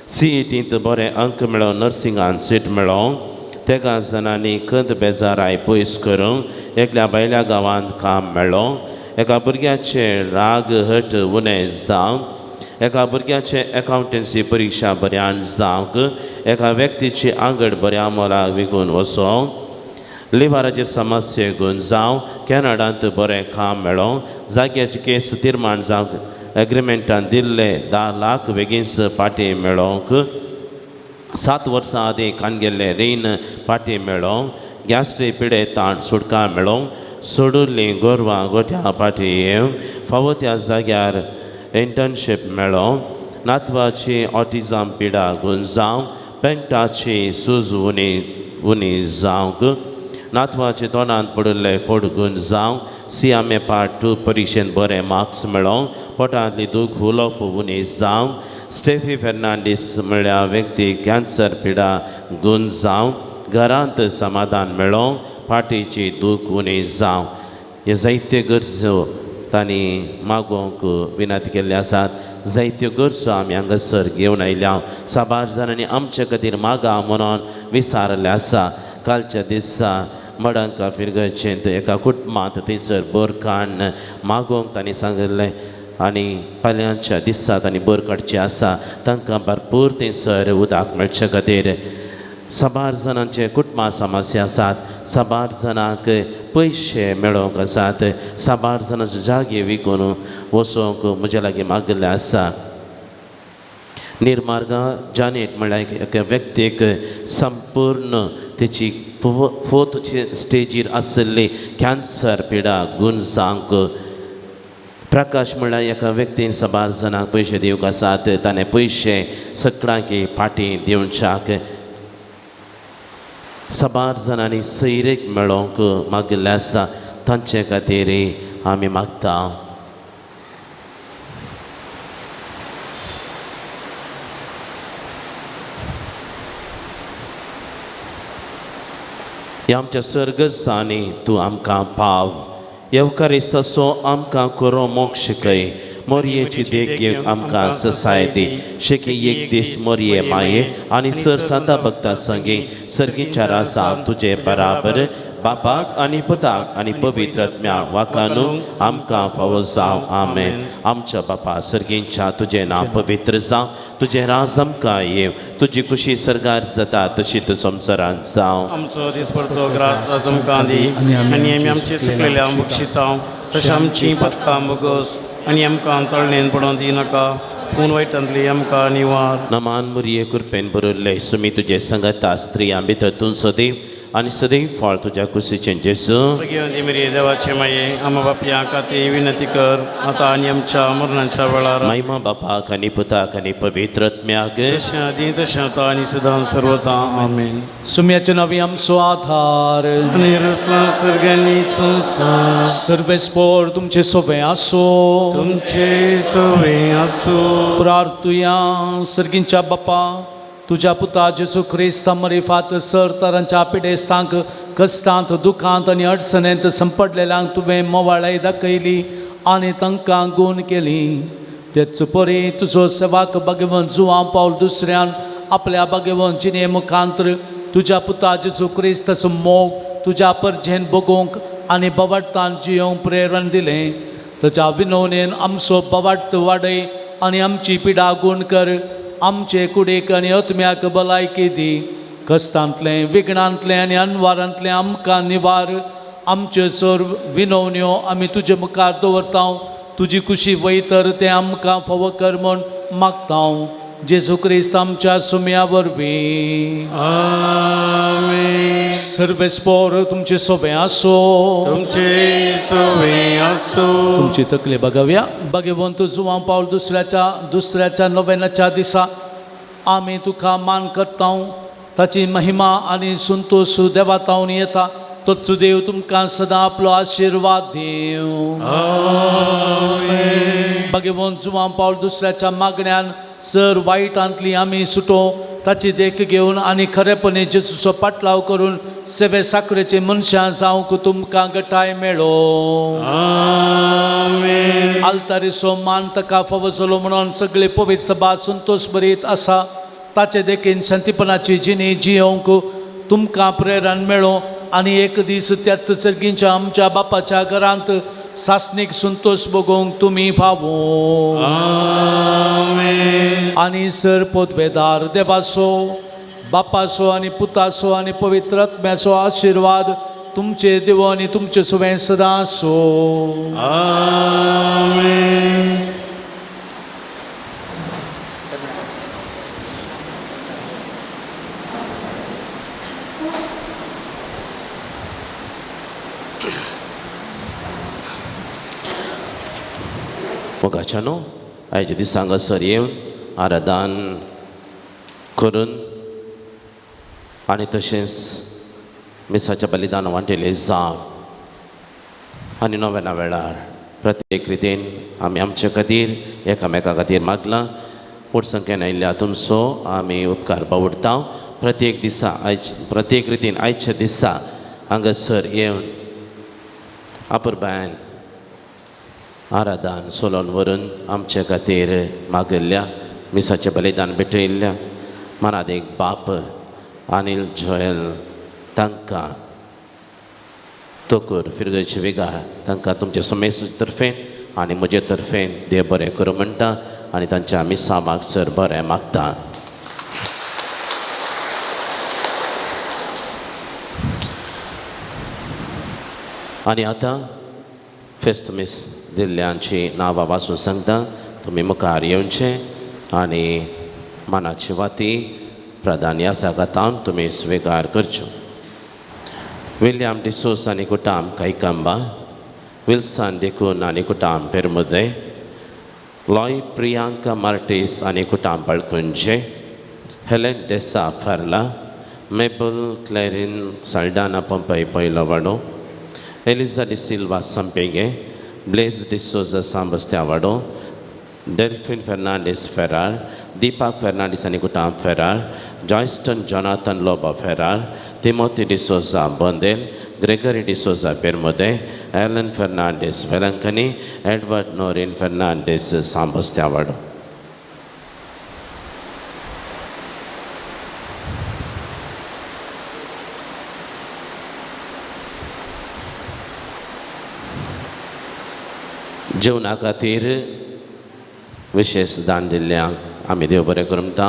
सी ई टींत बरें अंक मेळोवन नर्सिंगान सीट मेळोवंक, तेगा जाणांनी कंद बेजाराय पयस करूंक, एकल्या भायल्या गांवांत काम मेळोवंक, एका भुरग्याचें राग हट उणें जावंक, एका भुरग्याचें एकावंटन्सी परिक्षा बऱ्यान जावंक, एका व्यक्तीची आंगड बऱ्या मोलाक विकून वचोंक, लिव्हराचे समस्ये गुण जावं, कॅनडांत बरें काम मेळोवंक, जाग्याची केस निर्माण जावंक एग्रीमेंटान दिल्ले 10 लाख बेगीनच फाटीं मेळोवंक, 7 वर्सां आदीं कान गेल्लें रीण फाटीं मेळोवंक, गॅस्ट्री पिडे ताण सुटका मेळोवंक, सोडुल्लीं गोरवां गोठ्या फाटीं येवंक, फावो त्या जाग्यार इंटर्नशीप मेळोवंक, नातवाची ऑटिजम पिडा गुण जावंक, पेंटाची सूज उणी उणी जावंक, नातवाचे तोंडांत पडिल्ले फोड गुण जावंक, सी एम ए पार्ट 2 परिक्षेंत बरें मार्क्स मेळोवंक, पोटांतली दूख उलोवप उणी जावंक, स्टेफी फेर्नांडीस म्हळ्या व्यक्ती कॅन्सर पिडा गुण जावंक, घरांत समाधान मेळोवंक, पाठीची दूख उणी जावंक. हे जायत्यो गरजो तांणी मागोवंक विनंती केल्ले आसात. जायत्यो गरजो आमी हांगासर घेवन आयल्या. साबार जाणांनी आमचे खातीर मागा म्हणून विचारिल्लें आसा. कालच्या दिसा मडंका फिरगर्जेंत एका कुटुंबांत थंयसर बोर काडून मागोवंक तांणी सांगिल्लें आनी फाल्यांच्या दिसा तांणी बोर काडचें आसा. तांकां भरपूर थंयसर उदक मेळचे खातीर साबार जाणांचे कुटुंबां समस्या आसात. साबार जाणांक पयशे मेळोवंक आसात. साबार जाणांचे जागे विकून वचोंक म्हज्या लागीं मागिल्लें आसा. निर्मार्गा जानेट म्हणल्यार एका व्यक्तीक संपूर्ण तेची फोर्थ स्टेजीर आशिल्ली कॅन्सर पिडा गुण जावंक. प्रकाश म्हणल्यार एका व्यक्तीन साबार जाणांक पयशे दिवंक आसात. ताणें पयशे सगळ्यांक फाटीं दिवच्याक साबार जाणांनी सैरीक मेळोवंक मागिल्लें आसा. तांचे खातीर आमी मागता. ह्या आमच्या सर्गसांनी तूं आमकां पाव येवकारिस्ताचो आमकां करो मोक्ष शिकय. मोरयेची देख घेवंक आमकां ससाय दी. शेकी एक दीस मोरये माये आनी सर सांता भक्ता संगी सर्गीच्या राजा तुजे बराबर बापाक आनी पुताक आनी पवित्र आत्म्या वाकानू आमकां फावो जावं. आमेन. आमच्या बापा सर्गींच्या तुजें नांव पवित्र जावं, तुजें राज आमकां येवं, तुजी खुशी सर्गार जाता तशी तूं संवसारांत जावं. आमचो दिसपडतो ग्रास आज आमकां दी आनी आमी आमचे सुकलेले आम बक्षिता तशें आमचीं पदकां बोगस आनी आमकां तळणेन पडोवन दिनाका पूण वायटांतली आमकां निवार. नमान मुरये कृपेन बरयल्ले सुमी तुजे संगता स्त्रियां भितर तुमचो देव आनी सदैव फळ तुज्या कुशीचें जेजू. भगवंती मेरी देवाचे माये आमा बापया खातीर विनंती कर आतां आनी आमच्या मरणाच्या वेळार. महिमा बापाक आनी पुताक आनी पवित्र आत्म्याक. जशें आदी तशें आतां आनी सदां सर्वता. आमेन. सुम्याचे नवी आमचो आधार आनी रसला सर्गांनी संसार. सर्वेस्पोर तुमचे सोबे आसो. तुमचे सोवे आसूं. प्रार्थुया. सर्गींच्या बापा, तुज्या पुता जेजू क्रिस्ता मरिफात सर तरांच्या पिडेस्तांक कश्टांत दुखांत आनी अडचणेंत संपडलेल्यांक तुवें मोवाळाय दाखयली आनी तांकां गूण केली. तेच परी तुजो सेवाक भगवंत जुवां पावल दुसऱ्यान आपल्या भगवंत जिणे मुखांतर तुज्या पुता जेजू क्रिस्ताचो मोग तुज्या परजेन बगोवंक आनी बवाडतान जियोवंक प्रेरण दिलें. ताच्या विनवणेन आमचो बवाट वाडय आनी आमची पिडा गूण कर. आमचे कुडीक आनी आत्म्याक भलायकी दी. कश्टांतलें विघ्नांतलें आनी अनवारांतलें आमकां निवार. आमच्यो सर्व विनवण्यो आमी तुजे मुखार दवरता. तुजी कुशी वयतर तें आमकां फावो कर म्हूण मागता, जेजू क्रिस्त आमच्या सुम्या वरवीं. आमेन. सर्वेस्पोर तुमचे सोबे आसो. तुमचे सोवे आसूं. तुमची तकली बघावया. भगवंत जुवां पावल दुसऱ्याच्या दुसऱ्याच्या नव्याच्या दिसा आमी तुका मान करता. ताची महिमा आनी संतोश देवातावन येता. तोच देव तुमकां सदां आपलो आशिर्वाद दिवं. भगवंत जुवां पावल दुसऱ्याच्या मागण्यान सर वायटांतली आमी सुटो ताची देख घेवन आनी खरेपणी जेजूचो पाटलाव करून सेवे साखरेचे मनशां जावंक तुमकां गटाय मेळो. आमेन. आल्तारीचो मान ताका फावो जालो म्हणून सगळे पवित्र सभा संतोश भरीत आसा. ताचे देखीन शांतीपणाची जिणी जियोवंक तुमकां प्रेरण मेळो आनी एक दीस त्याच सर्गींच्या आमच्या बापाच्या घरांत सासणीक संतोश भोगोवंक तुमी फावो. आमेन. आनी सर पोतवेदार देवाचो बापाचो आनी पुताचो आनी पवित्र आत्म्याचो आशिर्वाद तुमचे देव आनी तुमचे सुवें सदां आसो. आमेन. मोगाच्यानो, आयच्या दिसा हांगासर येवन आराधन करून आनी तशेंच मिसाच्या बलिदान वांटेले जावं आनी नव्या वेळार प्रत्येक रितीन आमी आमचे खातीर एकामेका खातीर मागलां. व्हड संख्येन आयिल्ल्या तुमचो आमी उपकार बावडटा. प्रत्येक दिसा आयज प्रत्येक रितीन आयच्या दिसा हांगासर येवन आपुरबायन आराधन सोलोन व्हरून आमचे खातीर मागिल्ल्या मिसाचें बलिदान भेटयल्ल्या मनादेक बाप अनिल जोयल तांकां तोकूर फिरगचे वेगार तांकां तुमचे समेस तर्फेन आनी म्हजे तर्फेन देव बरें करूं म्हणटा आनी तांच्या मिसां मागसर बरें मागता. आनी आतां फेस्त मीस दिल्ल्यांची नांवां वाचून सांगता. तुमी मुखार येवचें आनी मानाची वाती प्रधान ह्या जातान तुमी स्विकार करच्यो. विल्यम डिसोस आनी कुटाम कैकंबा, विल्सन डिकून आनी कुटाम पेरमुदे, लॉय प्रियांका मार्टीस आनी कुटाम बळकुंजे, हेलेन डेसा फार्ला, मेबल क्लॅरीन साल्डाना पंपय पयलो वाडो, एलिजा डिसिल्वा संपेगे, ब्लेस डिसोजा सांबस्त्या वाडो, डेल्फिन फेर्नांडीस फेरार, दीपक फेर्नांडीस आनी कुटाम फेरार, जॉयस्टन जॉनाथन लोबो फेरार, तिमोती डिसोजा बोंदेल, ग्रेगरी डिसोजा पेरमोदे, एलन फेर्नांडीस वेलंकनी, एडवर्ड नोरीन फेर्नांडीस सांबस्त्या वाडो. जेवणा खातीर विशेष दान दिल्ल्यांक आमी देव बरें करूं म्हणटा.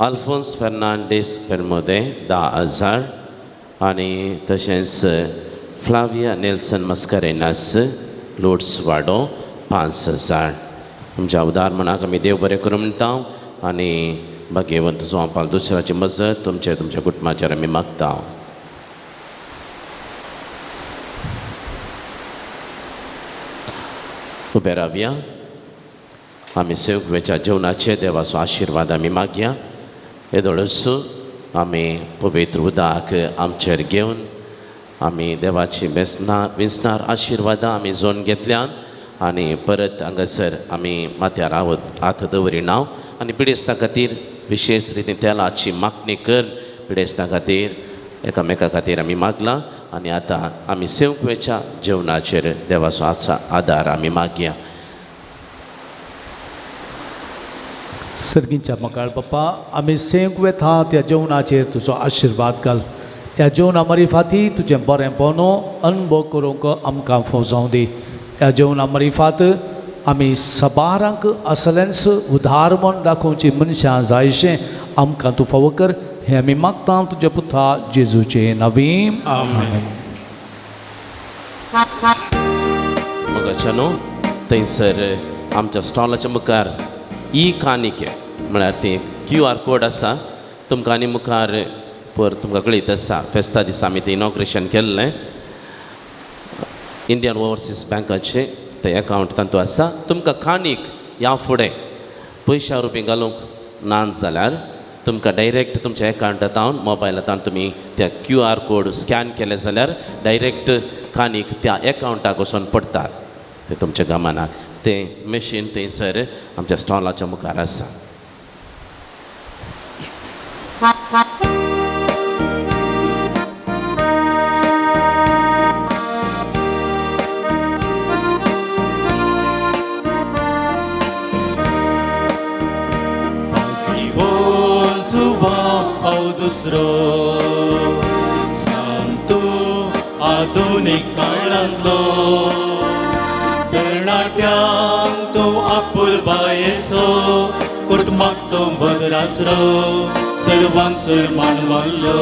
आल्फोन्स फेर्नांडीस पेरमोदे 10,000 आनी तशेंच फ्लाविया नेल्सन मस्करेनास लोट्स वाडो 5,000. तुमच्या उदार मनाक आमी देव बरें करूं म्हणटा आनी भाग्यवंत जुवांपाल दुसऱ्याची मजत तुमचे तुमच्या कुटुंबाचेर आमी मागता. उबे रावया. आमी सेवकवेच्या जेवणाचे देवाचो आशिर्वाद आमी मागया. येदोळच आमी पवित्र उदक आमचेर घेवन आमी देवाची बेसनार विसनार आशिर्वादां आमी जोन घेतल्यान आनी परत हांगासर आमी माथ्यार हात दवरिना आनी पिडेस्तां खातीर विशेश रितीन तेलाची मागणी कर पिडेस्तां खातीर एकामेका खातीर आमी मागलां आनी आतां आमी सेवकवेच्या जेवणाचेर देवाचो आसा आदार आमी मागया. सर्गींच्या मकाळ बाप्पा, आमी सेंक वेता त्या जेवणाचेर तुजो आशिर्वाद घाल. ह्या जेवणा मरिफाती तुजें बरें बोनो अनुभव करूंक आमकां फोजावं दी. ह्या जेवणा मरिफात आमी सबारांक असलेंच उदार म्हण दाखोवची मनशां जायशें आमकां तूं फावो कर. हें आमी मागता तुज्या पुता जेजूचे नवीन. आमेन. मगाच्या न्हू थंयसर आमच्या स्टॉलाच्या मुखार ई कानिके म्हळ्यार ती क्यू आर कोड आसा. तुमकां आनी मुखार पर तुमकां कळीत आसा फेस्ता दिसा आमी तें इनॉग्रेशन केल्लें इंडियन ओवरसीज बँकाचें तें एकावंट तातूंत आसा. तुमकां कानीक ह्या फुडें पयशा रुपये घालूंक ना जाल्यार तुमकां डायरेक्ट तुमच्या एकावंटांत मोबायलांत तुमी त्या क्यू आर कोड स्कॅन केले जाल्यार डायरेक्ट कानीक त्या एकावंटाक वचून पडटात. तें तुमच्या गमनाक तें मशीन थंयसर आमच्या स्टॉलाच्या मुखार आसा. दुसरो सांतू आधुनीक काळांतलो तरणाट्यांक तूं आपुलबायेचो कुटुंबाक तूं भद्रासरो सर्वांक सर मानवल्लो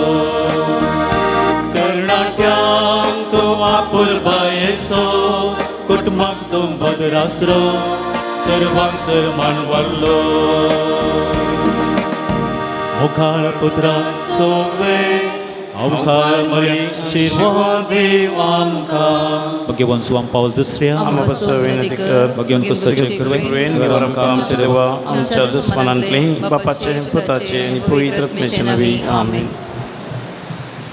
तरणाट्यांक तूं आपुलबायेचो कुटुंबाक तूं भद्रासरो सर्वांक सर मानवल्लो. मुखार पुत्रा सोवे अवखार मरियम देव आमकां. भगवान सुवाम पावल दुसऱ्या भगवान आमच्या देवा आमच्या दुस्मानांतली बापाचे पुताचे आनी पवित्र आत्म्याचे नवी. आमेन.